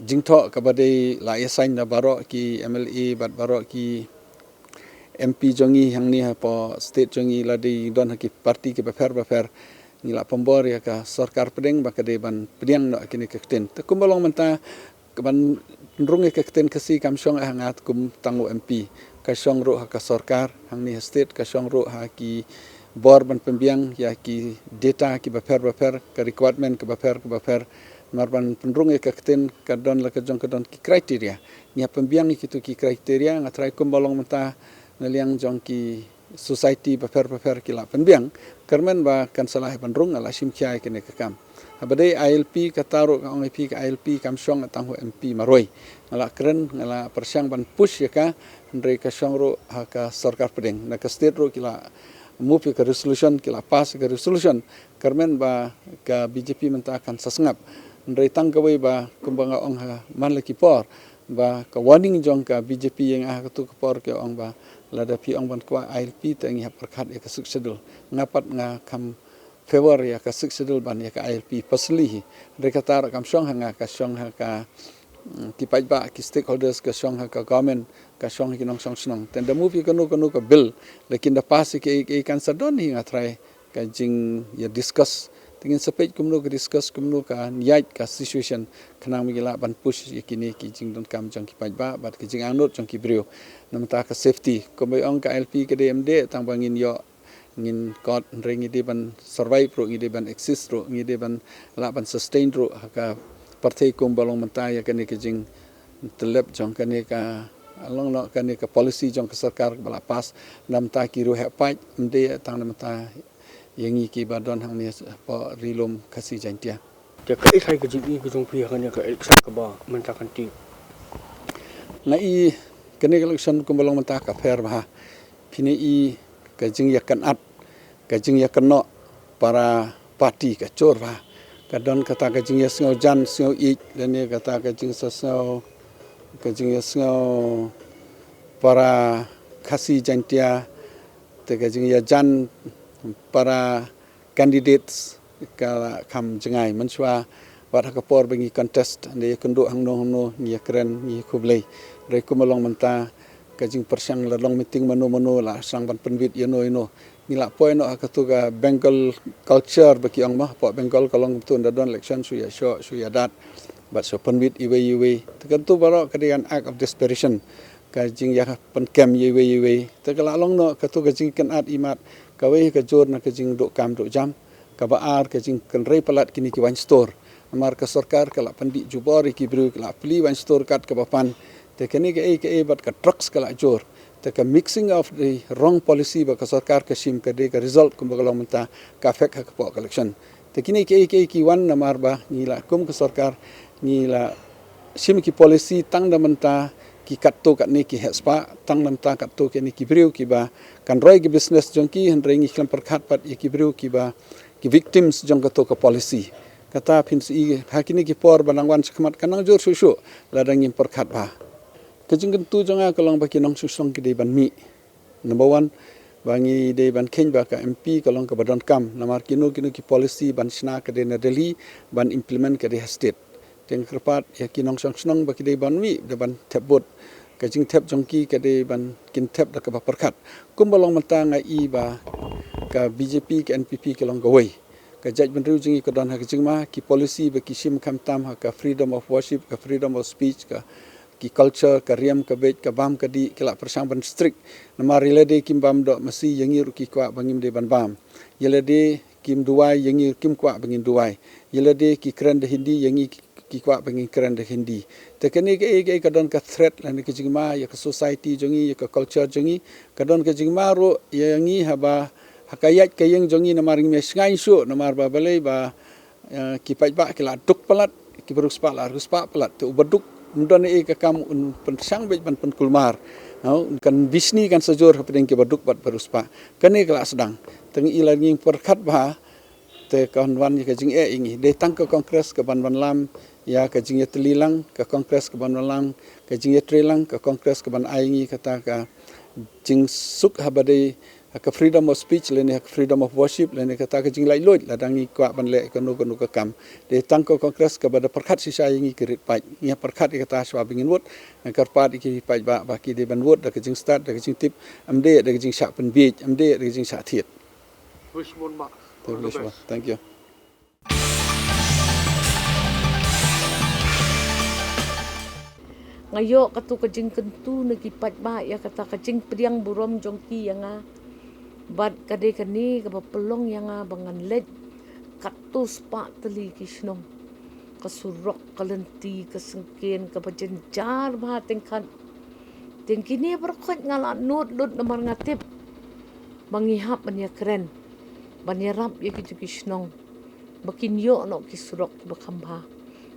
jingthoh kaba dei, la ïa sign da baroh ki MLA bad baroh ki MP jong ngi hangne hapoh state jong ngi, la dei don ha ki party kiba pher ba pher. Ngi la pynbor ïa ka sorkar pdeng ba ka dei ban pdiang noh kine ki ktien. Te kumba long mynta, ka ban pynrung ïa ka ktien Khasi kam shong ha nga kum tang u MP. Ka shong ruh ha ka sorkar hangne ha state, ka shong ruh ha ki bor ban pynbiang ïa ki data kiba pher ba pher, ka requirement kiba pher kiba pher. Namar ban pynrung ïa ka ktien ka don la ka jong ka don ki criteria. Ngi hap pynbiang ïa kito ki criteria, nga tharai kumba long mynta na liang jong ki society bapher bapher ki la pynbiang, kyrmen ba kan sa lah ban rung, nga la shim khia ïa kane ka kam. Haba dei ILP, kata ruh ka ong ïa phi ka ILP kam shong tang ha u MP marwei. Nga la kren, nga la pyrshang ban push ïa ka, hynrei ka shong ruh ha ka sorkar pdeng. Na ka state ruh ki la move ïa ka resolution, ki la pass ïa ka resolution, kyrmen ba ka BJP mynta kan sa sngap. Hynrei tang kawei ba kumba nga ong ha man la ki por, ba ka warning jong ka BJP ïa nga ha katu ka por, ki ong ba lada phi ong ban kwah ILP te ngi hap pyrkhat ïa ka Sixth Schedule. Nga pat nga kham favour ïa ka Sixth Schedule ban ïa ka ILP personally hi. Hynrei kata ruh kam shong ha nga, ka shong ha ka, mm, ki paidbah, ki stakeholders, ka shong ha ka government, ka shong ha ki nongshong shnong. Te da move ïa kano kano ka bill, lada kin da pass ïa ka, ïa ka kan sa don hi, nga tharai ka jingïa discuss. Te ngin sa peit kumno ka discuss, kumno kan ïaid ka situation, khnang ba ngi lah ban push ïa kine ki jingdonkam jong ki paidbah bad ki jingangnud jong ki briew. Na bynta ka safety, kumba ong ka ILP ka dei em dei tang ba ngin ïoh, ngin kot, hynrei ngi dei ban survive ruh, ngi dei ban exist ruh, ngi dei ban lah ban sustain ruh ha ka pyrthei kumba long mynta ïa kane ka jingtyllep jong kane ka, long noh kane ka policy jong ka sorkar ba la pass. Na bynta ki riewheh paid, em dei tang na bynta ïa ngi kiba don hangne hapoh Ri Lum Khasi Jaiñtia. Te kaei ka jingïohi ka jong phi ha kane ka election kaba mynta kan tip? Nga i kane ka election kumba long mynta ka pher bha. Phin i ka jingïakynad, ka jingïakynnoh para party ka jur bha. Ka don kata ka jingïasngew jan sngew ïeit, lane kata ka jingsngew, ka jingïasngew para Khasi Jaintia, te ka jingïajan para candidates ka la kham jngai mynshuwa, wat ha ka por ba ngi contest, nda ïakynduh hangno hangno, ngi ïakren, ngi khublei. Hynrei kum ba long mynta, ka jingpyrshang la long meeting mano mano, la sdang ban pynbit ïano ïano. Ngi la poi noh ha katu ka Bengal culture ba ki ong ma, hapoh Bengal ka long tu nda don election shu ïashoh, shu ïadat, bad shu pynbit iwei iwei. Te katu baroh ka dei an act of desperation. Ka jingïapynkem iwei iwei. Te ka la long noh katu ka jingkynad imat, kawei ka jur na ka jingduh kam duh jam. Kaba ar ka jingkynrei palat kine ki wine store. Namar ka sorkar ka la pyndih jubor ïa ki briew, ka la plie wine store kat kaba pan. Te kane kaei kaei bad ka drugs ka la jur. Te ka mixing of the wrong policy ba ka sorkar ka shim, ka dei ka result kumba ka long mynta, ka affect ha ka poh election. Te kine kaei kaei ki wan namar ba ngi la kum ka sorkar, ngi la shim ki policy tang da mynta ki katto katne ki heh spah, tang da mynta katto katne ki briew kiba kan roi ki business jong ki, hynrei ngi khlem pyrkhat pat ïa ki briew kiba ki victims jong kato ka policy. Kata phin sa ïohi ha kine ki por ba nang wan shakhmat, kan nang jur shuh shuh lada ngim pyrkhat bha. Ka jingkyntu jong nga ka long ba ki nongshong shnong ki dei ban mih. Number one, ba ngi dei ban kheiñ ba ka M P ka long kaba donkam, namar kino kino ki policy ban shna ka dei na Delhi, ban implement ka dei ha state. Te nga kyrpad ïa ki nongshong shnong ba ki dei ban mih, dei ban thep vote. Ka jingthep jong ki ka dei ban kin thep da kaba pyrkhat. Kumba long mynta nga i ba ka B J P, ka N P P ka long kawei. Ka jaitbynriew jong ngi ka don ha ka jingma, ki policy ba ki shim khamtam ha ka freedom of worship, ka freedom of speech, ka ki culture, ka riam ka beit, ka bam ka dih, ki la pyrshang ban strict. Namar ïa lade kim bam doh masi, ïa ngi ruh ki kwah ba ngim dei ban bam. Ïa lade kim duwai, ïa ngi kim kwah ba ngin duwai. Ïa lade ki kren da Hindi, ïa ngi ki, ki kwah ba ngin kren da Hindi. Te kane kaei kaei ka don ka threat lane ka jingma ïa ka society jong ngi, ïa ka culture jong ngi. Ka don ka jingma ruh ïa ngi haba ha ka ïaid ka ïeng jong ngi, namar ngim ïa shngaiñ shuh, namar ba balei ba, eh, ki paidbah ki la duk palat, ki ba riewspah la riewspah palat. Te uba duk, ym don ei ka kam, un pynshang beit ban pynkulmar. Ha, un kan bishni kan sa jur hapdeng ki ba duk bad ba riewspah. Kane ka la sdang. Te ngi i la ngin pyrkhat bha, te kan wan ïa ka jingeh ïa ngi. Dei tang ka Congress ka ban wanlam ïa ka jingïatylli lang, ka Congress ka ban wanlam ka jingïatrei lang, ka Congress ka ban ai ïa ngi kata ka jingsuk haba dei ha ka freedom of speech lane ha ka freedom of worship lane kata ka jinglaitluid lada ngi kwah ban leh kano kano ka kam. Dei tang ka Congress kaba da pyrkhat shisha ïa ngi ki rit paid. Ngi pyrkhat ïa kata shuwa ba ngin vote. Nga kyrpad ïa ki paidbah ba ki dei ban vote da ka jingstad, da ka jingtip, ym dei da ka jingshah pynbiej, ym dei da ka jingshah thied. Wish mon ma. Thank you. Nga ïoh katu ka jingkyntu na ki paidbah ïa kata ka jingpdiang burom jong ki ïa nga. Bad ka dei kane kaba pynlong ïa nga ba ngan leit katto spah tylli ki shnong. Ka surok, ka lynti, ka syngkien, kaba jynjar bha tyngkhat. Te kine baroh khoit nga la nud lut namar nga tip ba ngi hap ban ïakren, ban ïarap ïa kitu ki shnong ba kin ïoh noh ki surok kiba kham bha.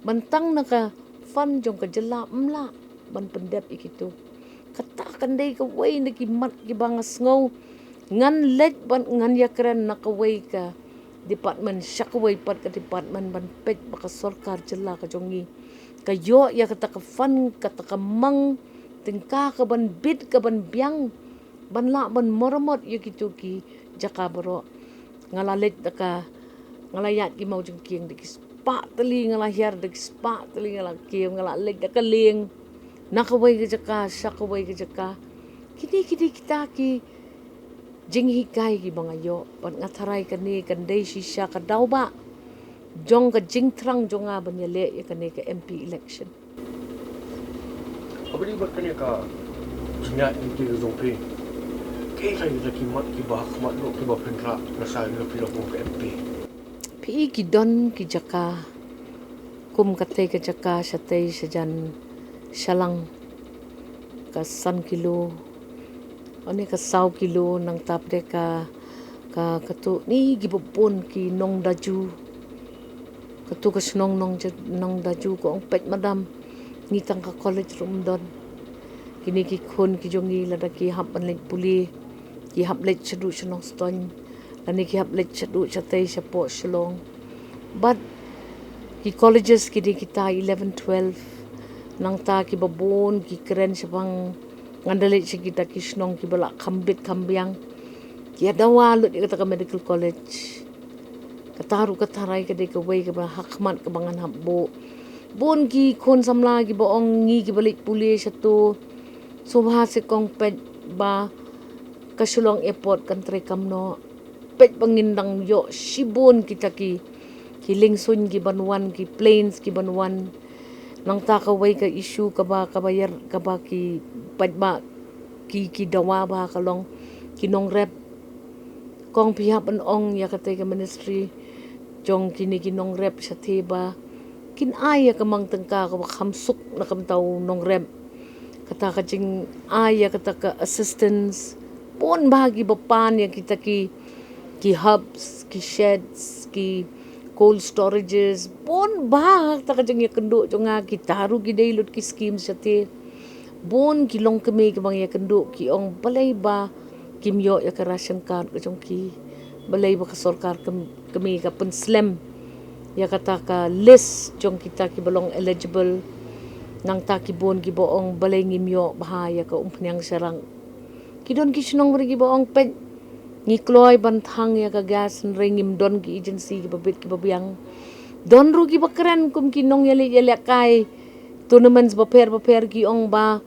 Ban tang na ka fund jong ka jylla ym lah ban pyndep ïa kitu. Kata kan dei kawei na ki mat kiba nga sngew ngan leit ban ngan ïakren na kawei ka department sha kawei pat ka department ban peit ba ka sorkar jylla ka jong ngi ka ïoh ïa kata ka fund, kata ka mang tyngka ka ban bit, ka ban biang ban lah ban maramot ïa kitu ki jaka baroh. Nga la leit da ka, nga la ïaid ki mawjynkieng da ki spah tylli, nga la hiar da ki spah tylli, nga la kiew, nga la leit da ka lieng na kawei ka jaka sha kawei ka jaka. Kine kine kita ki jinghikai kiba nga ïoh, bad nga tharai kane kan dei shisha ka daw ba jong ka jingthrang jong nga ban ïaleh ïa kane ka M P election. Haba ïadei bad kane ka jingïaid lynti ka jong phi, kaei kaei kita ki mat kiba ha khmat ruh kiba phin rah na sha ïa phi da kum ka M P? Phi i ki don ki jaka kum katei ka jaka shatei shajan Shalang, ka san kilo, one ka saw kilo, nangta pat de ka, ka, katu ni kiba bun ki Nongdaju. Katu ka shnong Nong, Nongdaju ka ong peit madam, ngi tang ka college ruh ym don. Kine ki khun ki jong ngi lada ki hap ban leit pule, ki hap leit shaduh sha Nongstoiñ, lane ki hap leit shaduh shatei shapoh Shillong. Bad Ki colleges ki dei kita eleven twelve. Nangta kiba bun ki kren shaphang, ngan da leit sha kita ki shnong kiba la kham bit kham biang. Ki ïa dawa lut ïa kata ka medical college. Kata ruh ka tharai ka dei kawei kaba ha khmat kaba ngan hap buh. Bun ki khun samla kiba ong ngi kiba leit pule shato. Sngewbha se kong peit ba ka Shillong Airport kan trei kam noh. Peit ba ngin dang ïoh shibun kita ki, ki liengsuiñ kiban wan, ki planes kiban wan. Nangta kawei ka issue kaba, kaba ïar, kaba ki paidbah ki, ki dawa bha ka long ki nongrep. Kong, phi hap ban ong ïa katei ka ministry jong kine ki nongrep shathie ba kin ai ïa ka mang tyngka kaba kham suk na ka bynta u nongrep. Kata ka jingai ïa kata ka assistance. Bun bha kiba pan ïa kita ki, ki hubs, ki sheds, ki cold storages. Bun bha kata ka jingïakynduh jong nga, kita ruh ki dei lut ki schemes shathie. Bun ki longkmie kiba ngi ïakynduh ki ong balei ba kim ïoh ïa ka ration card ka jong ki. Balei ba ka sorkar kmie ka pynslem ïa kata ka list jong kita kiba long eligible. Nangta ki bun kiba ong balei ngim ïoh bha ïa ka umphniang sharak. Ki don ki shnong bad kiba ong peit, ngi kloi ban thang ïa ka gas hynrei ngim don ki agency kiba bit kiba biang. Don ruh kiba kren kum ki nongïaleh ïalehkai, tournaments bapher bapher, ki ong ba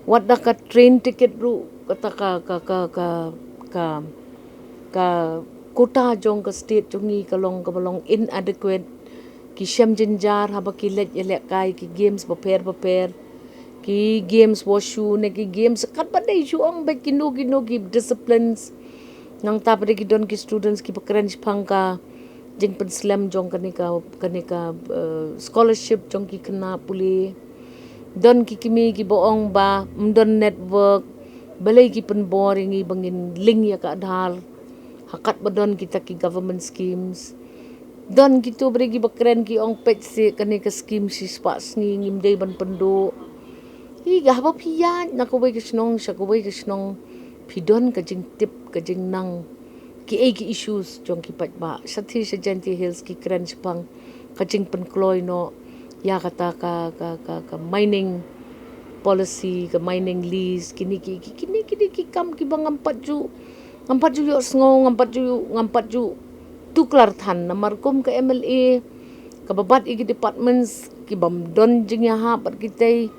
wat da ka train ticket ruh kata ka, ka, ka, ka, ka, ka quota jong ka state jong ngi ka long, kaba long inadequate. Ki shem jynjar haba ki leit ïalehkai ki games bapher bapher, ki games wushu ne ki games katba dei, shu ong beit kino kino ki disciplines. Nangta pat ki don ki students kiba kren shaphang ka jingpynslem jong kane ka, kane ka, eh, scholarship jong ki khynnah pule. Don ki kmie kiba ong ba ym don network, balei ki pynbor ïa ngi ba ngin link ïa ka Aadhaar ha katba don kita ki government schemes. Don kito bad kiba kren ki ong peit se kane ka scheme shispah sngi ngim dei ban pynduh. Hi ga, haba phi ïaid na kawei ka shnong sha kawei ka shnong, phi don ka jingtip, ka jingnang kiei ki issues jong ki paidbah. Shathie sha Jaintia Hills ki kren shaphang ka jingpynkloi noh ïa kata ka, ka, ka, ka mining policy, ka mining lease, kine ki, ki, kine, kine ki kam kiba ngam pat ju, ngam pat ju ïohsngew, ngam pat ju, ngam pat ju tuklar than namar kum ka M L A kaba bat ïa ki departments kibym don jingïahap bad kitei.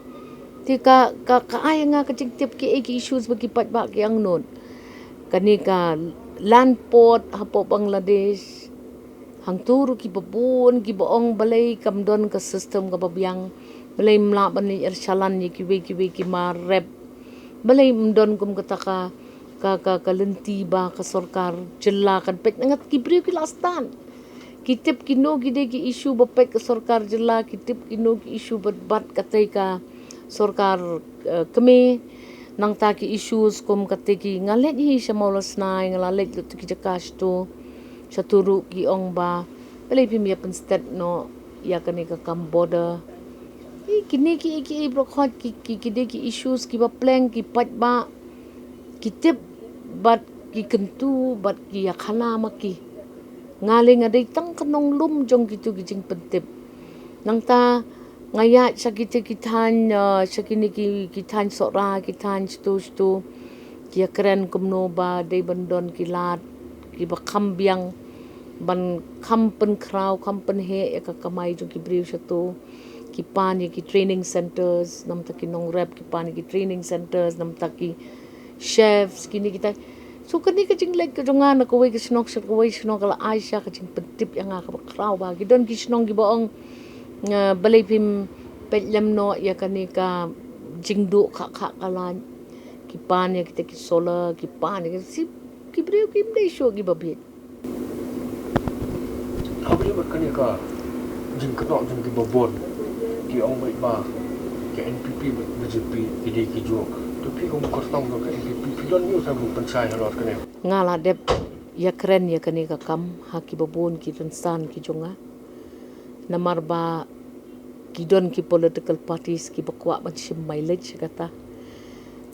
Te ka, ka, ka ai nga ka jingtip kiei ki issues ba ki paidbah ki angnud. Kane ka land port hapoh Bangladesh. Hangto ruh kiba bun kiba ong balei kam don ka system kaba biang. Balei ym lah ban leit ïa shalan ïa kiwei kiwei ki mar rep. Balei ym don kum kata ka, ka, ka, ka lynti ba ka sorkar jylla kan peit, ngat ki briew ki la stad. Ki tip kino ki dei ki issue ba peit ka sorkar jylla, ki tip kino ki issue ba bat katei ka sorkar, eh, kmie. Nangta ki issues kum katei ki, nga leit hi sha Mawlasnai, nga la leit lut ki jaka shato. Shato ruh ki ong ba balei phim ïa pynstet noh ïa kane ka kam border. Ki, kine ki, ki, ki, ki, ki dei ki issues kiba pleng ki paidbah ki tip bad ki kyntu bad ki ïakhana ma ki. Nga lei nga dei tang ka nonglum jong kito ki jingpyntip. Nangta nga ïaid sha kito ki thaiñ, eh, sha kine ki, ki thaiñ Sohra, ki thaiñ shato shato. Ki ïakren kumno ba dei ban don ki lad kiba kham biang ban kham pynkhraw, kham pynheh ïa ka kamai jong ki briew shato. Ki pan ïa ki training centres namar ki nongrep, ki pan ïa ki training centres namar ki chefs, kine kita. So kane ka jingleit ka jong nga na kawei ka shnong sha kawei shnong ka la ai sha ka jingpyntip ïa nga kaba khraw bha. Ki don ki shnong kiba ong, eh, balei phim peit lem noh ïa kane ka jingduh khah khah ka lait. Ki pan ïa kita ki solar, ki pan ïa ki, shi ki briew kim dei shuh kiba bieit. Haba ïa bad kane ka jingkynnoh jong kiba bun ki ong beit ba ka N P P bad B J P ki dei ki juh. To phi kum u kyrtong jong ka N P P, phi don news ha ban pynshai halor kane? Nga la dep ïakren ïa kane ka kam ha kiba bun ki rynsan ki jong nga. Namar ba ki don ki political parties kiba kwah ban shim mileage kata.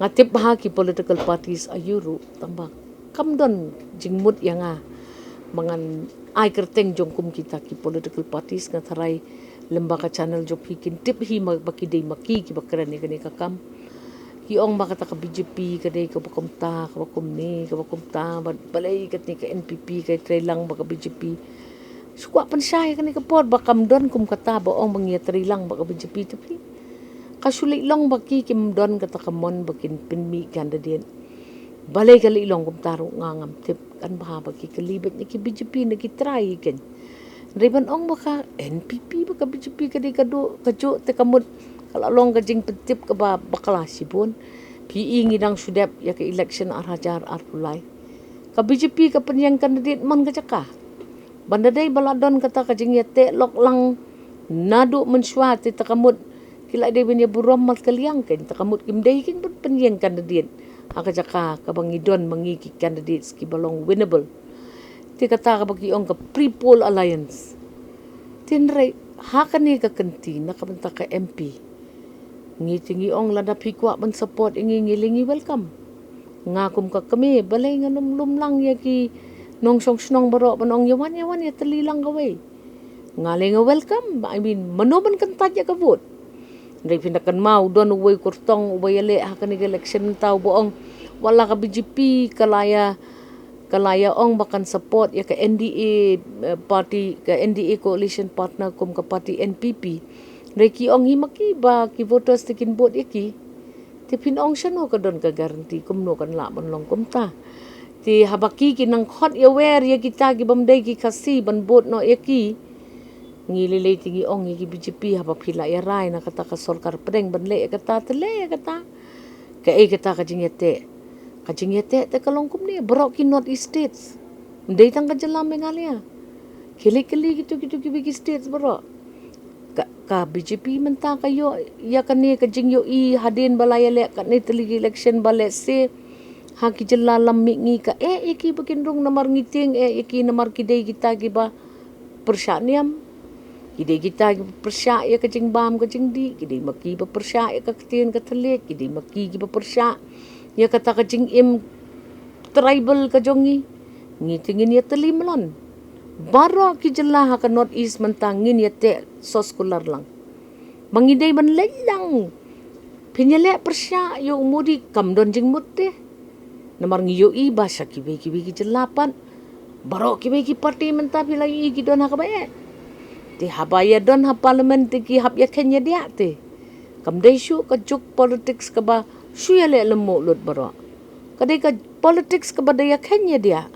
Nga tip ba ha ki political parties aïu ruh, tangba kam don jingmut ïa nga Ba ngan ai kyrteng jong kum kita ki political parties, nga tharai lem ba ka channel jong phi kin tip hi ma ba ki dei ma ki kiba kren ïa kane ka kam. Ki ong ba kata ka B J P ka dei kaba kumta, kaba kumne, kaba kumta, ba balei kane ka N P P ka trei lang bad ka B J P. Shu kwah pynshai kane ka por ba kam don kum kata ba ong ba ngi ïatrei lang bad ka B J P te phi. Ka shu leit long ba ki kim don kata ka mon ba kin pynmih candidate. Balei ka leit long kumta ruh nga ngam tip, kan bha ba ki kylli beit na ki B J P na ki trai ken. Hynrei ban ong ba ka N P P bad ka B J P ka dei ka duh ka juh te ka mut ka la long ka jingpyntip kaba bakla shibun. Phi i ngi dang shu dep ïa ka election ar hajar arphew lai. Ka B J P ka pynïeng candidate man ka jaka. Ban da dei ba la don kata ka jingïateh lok lang naduh mynshuwa te ta ka mut ki la dei ban ïa burom markylliang ken, ta ka mut kim dei ken ban pynïeng candidate ha ka jaka kaba ngi don ma ngi ki candidates kiba long winnable. Te kata kaba ki ong ka pre-poll alliance. Te hynrei ha kane ka kynti na ka bynta ka M P, ngi te ngi ong lada phi kwah ban support ïa ngi, ngi lei ngi welcome. Nga kum ka kmie balei ngan ym lum lang ïa ki nongshong shnong baroh ban ong ïa wan, ïa wan ïatylli lang kawei. Nga lei nga welcome, I mean, mano ban kyntait ïa ka vote? Hynrei phin da kynmaw don uwei u kyrtong uba ïaleh ha kane ka election mynta uba ong, wat la ka B J P ka la ïa, ka la ïa ong ba kan support ïa ka N D A, eh, party, ka N D A coalition partner kum ka party N P P. Hynrei ki ong hi ma ki ba ki voters te kin vote ïa ki. Te phin ong shano ka don ka guarantee, kumno kan lah ban long kumta? Te haba ki ki nang khot ïawer ïa kita kibym dei ki Khasi ban vote noh ïa ki. Ngi lei lei te ngi ong ïa ki B J P haba phi la ïarai na kata ka sorkar pdeng ban leh ïa kata te leh ïa kata. Kaei kata ka jingïateh? Ka jingïateh te ka long kumne, baroh ki North East States. Ym dei tang ka jylla Meghalaya. Khie leit kylli kito kito kiwei ki states baroh. Ka, ka B J P mynta ka ïoh ïa kane ka jingïohi hadien ba la ïaleh katne tylli ki election ba lehse ha ki jylla lam mihngi ka eh ïa ki ba kin rung namar ngi tieng eh ïa ki namar ki dei kita kiba pyrshah niam. Ki dei kita kiba pyrshah ïa ka jingbam ka jingdih, ki dei ma ki ba pyrshah ïa ka ktien ka thylliej, ki dei ma ki kiba pyrshah ïa kata ka jingim tribal ka jong ngi. Ngi te ngin ïatylli mlon. Baroh ki jylla ha ka North East mynta ngin ïateh soskular lang. Ba ngi dei ban leit lang. Phin ïaleh pyrshah ïa u Modi kam don jingmut te. Namar ngi ïohi ba sha kiwei kiwei ki jylla pat baroh kiwei ki party mynta phi la ïohi ki don ha kaba eh. Te haba ïa don ha parliament te ki hap ïa kheiñ ïa diah te. Kam dei shuh ka juk politics kaba shu ïaleh lymmuh lut baroh. Ka dei ka politics kaba dei ïa kheiñ ïa diah.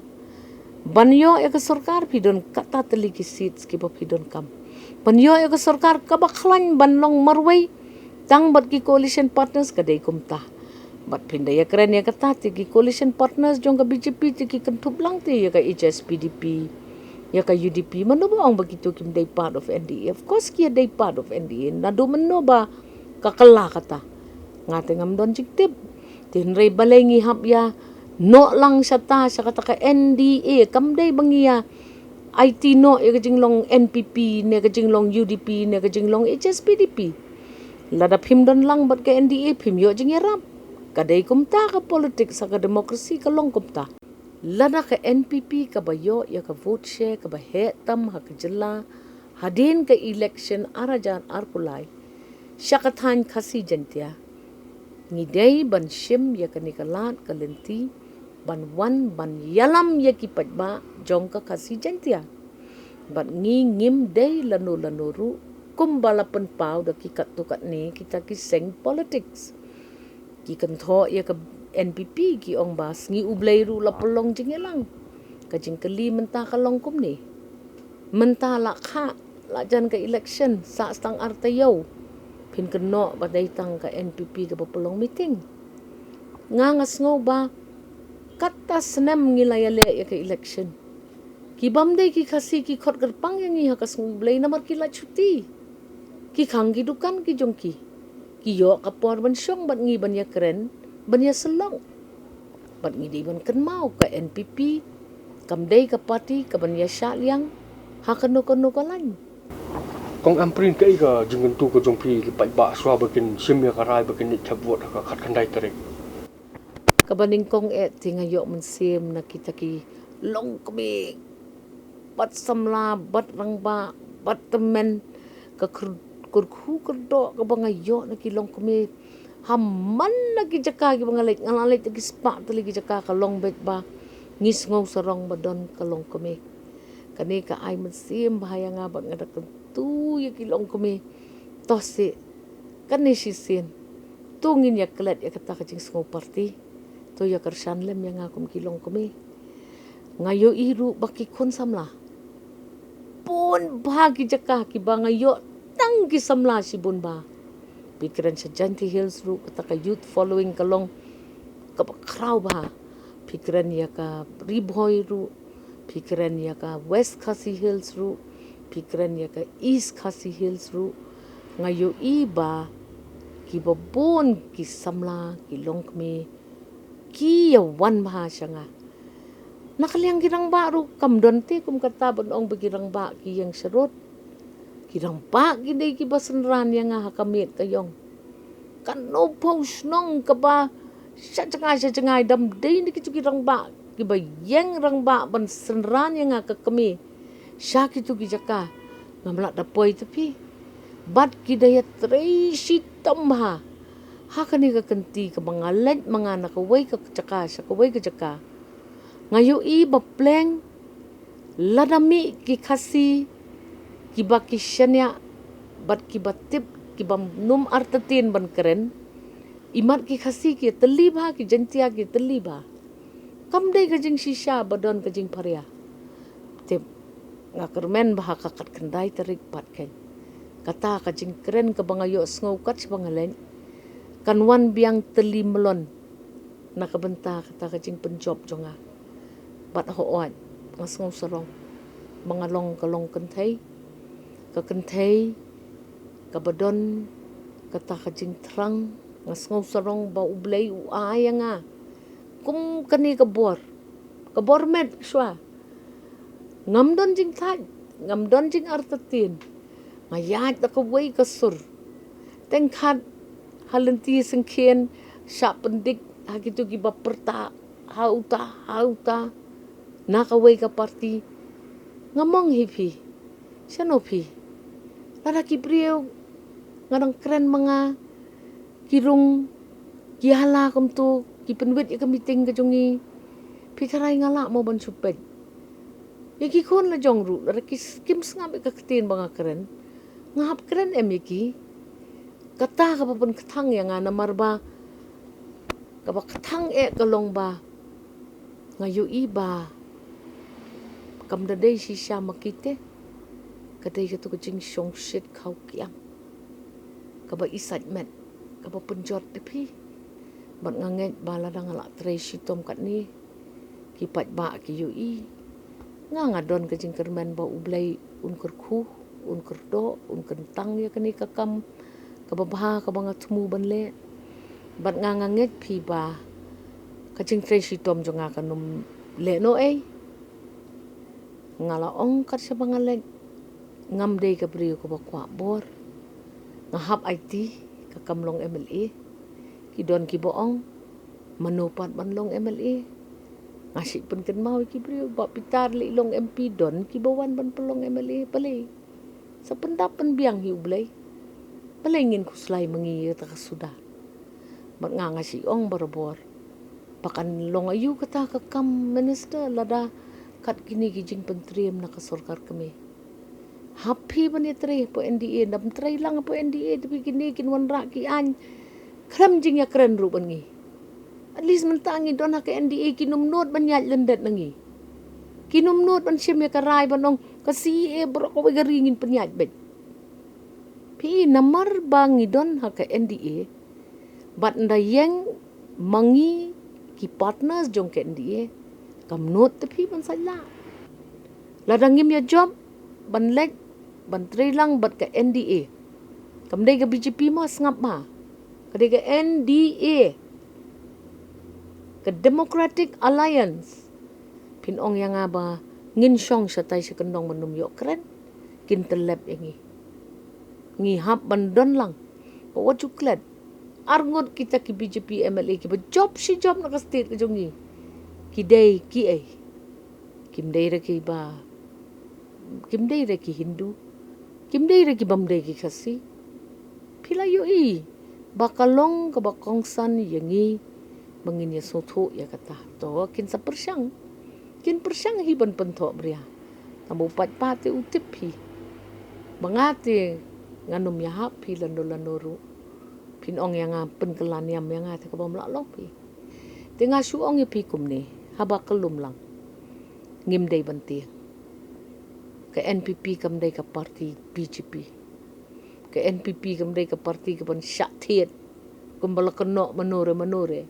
Ban ïoh ïa ka sorkar phi don kata tylli ki seats kiba phi donkam. Ban ïoh ïa ka sorkar kaba khlaiñ ban long marwei tang bad ki coalition partners ka dei kumta. Bad phin da ïakren ïa kata te ki coalition partners jong ka B J P te ki kynthup lang te ïa ka H S P D P, ïa ka U D P, mano ba ong ba kito kim dei part of N D A? Of course ki ïa dei part of N D A. Naduh mynno ba ka kylla kata? Nga te ngam don jingtip. Te hynrei balei ngi hap ïa noh lang shata sha kata ka N D A? Kam dei ba ngi ïa aiti noh ïa ka jinglong N P P ne ka jinglong U D P ne ka jinglong H S P D P. Lada phim don lang bad ka N D A phim ïoh jingïarap. Ka dei kumta ka politics ha ka democracy, ka long kumta. Lada ka N P P kaba ïoh ïa ka vote share kaba heh tam ha ka jylla hadien ka election ar hajar arphew lai sha ka thaiñ Khasi Jaiñtia, ngi dei ban shim ïa kane ka lad ka lynti ban wan ban ïalam ïa ki paidbah jong ka Khasi Jaiñtia. Bad ngi ngim dei lano lano ruh kumba la pynpaw da ki katto katne kita ki seng politics. Ki kynthoh ïa ka N P P ki ong ba sngi U Blei ruh la pynlong jingïalang. Ka jingkylli mynta ka long kumne. Mynta la kha, la jan ka election, sah tang ar taïew. Phin kynnoh ba dei tang ka N P P kaba pynlong meeting. Nga nga sngew ba kata snem ngi la ïaleh ïa ka election, ki bym dei ki Khasi ki khot kyrpang ïa ngi ha ka sngi U Blei namar ki la chuti. Ki khang ki dukan ki jong ki. Ki ïoh ka por ban shong bad ngi ban ïakren, ban ïasyllok. Bad ngi dei ban kynmaw ka N P P kam dei ka party kaban ïashah liang ha kano kano ka lain. Kong Ampareen, kaei ka jingkyntu ka jong phi ki paidbah shuwa ba kin shim ïa ka rai ba kin leit thep vote ha ka khatkhyndai tarik? Kaba nyngkong eh te nga ïoh mynsiem na kita ki longkmie bad samla, bad rangbah, bad tymmen, ka kyrkhu kyrdoh kaba nga ïoh na ki longkmie ha man la ki jaka kiba nga leit, nga la leit ha ki spah tylli ki jaka, ka long beit ba ngi sngew sarong ba don ka longkmie. Kane ka ai mynsiem bha ïa nga bad nga da kyntu ïa ki longkmie, to sih, kane shisien to ngin ïa klet ïa kata ka jingsngew party. To ïa kyrshan lem ïa nga kum ki longkmie. Nga ïohi ruh ba ki khun samla, bun bha ki jaka kiba nga ïoh tang ki samla shibun bha. Phi kren sha Jaintia Hills ruh, kata ka youth following ka long kaba khraw bha. Phi kren ïa ka Ri Bhoi ruh, phi kren ïa ka West Khasi Hills ruh, phi kren ïa ka East Khasi Hills ruh, nga ïohi ba kiba bun ki samla, ki longkmie ki ïa wan bha sha nga. Na ka liang ki rangbah ruh kam don te kum kata ban ong ba ki rangbah ki ïeng sharud. Ki rangbah ki dei kiba synran ïa nga ha ka miet ka ïong. Kano phew shnong kaba sha jngai sha jngai, dam dei na kitu ki rangbah kiba ïeng rangbah ban synran ïa nga ka kmie sha kitu ki jaka, ngam lah da poi te phi. Bad ki da ïatrei shitom bha ha kane ka kynti kaba nga leit ma nga na kawei ka jaka sha kawei ka jaka. Nga ïohi ba pleng lada mih ki Khasi kiba ki shaniah bad kiba tip, kiba nym artatien ban kren, imat ki Khasi ki ïatylli bha, ki Jaintia ki ïatylli bha. Kam dei ka jingshisha ba don ka jingpharia. Tip, nga kyrmen ba ha ka khatkhyndai tarik pat keiñ, kata ka jingkren kaba nga ïohsngew kat shaba nga leit kan wan biang tylli mlien na ka bynta kata ka jingpynjop jong nga. Bad hooid, nga sngew sarong ba nga long ka longkynthei, ka kynthei kaba don kata ka jingthrang. Nga sngew sarong ba U Blei u ai ïa nga kum kane ka bor, ka bor met shuwa. Ngam don jingthait, ngam don jingartatien. Nga ïaid da kawei ka sur. Teng khat ha lynti syngkien, shah pyndik ha kitu kiba pyrta ha uta ha uta na kawei ka parti. Ngam ong hi phi, shano phi? Lada ki briew nga dang kren ma nga, ki rung, ki hala kumtu, ki pynwit ïa ka meeting ka jong ngi, phi tharai nga lah mo ban shu peit? Ïa ki khun la jong ruh, lada ki s-, kim sngap ïa ka ktien ba nga kren, nga hap kren em ïa ki? Kata kaba pynkthang ïa nga, namar ba kaba kthang eh ka long ba nga ïohi ba kam da dei shisha ma ki te, ka dei katu ka jingshongshit khaw kiang kaba isaitmet, kaba pynjot ïa phi. Bad nga ngeit ba lada nga lah trei shitom katne, ki paidbah ki ïohi. Nga, nga don ka jingkyrmen ba U Blei un kyrkhu, un kyrdoh, un kyntang ïa kane ka kam kaba bha kaba nga thmu ban leh. Bad nga, nga ngeit phi ba ka jingtrei shitom jong nga kan ym lehnohei. Nga la ong kat shaba nga leit, ngam dei ka briew kaba kwah bor. Nga hap aiti ka kam long M L A. Ki don kiba ong, mano pat ban long M L A? Nga shu pynkynmaw ïa ki briew, Bah Peter leh long M P, don kiba wan ban pynlong M L A, balei? Sa pyndap pynbiang hi U Blei. Balei ngin khuslai ma ngi ïa kata ka suda? Bad nga, nga shu ong barabor, ba kan long aïu kata ka kam minister lada kat kine ki jingpyntriem na ka sorkar kmie? Hap phi ban ïatrei hapoh N D A, dam trei lang hapoh N D A, te phi, kine kin wanrah ki aiñ khlem jingïakren ruh bad ngi. At least mynta ngi don ha ka N D A, kin ym nud ban ïaid lyndet na ngi. Kin ym nud ban shim ïa ka rai ban ong ka C A A baroh kawei ka ri ngin pynïaid beit. Phi, namar ba ngi don ha ka N D A, bad ynda ïeng ma ngi ki partners jong ka N D A, kam nud te phi ban sait lah. Lada ngim ïa jop ban leit ban trei lang bad ka N D A, kam dei ka B J P mo, sngap ma, ka dei ka N D A, ka Democratic Alliance. Phin ong ïa nga ba ngin shong shatai sha kyndong ban ym ïoh kren, kin tyllep ïa ngi. Ngi hap ban don lang. Ba wat ju klet. Arngut kita ki B J P M L A kiba jop shi jop na ka state ka jong ngi, ki dei kiei? Kim dei re kiba Kim dei re ki Hindu, kim dei re ki bym dei ki Khasi. Phi la ïohi ba ka long kaba kongsan ïa ngi ba ngin ïasngewthuh ïa kata. To kin sa pyrshang, kin pyrshang hi ban pynthohbria. Tangba u paidbah te u tip hi ba nga te ngan ym ïahap phi lano lano ruh. Phin ong ïa nga, pynkylla niam ïa nga te ka bym lah long phi. Te nga shu ong ïa phi kumne, haba kyllum lang, ngim dei ban tieng. Ka N P P kam dei ka party B J P. Ka N P P kam dei ka party kaban shah thied kumba la kynnoh mano re mano re.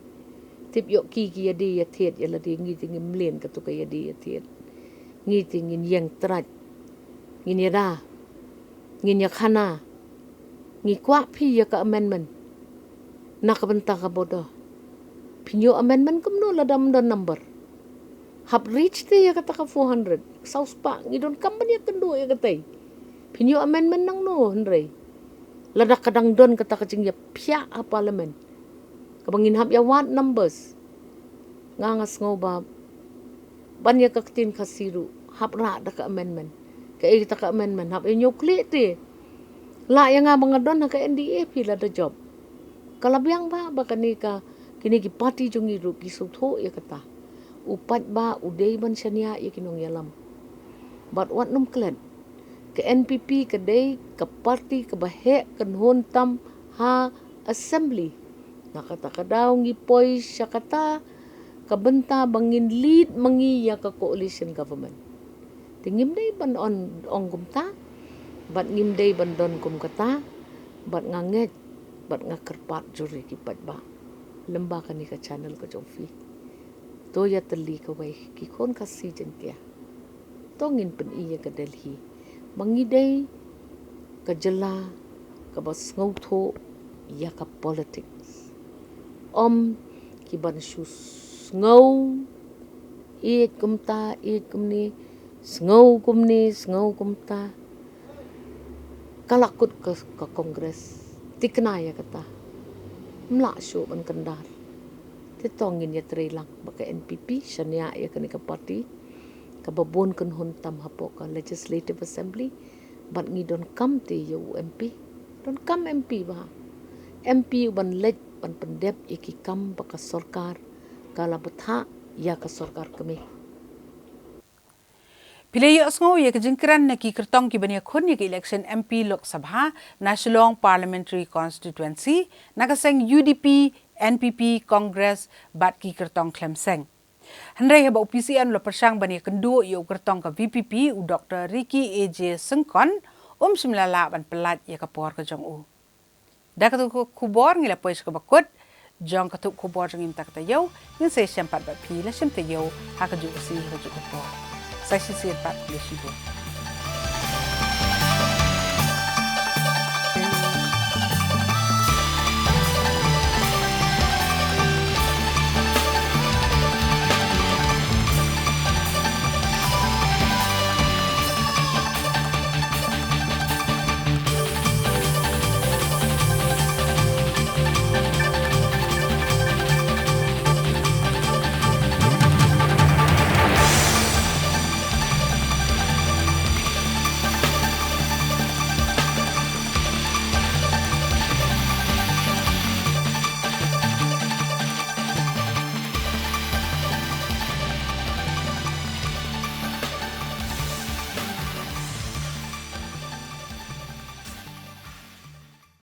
Tip ïoh ki ki ïadei ïathied ïa lade, ngi te ngim mlien kato ka ïadei ïathied. Ngi te ngin ïeng trai, ngin ïada, ngin ïakhana. Ngi kwah phi ïa ka amendment na ka bynta ka border. Phin ïoh amendment kumno lada ym don number? Hap reach te ïa kata ka four hundred, saw spah, ngi donkam ban ïakynduh ïa katai. Phin ïoh amendment nangno hynrei lada ka dang don kata ka jingïaphiah ha parliament kaba ngin hap ïa wad numbers? Nga, nga sngew ba ban ïa ka ktien Khasi ruh hap rah da ka amendment. Kaei kata ka amendment? Hap ïa ñiewklieh te. Lah ïa nga ba nga don ha ka N D A, phi lada jop. Ka la biang ba, ba kane ka, kine ki party jong ngi ruh ki sngewthuh ïa kata. U paidbah u dei ban shaniah ïa ki nongïalam. Bad wat nym klet, ka N P P ka dei ka party kaba heh kynhun tam ha assembly. Na kata ka daw ngi poi sha kata ka bynta ba ngin lead ma ngi ïa ka coalition government. Te ngim dei ban ong kumta, bad ngim dei ban don kum kata. Bad nga ngeit bad nga kyrpad jur ïa ki paidbah lem bad kane ka channel ka jong phi. To ïatylli kawei, ki khun Khasi Jaiñtia. To ngin pyni ïa ka Delhi ba ngi dei ka jylla kaba sngewthuh ïa ka politics. Ym kiban shu sngew ïeit kumta, ïeit kumne, sngew kumne, sngew kumta. Ka la kut ka, ka Congress, thikna ïa kata. Ym lah shuh ban kyndar. Te to ngin ïatreilang ba ka N P P shaniah ïa kane ka party kaba bun kynhun tam hapoh ka Legislative Assembly. Bad ngi donkam te ïa u M P, donkam M P ba, M P uban leit ban pyndep ïa ki kam ba ka sorkar ka la bthah ïa ka sorkar kmie. Phi la ïohsngew ïa ka jingkren na ki kyrtong kiban ïakhun ïa ka election M P Lok Sabha na Shillong Parliamentary Constituency na ka seng U D P, N P P, Congress bad ki kyrtong khlem seng. Hynrei haba u P C N u la pyrshang ban ïakynduh ïa u kyrtong ka V P P, u Doktor Ricky A J Syngkon, um shym la lah ban pyllait ïa ka por ka jong u. Da katu ka khubor ngi la poi sha kaba kut jong ka thup khubor jong ngi mynta ka taïew. Ngin sa ïashem pat bad phi la shem taïew ha kajuh ka sngi ha kajuh ka por. Sa shisien pat, khublei shibun.